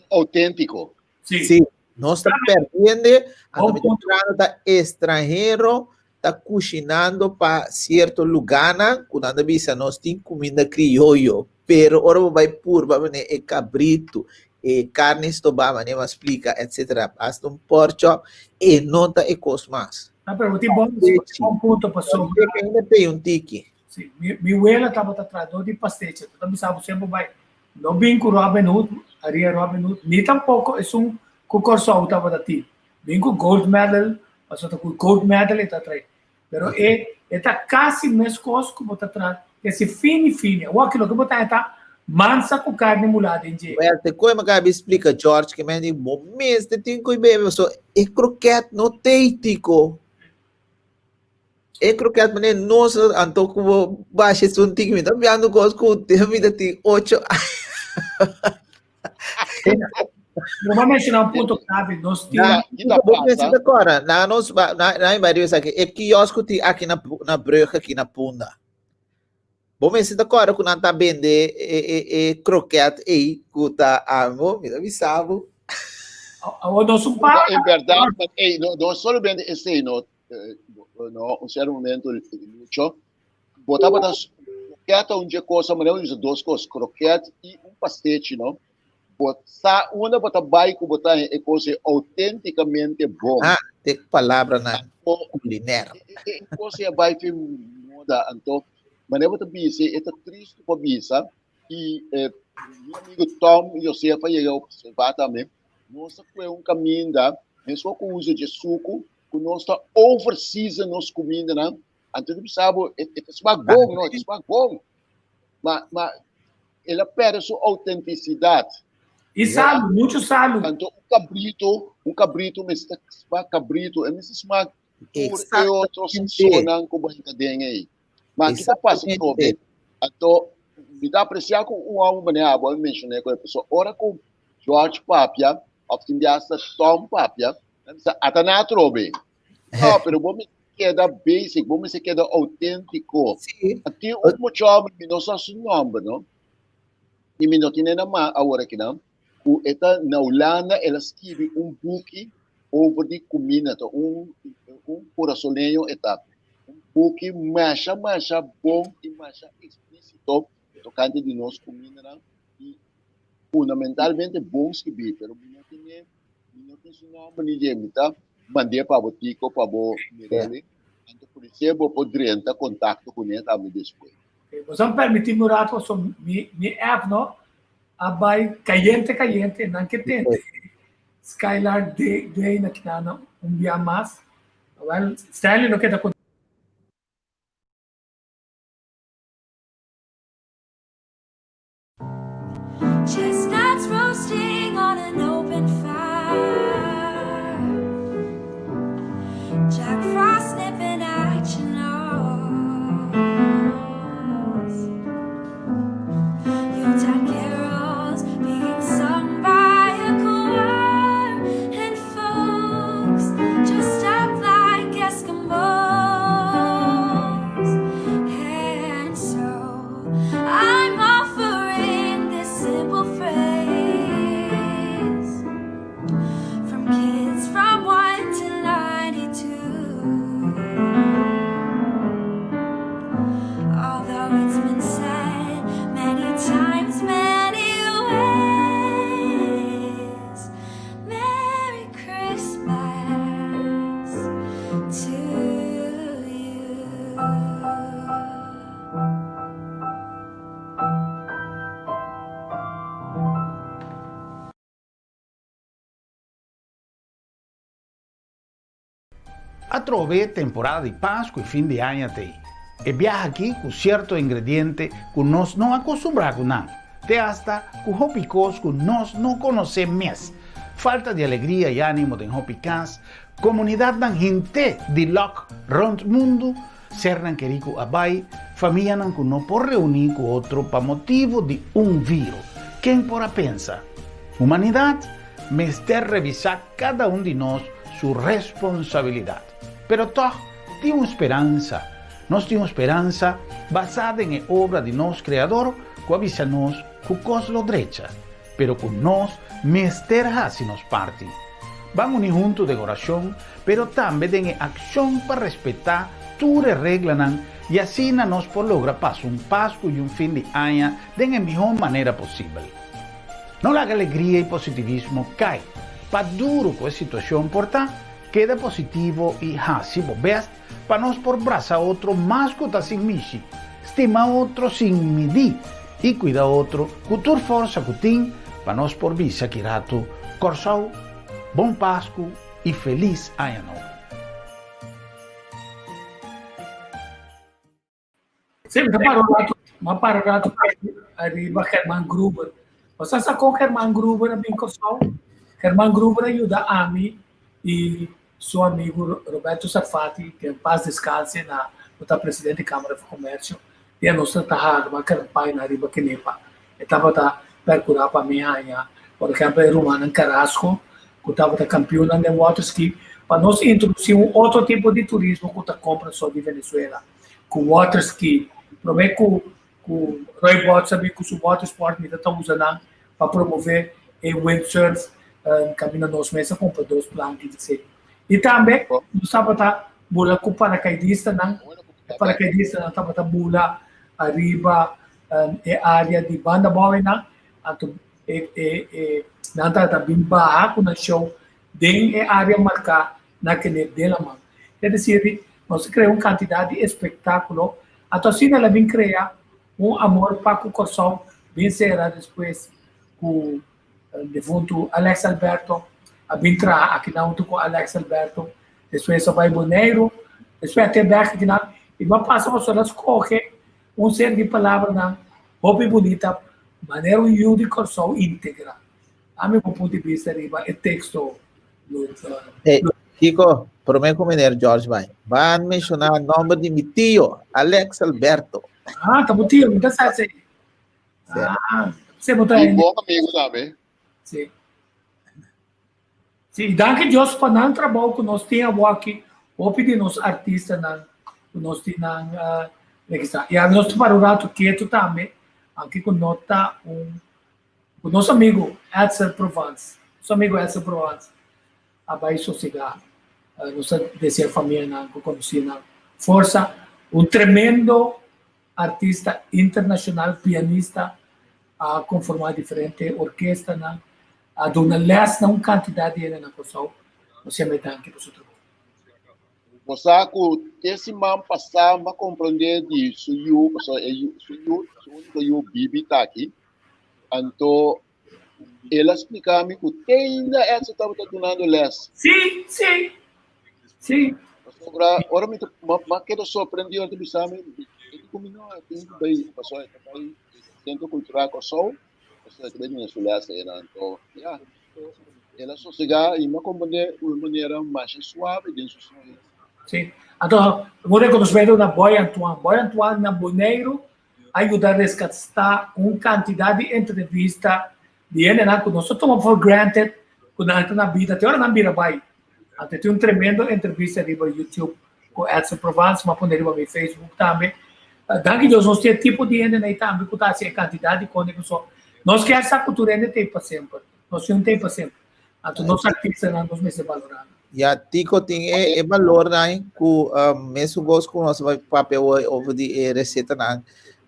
Speaker 5: Outéntiko.
Speaker 4: Sí.
Speaker 8: Sí, nos ta perdiendo, anto mi ta mirando ta estranhero ta kushinando pa sierto lugánan ku nan ta bisa nos tin kuminda krioyo, pero ora bo bai purba manera e kabritu, e karni stobá manera bo a splika etcetera, hasta un pork chop, e no ta e kos mas.
Speaker 4: No, pero bo tin bon, bon punto pasobra.
Speaker 8: Manteca ainda pei un tiki.
Speaker 4: Sí, mi, mi wela tabata trahador di pastecha, ta bisa bo semper bai, no bin ku Robin Hood, haria Robin Hood, ni tampoko esun ku Kòrsou tabata tin. Bin ku gold medal, pasobra ta ku gold medal e ta trae. Pero e e ta kasi meskos ku bo ta traha, kesi fini fini. Awor ki loke bo ta ta mansa ku karni mulá den dje.
Speaker 8: Well, te koe mi kabi splika George ke men di bo mester tin ku bebe pasobra e kroket no tei tiko. E kroket mane nos anto ku bo basha esun tiki mi ta biando kos ku te mi ta tin ocho aña.
Speaker 4: Pero bo menciona un punto clave. Nos tin.
Speaker 8: Na, bo pensa ta kora, na nos na na mi bai aki, e kiosk ku tin aki na na brug aki na Punda. Bo mester ta kora ku nan ta bende e e e kroket ei ku ta amo, mi ta bisa bo.
Speaker 4: Awor nos un pa.
Speaker 5: En berdad, maar ey, no, no solamente esei, no, no, un cierto momento, Lucho, bo tabata kroket un dje cosa, maar usa dos cos, kroket y un pastechi, no? Bo sa unda bo ta bai ku bo ta e cosa auténticamente bon.
Speaker 8: Ah, te palabra na culinair.
Speaker 5: E cosa ya bai fi moda, anto, manera bo ta bisa, e ta tristo pa bisa, y eh, mi amigo Tom Josefa llega a observar tambe, nos ta kue un caminda, mesmo ku uso dje suku, ku nos ta over season nos kumindanan, anto di bisa bo, e ta smak bon, no, e ta smak bon. Ma, ma, el a perde su autenticidad.
Speaker 4: Y salu, mucho salu.
Speaker 5: Anto un cabrito, un cabrito mester smak cabrito, e mester smak tur e otro sazonnan ku bo hinka den ei. Ma ki ta pasa trobe? Anto, mi ta aprecia ku un hòmber manera abo a menshoné ku e pasobra ora ku George papia, òf tin bia hasta Tom papia, nan bisa ata na atrobe. No, pero bo mester keda basic, bo mester keda auténtiko.
Speaker 8: Sí.
Speaker 5: Tin un mucha hòmber, mi no sa su nòmber no, i mi no tene na man awor akinan, ku e ta na Hulanda, el a skibi un buki over di kuminda, ta un un kurasoleño e ta. Un buki masha masha bon i masha eksplísito tokante di nos kumindanan i fundamentalmente bon skibí, pero mi no tene mi no tin su nòmber ni dje, mi ta mand'é pa bo Tico pa bo mir'é, anto por bo por drenta kontakto kuné tambe despues.
Speaker 4: Bo sa permití mi un rato, so mi mi app no a bai kayente kayente, nan ke tende Skylark Day na kinana un bia mas. Well, Stanley lo keda ku.
Speaker 1: Chestnuts roasting on an open fire. Jack Frost nipping at your nose. Yuletide carols being sung by a choir, and folks dressed up like Eskimos. And so I'm offering this simple phrase from kids from 1 to 92. Although it's been said many times, many ways, Merry Christmas to you.
Speaker 9: Atrobe temporada di Pasku i fin di aña ta ei. E biaha aki ku sierto ingrediente ku nos no a kustumbrá ku nan, te asta ku hopi kos ku nos no konosé mes. Falta di alegria i ánimo den hopi kas, komunidatnan hint'é di lòk rònt mundu, sernan kerí ku a bai, famianan ku no por reuní ku otro pa motibu di un viro. Ken por a pensa? Humanidat mester revisá kada un di nos. su responsabilidat. Pero tòg tin un speransa. Nos tin un speransa basá den e obra di nos Kreador ku a bisa nos ku kos lo drecha, pero ku nos mester hasi nos parti. Ban uni huntu den orashon, pero tambe den e akshon pa respetá tur e reglanan i asina nos por logra pasa un Pasku i un fin di aña den e mihó manera posibel. No laga alegria i positivismo kai. Pa duru ku e situashon por ta, keda positivo i hasi bo bèst pa nos por brasa otro mas ku ta sin mishi, stima otro sin midí i kuida otro ku tur forsa ku tin pa nos por bisa ki ratu, Kòrsou, Bon Pasku i Felis Aña Nobo!
Speaker 4: Sí, mi ta para un rato, mi para un rato ariba Germán Gruber. Bo sa sa kon Germán Gruber a bin Kòrsou? Germán Gruber a yuda ami i su amigu Roberto Sarfati, ke en paz descanse, na bo ta presidente di Kámara di Komèrsio, i a nos ta traha riba kampaña riba Kenepa. E tabata perkurá pa mi haña, por ehèmpel, e rumannan Carrasco, ku tabata kampionnan den waterski, pa nos introdusí un otro tipo di turismo ku ta kompra so di Venezuela. Ku water ski. Promé ku ku Roy Botts a bin ku su water sport mi ta ta usa nan pa promové e windsurf kaminda nos mes a kumpra dos planki di esei. I tambe nos tabata bula ku parakaidista-nan, e parakaidista-nan tabata bula ariba e área di banda bou einan, anto e e e nan tabata bin baha ku nan show den e área marká na kende den laman. Es desir, nos a krea un kantidat di espektákulo, anto asina el a bin krea un amor pa ku Kòrsou bin sera despues ku defuntu Alex Alberto a bin traha akinan huntu ku Alex Alberto, despues a bai Boneiru, despues a te bèk akinan i bo a pasa pasobra el a skohe un ser di palabranan hopi bunita manera un yu di Kòrsou integrá. Ami bo punto di bista riba e teksto.
Speaker 8: Hey, Kiko, promé ku meneer George bai, ban menshoná nòmber di mi tio, Alex Alberto.
Speaker 4: Ah, ta bo tio, mi ta sa esei. Ah, se bo ta
Speaker 5: Un bon amigo tambe.
Speaker 4: Sí. Sí, danki Dios pa nan trabou ku nos tin awoki, hopi di nos artistanan ku nos tin nan uh, registrá. I nos ta para un ratu ketu tambe, aunke ku no ta un Ku nos amigu Edsel Provence, nos amigu Edsel Provence a bai sosegá. Nos ta desea famianan ku konosínan forsa. Un tremendo artista internashonal, pianista, a konformá diferente orkestanan, a duna lès na un kantidat di hende na Kòrsou. Nos yama e danki pa su trabou.
Speaker 5: Bo sa ku te siman pasá m'a komprondé di su yu, pasobra e yu, su yu, su úniko yu Bibi ta aki. Anto el a splika mi ku te ainda Edsel tabata dunando lès.
Speaker 4: Sí, sí, sí.
Speaker 5: Pasobra ora mi ta, m'a keda sorprendí ora ta bisa mi, e di ku mi no, e tin ku bai, pasobra e ta bai Sentro Kultural Kòrsou, pasobra e ta bai duna su lès einan. Anto, ya, el a sosegá i mi a komprendé un manera masha suave den su soño.
Speaker 4: Sí. Anto, un rekonosmentu na Boy Antoine. Boy Antoine na Boneiru a yuda reskatá un kantidat di entrevista di hendenan ku nos ta tuma for granted ku nan ta na bida te ora nan bira bai. Anto tin un tremendo entrevista riba YouTube ku Edson Provence, mi a pone riba mi Facebook tambe. Danki Dios nos tin e tipo di hendenan ei tambe ku ta hasi e kantidat di kos pasobra nos kier sa ku tur hende ta ei pa semper. Nos tin un ta ei pa semper. Anto nos artistanan nos mester balorá nan.
Speaker 8: Ya, Tico tin e, e balornan ku um, mesun kos ku nos bai papia hoy over di e recetanan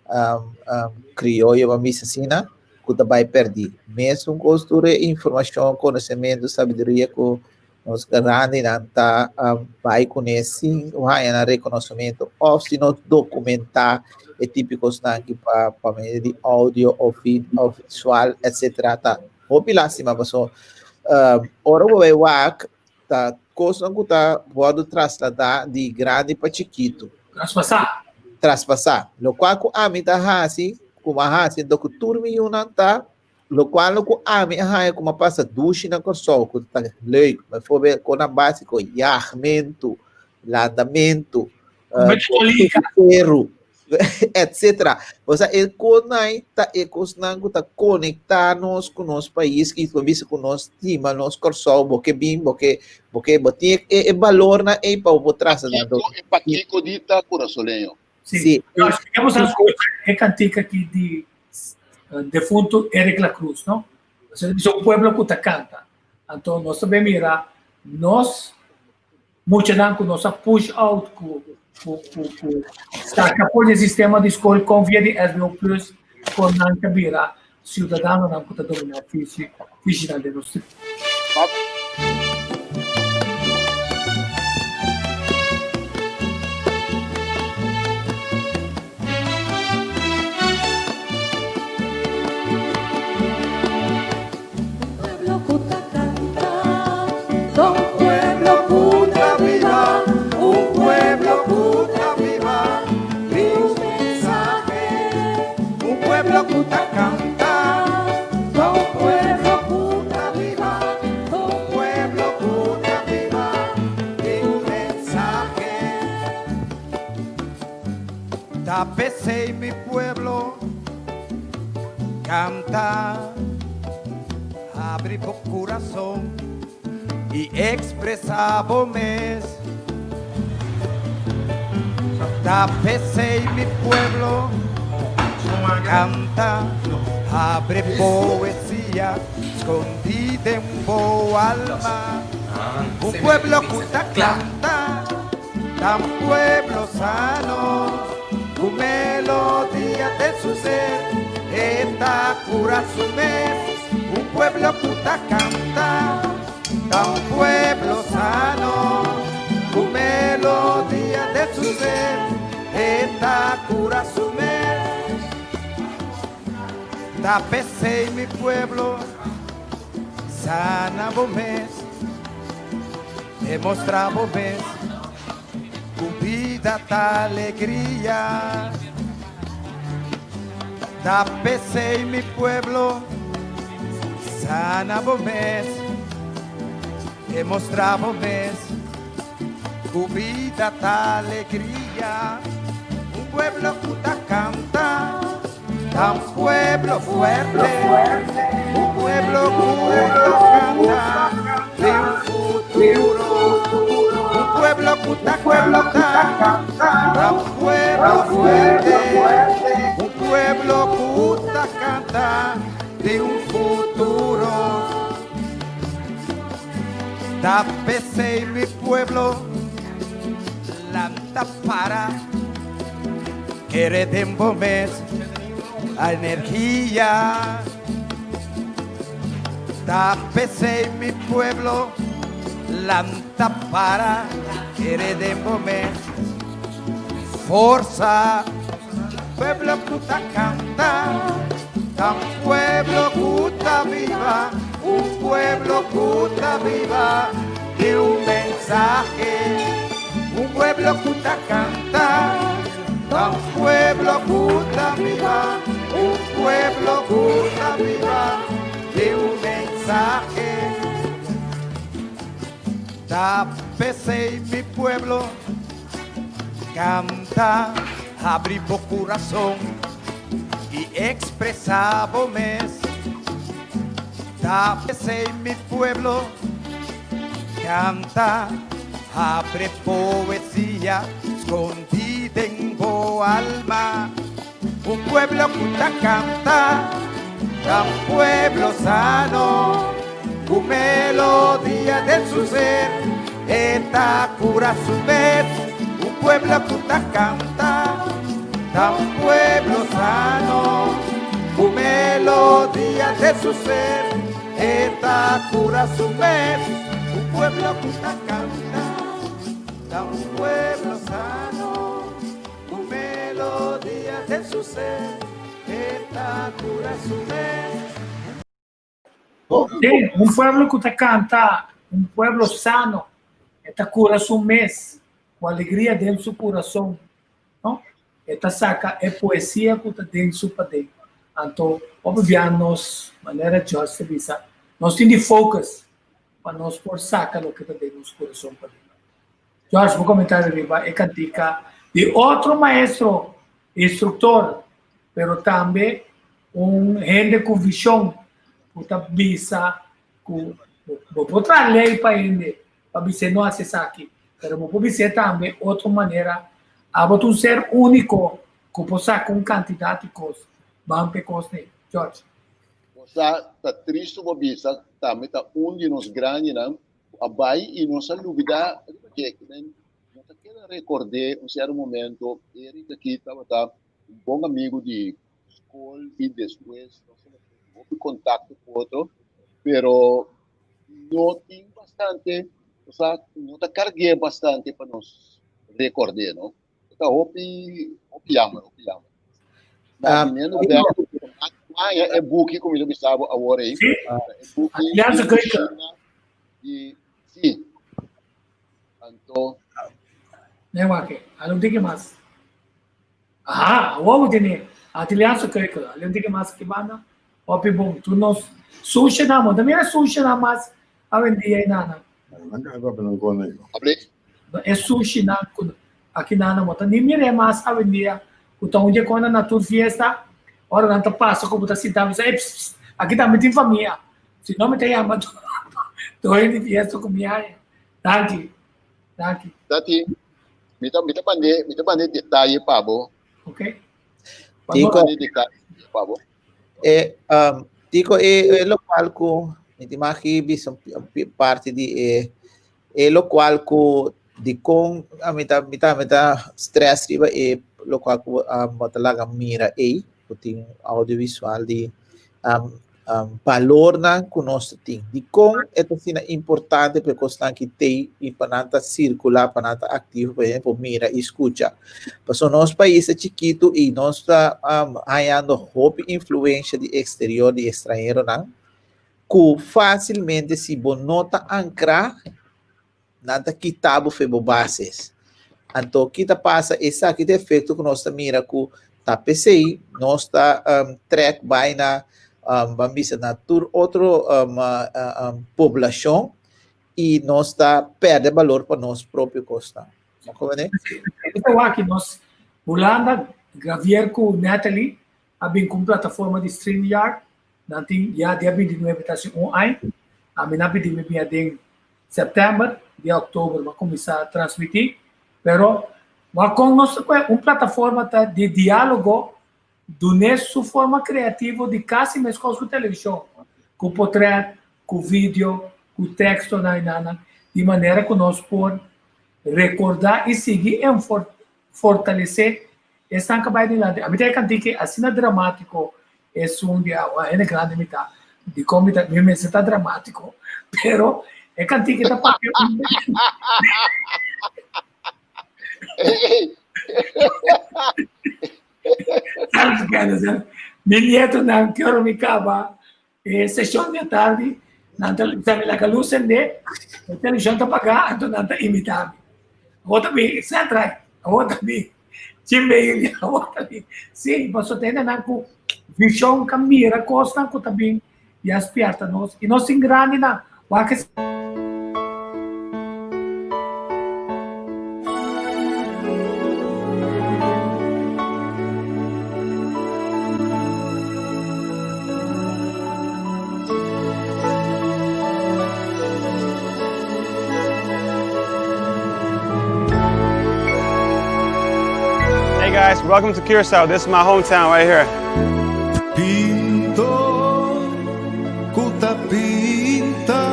Speaker 8: um, um, crioyo pa bisa asina, ku ta bai perdí. Mesun kos tur e informashon, konosementu, sabiduria ku nos grandinan ta um, bai kuné sin haña nan rekonosementu òf si nos dokumentá e típikosnan ki pa pa medio di audio òf vid òf visual etcetera ta Hopi lástima paso ora bo bai wak ta kosnan ku ta wòrdu trasladá di grandi pa chikitu.
Speaker 4: Traspasá.
Speaker 8: Traspasá. Lokual ku ami ta hasi, ku mi a hasi anto ku tur mi yunan ta, lokual no ku ami a haña ku mi a pasa dushi na Kòrsou ku ta leuk, bijvoorbeeld konan básiko, yagmentu, landamentu,
Speaker 4: Komé
Speaker 8: seru. Etc. Osea e kosnan ta e kosnan ku ta konektá nos ku nos pais i ku bisa ku nos stima nos Kòrsou, bo ke bin, bo ke, bo ke, bo tin e, e balornan ei pa bo por trasa nan.
Speaker 5: Pakiko, e pakiko di ta kurasoleño.
Speaker 4: Sí.
Speaker 8: Sí.
Speaker 4: Nos queremos a escucha e cantica aki di defunto Eric La Cruz, no? Osea, bisa un pueblo ku ta kanta. Anto nos ta bin mira nos Muchanan ku nos a push out ku ku ku ku saka for di e sistema di skol kon via di SBO Plus kon nan ta bira siudadanonan ku ta dominá fishi fishinan den nos
Speaker 7: Tapesei mi pueblo canta, abri bo curason y expresa bo mes. Tapesei mi pueblo canta, abre poesia scondi den bo alma. Un pueblo cu ta canta. Ta un pueblo sano, ku melodia den su ser, e ta kura su mes. Un pueblo ku ta kanta, ta un pueblo sano, ku melodia den su ser, e ta kura su mes. Ta p'esei mi pueblo, sana bo mes. Demostra bo mes ku bida ta alegria. Ta p'esei mi pueblo, sana bo mes. Demostra bo mes ku bida ta alegria. Un pueblo ku ta kanta, ta un pueblo fuerte. Un pueblo ku ta kanta di un futuro. Un pueblo ku ta kanta, ta un pueblo fuerte. Un pueblo ku ta kanta di un futuro. Ta p'esei mi pueblo lanta para. Kere den bo mes energia. Ta p'esei mi pueblo lanta para. Kere den bo mes forsa. Pueblo ku ta kanta, ta un pueblo ku ta biba, un pueblo ku ta biba di un mensahe. Un pueblo ku ta kanta, ta un pueblo ku ta biba, un pueblo ku ta biba di un mensahe. Ta p'esei mi pueblo kanta, habri bo kurason i ekspresá bo mes. Ta p'esei mi pueblo Canta, abre poesia scondi den bo alma. Un pueblo cu ta canta, ta un pueblo sano, cu melodia den su ser, e ta cura su mes. Un pueblo cu ta canta, ta un pueblo sano, cu melodia den su ser. E ta cura su mes. Un pueblo cu ta canta, ta un pueblo sano, cu melodia den su ser, e ta cura su mes.
Speaker 4: Sí, un pueblo cu ta canta, un pueblo sano, e ta cura su mes, cu alegria den su curason, no? E ta saca e poesia cu ta den su paden. Anto, hopi bia nos, manera George ta bisa, nos tin di focus pa nos por saca loke ta den nos curason paden. George, bo comentario riba e cantica di otro maestro. instruktor, pero tambe un hende ku vishon ku ta bisa ku bo por traha lei pa hende pa bis'é no hasi esaki, pero bo por bis'é tambe otro manera. Abo ta un ser úniko ku por saka un kantidat di kos. Ban p'e kos nei, George.
Speaker 5: Bo sa, ta tristu bo bisa, tambe ta un di nos grandinan ku a bai i nos a lubidá riba dje. No ta keda rekord'é un sierto momento Eric aki tabata un bon amigu di skol i despues nos tabata tin hopi kontakto ku otro, pero no tin bastante, osea no ta karg'é bastante pa nos rekord'é, no. Ta hopi, hopi jammer, hopi jammer. Na viniendo bek, haña e buki ku mi ta bisa bo awor ei.
Speaker 4: Sí.
Speaker 5: E buki
Speaker 4: Alianza
Speaker 5: di
Speaker 4: Keuken.
Speaker 5: kushina di, sí. Anto.
Speaker 4: Nee, wak, alun tiki mas. Aha, awor bo tene Antilliaanse keuken. Alun tiki mas ki banda. Hopi bon. Tur nos sushi nan, bo ta mira sushi nan mas awendia ei nana. E sushi nan ku aki nana bo ta ni mira mas awendia ku ta un dje kona na tur fiesta ora nan ta pasa ku bo ta sinta bisa ey pss pss aki tambe tin famia. Si no mi ta yama doño di fiesta ku mi haya. Danki. Danki.
Speaker 5: Tati, mi ta mi ta mande mi ta mande detaye pa bo.
Speaker 4: Ok.
Speaker 8: Tico,
Speaker 5: Mande detaye pa bo.
Speaker 8: e, um, Tico, e, e locual ku mi te magi bisa parte di e, e locual ku di kon a mi ta mi ta mi ta stress riba e locual ku um, bo ta laga mira ei, ku tin audiovisual di um, um, balornan ku nos ta tin. Dikon e ta asina importante pa e kosnan ki tei i pa nan ta sirkulá, pa nan ta aktivo, pa hende por mira i skucha. Pasobra nos pais ta chikitu i nos ta um, hañando hopi influensha di eksterior, di ekstranheronan, ku fásilmente si bo no ta ankrá, nan ta kita bo fe bo bases. Anto ki ta pasa? Esaki ta efecto ku nos ta mira ku ta p'esei nos ta um, trek bai na um, ban bisa na tur otro um, uh, um, poblashon i nos ta perde balor pa nos propio kosnan. Mo komprende?
Speaker 4: Esta waki nos Hulanda, Javier ku Natalie a bin ku un plataforma di StreamYard. Nan tin ya dia 29 ta hasi un aña. Ami nan pidi mi bin aden September, dia Oktober bo a kuminsá transmití, pero bo kon nos ta kue un plataforma ta di diálogo dun'é su forma kreativo di kasi meskos ku televishon, ku potrèt, ku video, ku tekstonan i nan, di manera ku nos por rekordá i sigui fortalesé esnan ku a bai dilanti. Ami ta e kantiki asina dramátiko Esun di awa hende grandi mi ta. Dikon mi ta mi mester ta dramátiko. Pero e kantika ta papia un Mi nietonan ke ora mi kaba e seshon di atardi nan ta bisa mi laga lus sende, e televishon ta pagá anto nan ta imitá mi. Awor ta bin Central, awor ta bin Chimbeili, awor ta bin. Sí, pasobra ta hendenan ku vishon ka mira kosnan ku ta bin i a spièrta nos. I nos tin grandinan. Wak e.
Speaker 10: Hey guys, welcome to Curacao. This is my hometown right here.
Speaker 2: Pintor ku ta pinta,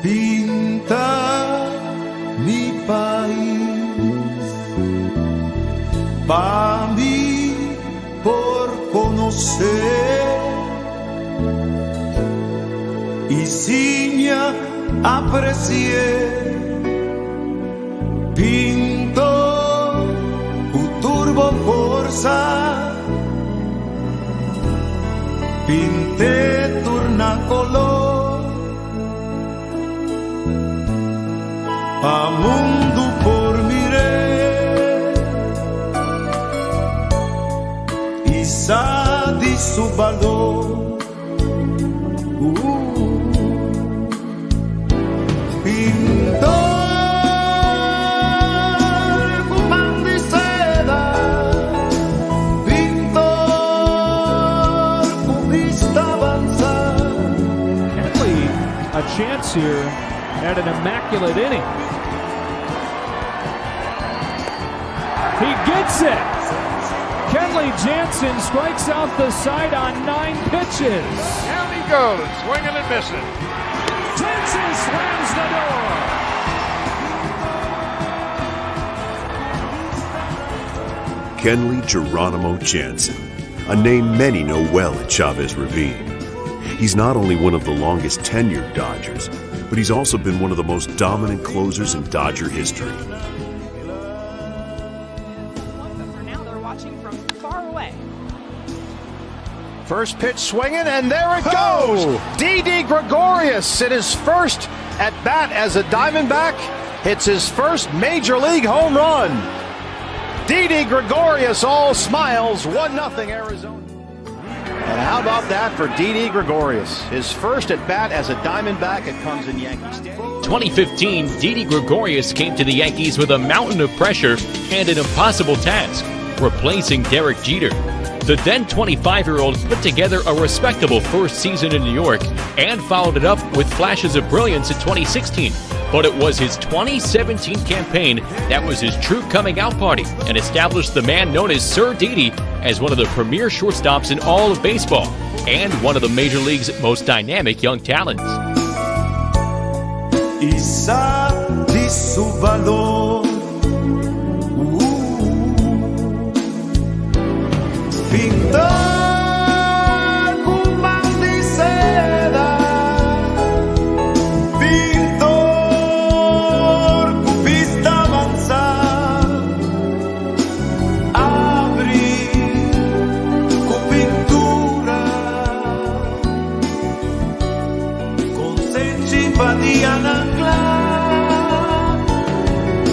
Speaker 2: pinta mi pais. Pa mi por konosé i siña apresié. Pintor ku tur bo forsa, pint'é tur na kolor pa mundu por mir'é i sa di su balor. Pintor ku pan di seda.
Speaker 11: chance here at an immaculate inning. He gets it! Kenley Jansen strikes out the side on nine pitches.
Speaker 12: Down he goes, swinging and missing.
Speaker 11: Jansen slams the door.
Speaker 13: Kenley Geronimo Jansen, a name many know well at Chavez Ravine. He's not only one of the longest tenured Dodgers, but he's also been one of the most dominant closers in Dodger history.
Speaker 14: First pitch swinging, and there it goes. Oh. Didi Gregorius in his first at bat as a Diamondback hits his first major league home run. Didi Gregorius all smiles, 1 0 Arizona. And how about that for Didi Gregorius? His first at bat as a Diamondback, it comes in Yankee Stadium.
Speaker 15: 2015, Didi Gregorius came to the Yankees with a mountain of pressure and an impossible task replacing Derek Jeter. The then 25 year old put together a respectable first season in New York and followed it up with flashes of brilliance in 2016. But it was his 2017 campaign that was his true coming out party and established the man known as Sir Didi as one of the premier shortstops in all of baseball and one of the major league's most dynamic young talents.
Speaker 2: Isa di su balor. Pintor ku man di seda, pintor ku bista avansá, abri ku pintura, konsenchi pa dianan kla.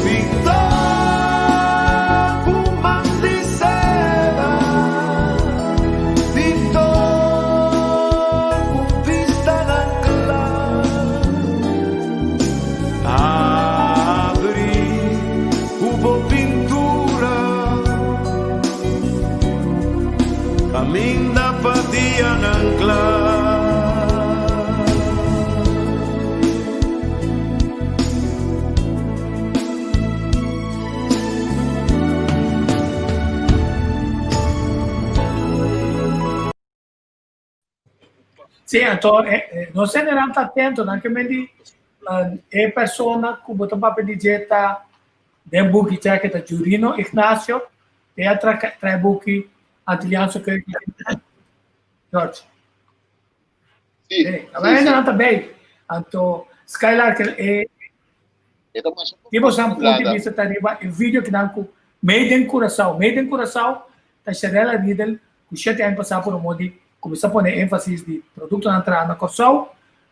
Speaker 2: Pintor ku man di seda, pintor ku bistanan kla, abri ku bo pintura, kaminda pa dianan kla.
Speaker 4: Sí, anto nos hendenan ta atento, nan ke men di e persona ku bo ta papia di dje ta den buki cha ke ta Jurino Ignacio, e a trae buki Antilliaanse Keuken. George.
Speaker 5: Sí,
Speaker 4: Eh, sí, sí. ta bij. Anto Skylark e
Speaker 5: E ta mas
Speaker 4: Tipo san punto di
Speaker 5: Hulanda.
Speaker 4: vista ta riba e video ki nan ku Made in Curaçao. Made in Curaçao ta Sharella Riedel ku shete aña pasá por un di kuminsá pone énfasis di produktonan traha na Kòrsou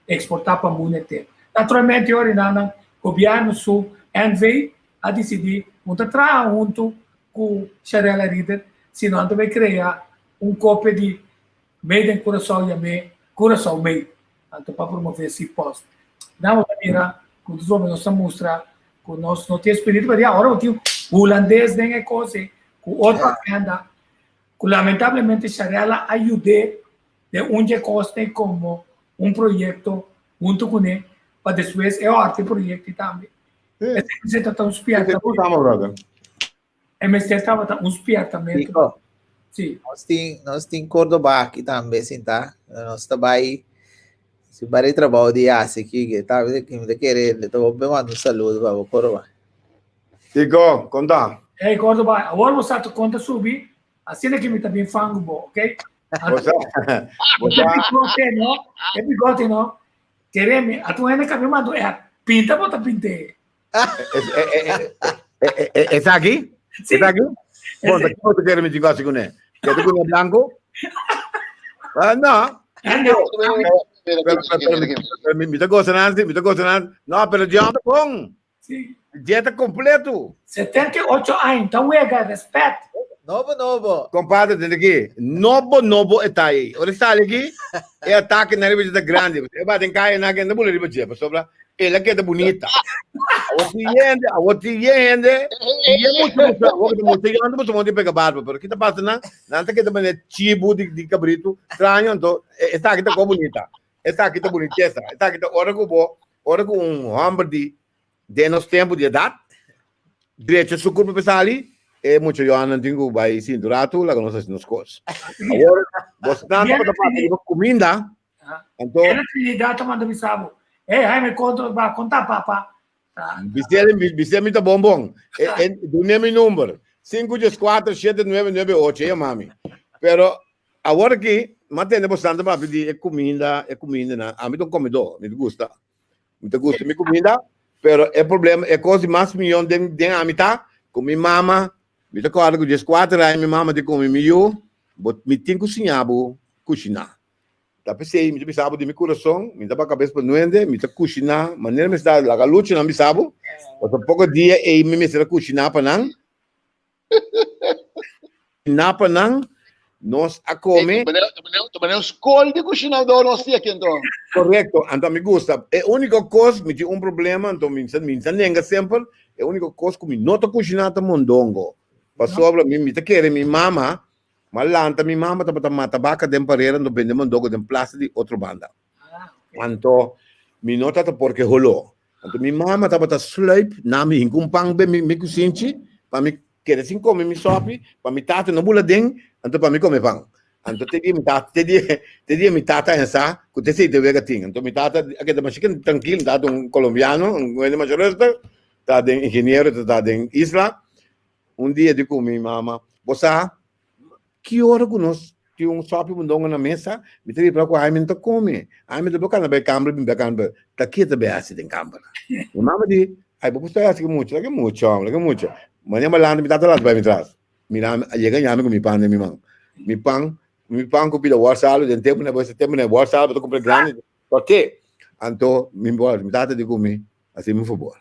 Speaker 4: eksportá pa mundu entero. Naturalmente ora nan nan gobièrnu su NV a disidí ku no ta traha huntu ku Sharella Riedel sino nan ta bai krea un kopia di Made in Curaçao yam'é Curaçao Made, anto pa promové si post. Nan bo ta mira ku nos hopi nos ta mustra ku nos no tin espiritu pa di ora bo tin hulandes den e kos ei ku otro agenda ku lamentablemente Sharella a yud'é den un dje kosnan komo un proyekto huntu kuné pa despues e hòrta e proyekto ei tambe. Esei ta un spièrtamentu. E mester tabata un spiertamento.
Speaker 8: Kiko?
Speaker 4: Sí.
Speaker 8: Nos tin, nos tin Córdoba aki tambe, sinta. Nos ta bai, si bari trabou di hasi aki, que ta, que mi ta kere, le ta bo manda un saludo pa bo, Córdoba.
Speaker 10: Kiko, konta.
Speaker 4: Hey Córdoba, awor bo sa tu konta subi, asina ki mi ta bin fangu bo, ok?
Speaker 10: Bo sa, bo
Speaker 4: E
Speaker 10: sa.
Speaker 4: bigote no, e bigote no. Kere mi, a tu hende ka mi manda un app, pinta bo ta pinte.
Speaker 9: Esaki? Esaki? Bon, ta kiko te kere mi chico asi kuné? Ke te kuné blanco? Ah, no. Pero, pero, pero, mi, mi ta goza nan, mi ta goza nan. No, pero John ta bon.
Speaker 4: Sí.
Speaker 9: Dieta completo.
Speaker 4: 78 años, ta wega, respet.
Speaker 8: Nobo, nobo.
Speaker 9: Compadre, tende aquí. Nobo, nobo está ahí. Ora sale aquí, e ataque na riba ta grande. E ba den calle na que bula riba dje, pasobra ela queda bonita. Awor ti hende, awor ti hende, e mucho mucho, awor que mucho yando mucho monte pega barba, pero kita pasa nan, nan ta queda mane chibu di di cabrito, traño, anto, esta aquí ta ko bonita.
Speaker 16: Esaki ta bunitesa. Esaki ta ora ku bo, ora ku un hòmber di den nos tempu di edat drecha su kurpa pa sali, e mucha yònnan tin ku bai sinti un ratu laga nos hasi nos kos. Awor, bosnan tabata papia riba kuminda, anto.
Speaker 4: Era Trinidad ta manda bisa bo, Hey Jaime konta ba konta papa.
Speaker 16: Bisel, bisel mi ta bon bon. E, e, dune mi number. 5 4 7 9 9 8, e mami. Pero awor aki, ma tende bosnan ta papia di e kuminda, e kumindanan. Ami ta un komedó, mi ta gusta. Mi ta gusta mi kuminda, pero e problema, e kos di mas miyon den, den ami ta, ku mi mama, mi ta kòrda ku dieskuater aña mi mama di kome mi yu, bo, mi tin ku siña bo kushiná. Ta p'esei mi ta bisa bo di mi kurason, mi ta ba kabes pa nuende, mi ta kushiná manera mi sta laga luchanan bisa bo, pasobra poko dia ei mi mester a kushiná pa nan. Kushiná pa nan, nos a kome.
Speaker 5: Ta manera un skol di kushinadó nos tin aki anto.
Speaker 16: Korekto, anto mi gusta. E úniko kos, mi tin un problema, anto mi ta nenga semper, e úniko kos ku mi no ta kushiná ta mondongo. Pasobra mi ta kere mi mama Ma lanta mi mama tabata mata baka den parera anto bende mondongo den plaza di otro banda. Anto mi no tata por ke holó. Anto mi mama tabata sluip na mi hinka un pan den mi kusinchi pa mi keda sin kome mi sopi pa mi tata no bula den anto pa mi kome pan. Anto te dia mi tata te dia te dia mi tata a hensá ku te esei te wega tin. Anto mi tata a keda masha trankil, mi tata un kolombiano, un hende masha rustig, ta den ingeniero, ta den isla. Un dia di ku mi mama, Bo sa ki ora ku nos tin un sopi mundongo na mesa? Mi ta ripara ku Jaime no ta kome. Jaime ta bo kana bai kamber, bin bai kamber. Ta ke ta bai hasi den kamber? Mi mama di, Ai, bo por sta hasi ki mucha, laga mucha, hòmber, laga mucha. Maña malanta mi tata lanta bai mi tras. Mira mi, a yega ñami ku mi pan den mi man. Mi pan, mi pan ku pida wòr salu den tempu na bo, tempu na wòr salu bo ta kumpra grandi. Pake? Anto mi tata di ku mi, Hasi mi un fabor.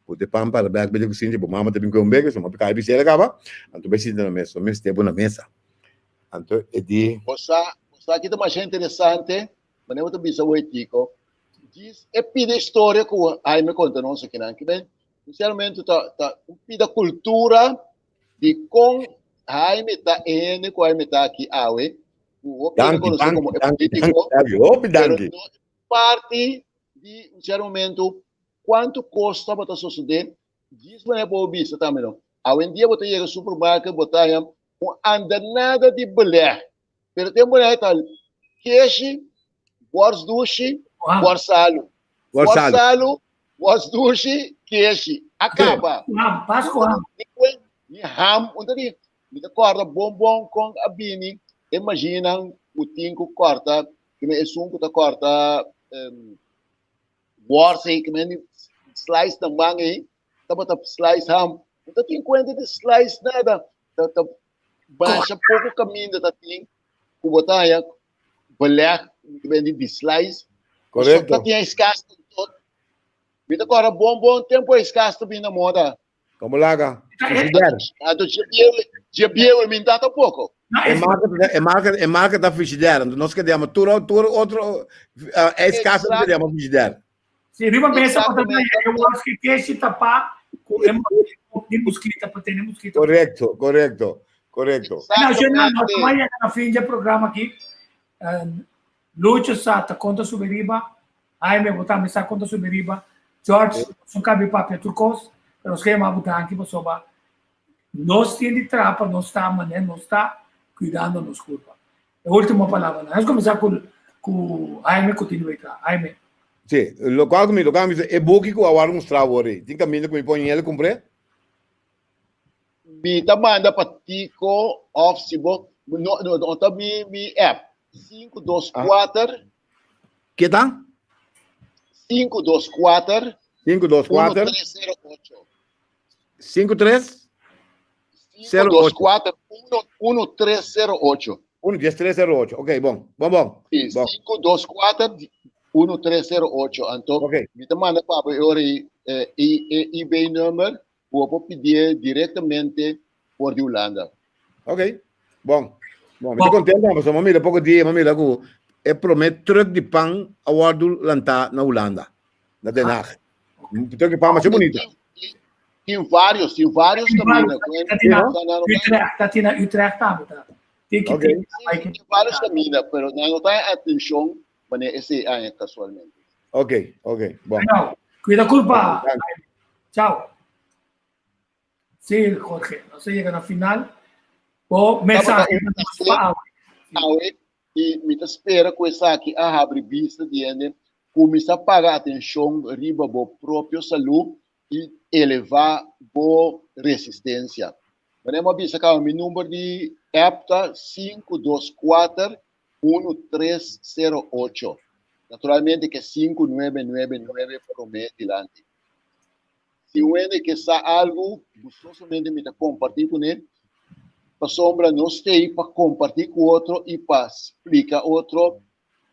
Speaker 16: Bo te pan para bek bete ku sinti bo mama ta bin kue un beke, so mi a kai bisela kaba, anto bai sinta na mesa, so mi mester bo na mesa. Anto e di.
Speaker 5: Bo sa, bo sa ki ta masha interesante, manera bo ta bisa wei Tico, djis e pida historia ku Jaime konta nos akinan, ki men sinceramente ta ta un pida kultura di kon Jaime ta e hende ku Jaime ta aki awe, ku hopi hende
Speaker 16: Danki,
Speaker 5: konosé
Speaker 16: danki,
Speaker 5: komo e
Speaker 16: danki, danki,
Speaker 5: politiko,
Speaker 16: danki, hopi
Speaker 5: pero
Speaker 16: danki.
Speaker 5: no e parti di un cierto momento cuanto cos tabata sosode djis manera bo bisa tambe no awendia bo ta yega supermarket bo ta haña un andanada di beleg pero tempo nan ta keshi bors dushi bors salu bors salu bors dushi keshi a caba ni ham un ta di mi ta corda bon bon con a bini e mashinan cu tin cu corta Kime esun ku ta kòrta wòrs ei, kime ni slice na man ei, tabata slice ham. No ta tin kuenta di slice nada. Ta ta basha poko kaminda ta tin ku bo ta haña beleg kime di di slice.
Speaker 16: Korekto.
Speaker 5: Ta tin ijskast tot. Mi ta kòrda bon bon tempu ijskast ta bin na moda.
Speaker 16: Como laga?
Speaker 5: Anto dje bieu e min ta tampoco.
Speaker 16: E marca, e marca, e marca ta Frigidaire. Anto nos queremos tur, tur otro uh, ijskast nos queremos Frigidaire.
Speaker 4: Si riba mesa pa ta e was que keshi tapa ku e di mosquita pa tene mosquita.
Speaker 16: Correcto, correcto, correcto.
Speaker 4: Nou, Jean, nos ta yega na fin dje programa aki. Lucho sa ta konta subi riba. Jaime, bo tambe sa konta subi riba. George, nos no kabi papia tur kos, pero nos ke yama bo danki pasobra nos tin di traha pa nos ta manera nos ta kuidando nos kurpa. E ultimo palabranan. Nos kuminsá ku ku Jaime ku tin weka. Jaime.
Speaker 16: Sí, lokual ku mi, lokual mi bisa, e buki ku a wòrdu mustrá awor ei, tin kaminda ku mi pon el kumpr'é?
Speaker 5: Mi ta manda pa Tico of si bo no no no ta mi mi app 524
Speaker 16: Ke ta?
Speaker 5: 524
Speaker 16: 524
Speaker 5: 1308
Speaker 16: 53
Speaker 5: 524 1308
Speaker 16: 1308. Ok, bon. Bon, bon.
Speaker 5: Sí,
Speaker 16: Bon.
Speaker 5: 524 1308. Anto, mi ta manda pa bo e ora ei, eh, e, e eBay number Bo por pidié directamente for di Hulanda.
Speaker 16: Ok, bon. Bon, mi ta contento, pasobra mi a mira poco dia, mi a mira cu e prome truck di pan a wordo lantá na Hulanda, na Den Haag. Un truck di pan masha bunita.
Speaker 5: Tin varios, tin varios caminda.
Speaker 4: Utrecht, ta tin na Utrecht tambe ta. Tin ki tin.
Speaker 5: Tin varios caminda, pero nan no ta atencion. Manera esei aña kasualmente.
Speaker 16: Ok, ok, bon.
Speaker 4: Bueno, kuida kurpa. Chao. Sí, Jorge, nos a yega na final. Bo mensahe pa awe.
Speaker 5: Awe, i mi ta spera ku esaki a habri bista di hende kuminsá paga atenshon riba bo propio salú i elevá bo resistensia. Manera mi a bisa kaba mi number di app ta 524 1308. Naturalmente ke 5999 promé dilanti. Si un hende ke sa algu, gustosamente mi ta kompartí kuné, pasobra nos t'ei pa kompartí ku otro i pa splika otro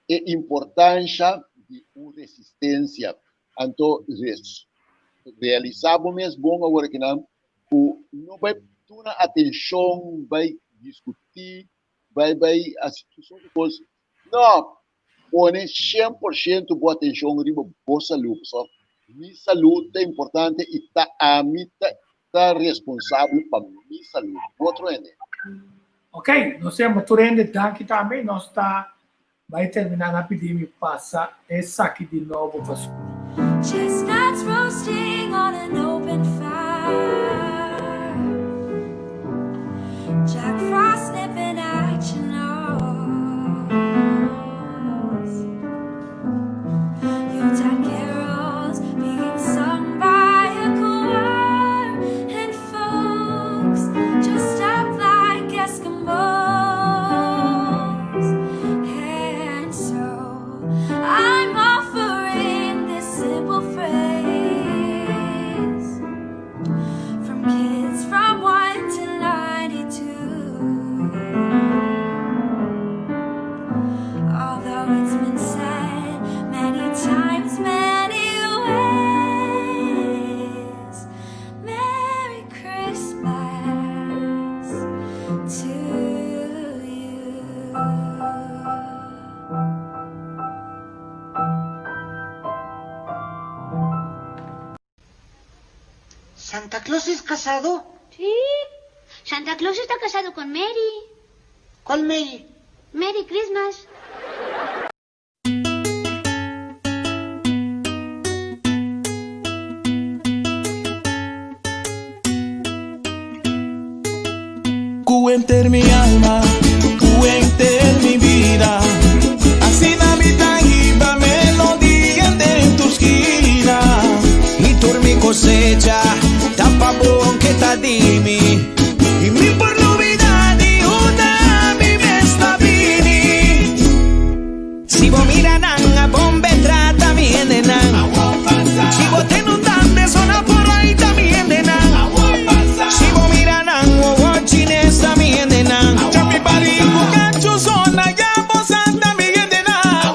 Speaker 5: e importansha di un resistensia. Anto realisá bo mes bon awor akinan ku no bai duna atenshon, bai diskutí, bai bai hasi tur sorto kos. No, pone 100% bo atenshon riba bo salú, pasobra mi salú ta importante i ta ami ta ta responsabel pa mi salú, no otro hende.
Speaker 4: Ok, nos yama tur hende danki tambe, nos ta bai terminá na pidi mi pasa esaki di nobo pa su.
Speaker 1: Chestnuts roasting on an open fire. Jack Frost nipping at your nose. Yuletide carols being sung by a choir, and folks dressed up like Eskimos. And so I'm offering this simple phrase from kids from 1 to 92. Although it's been said many times, many ways, Merry Christmas to you.
Speaker 17: ¿Santa Claus es casado?
Speaker 18: Sí. Santa Claus está casado con Mary.
Speaker 17: ¿Cuál Mary?
Speaker 18: Merry Christmas.
Speaker 6: Ku henter mi alma, ku henter mi bida. Asina mi ta hiba melodia den tur skina.
Speaker 7: I tur mi kosecha ta pa bo ke ta di mi. I mi por lubida di unda mi mes ta bini. Si bo mira nan a bombe trata mi hendenan. Si bo ten un dande sona por ahí ta mi hendenan. Si bo mira nan wowo chines ta mi hendenan.
Speaker 6: Chapi bari ku kachu zona ya bo sa ta mi hendenan.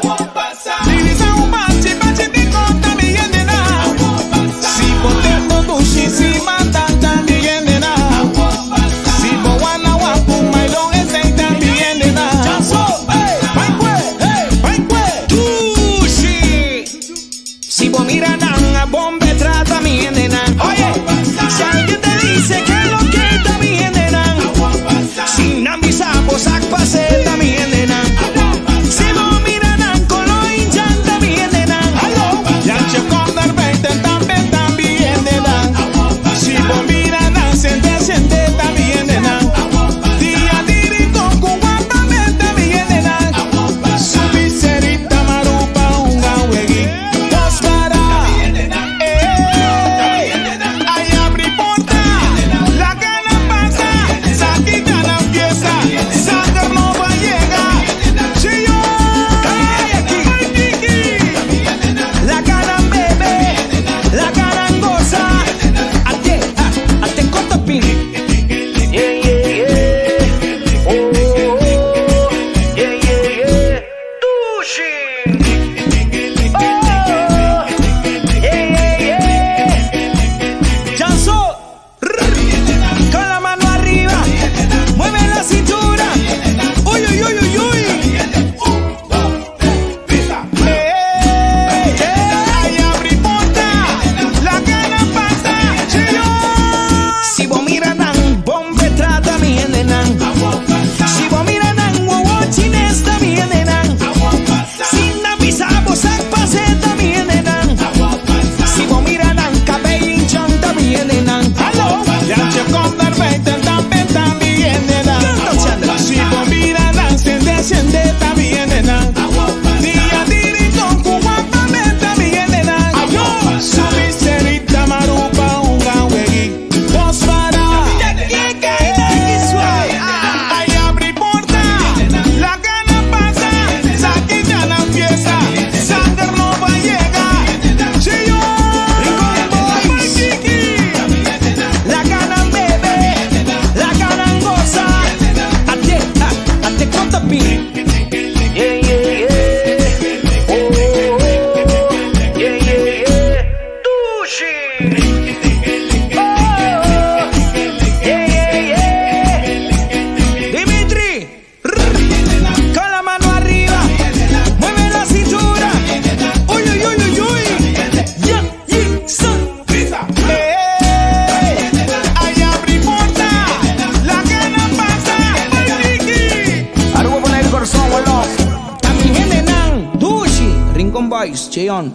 Speaker 6: Dirisa un bachi bachi di kon ta mi hendenan. Si bo ten bo dushi si manda ta mi hendenan.
Speaker 7: Rice, Jeon.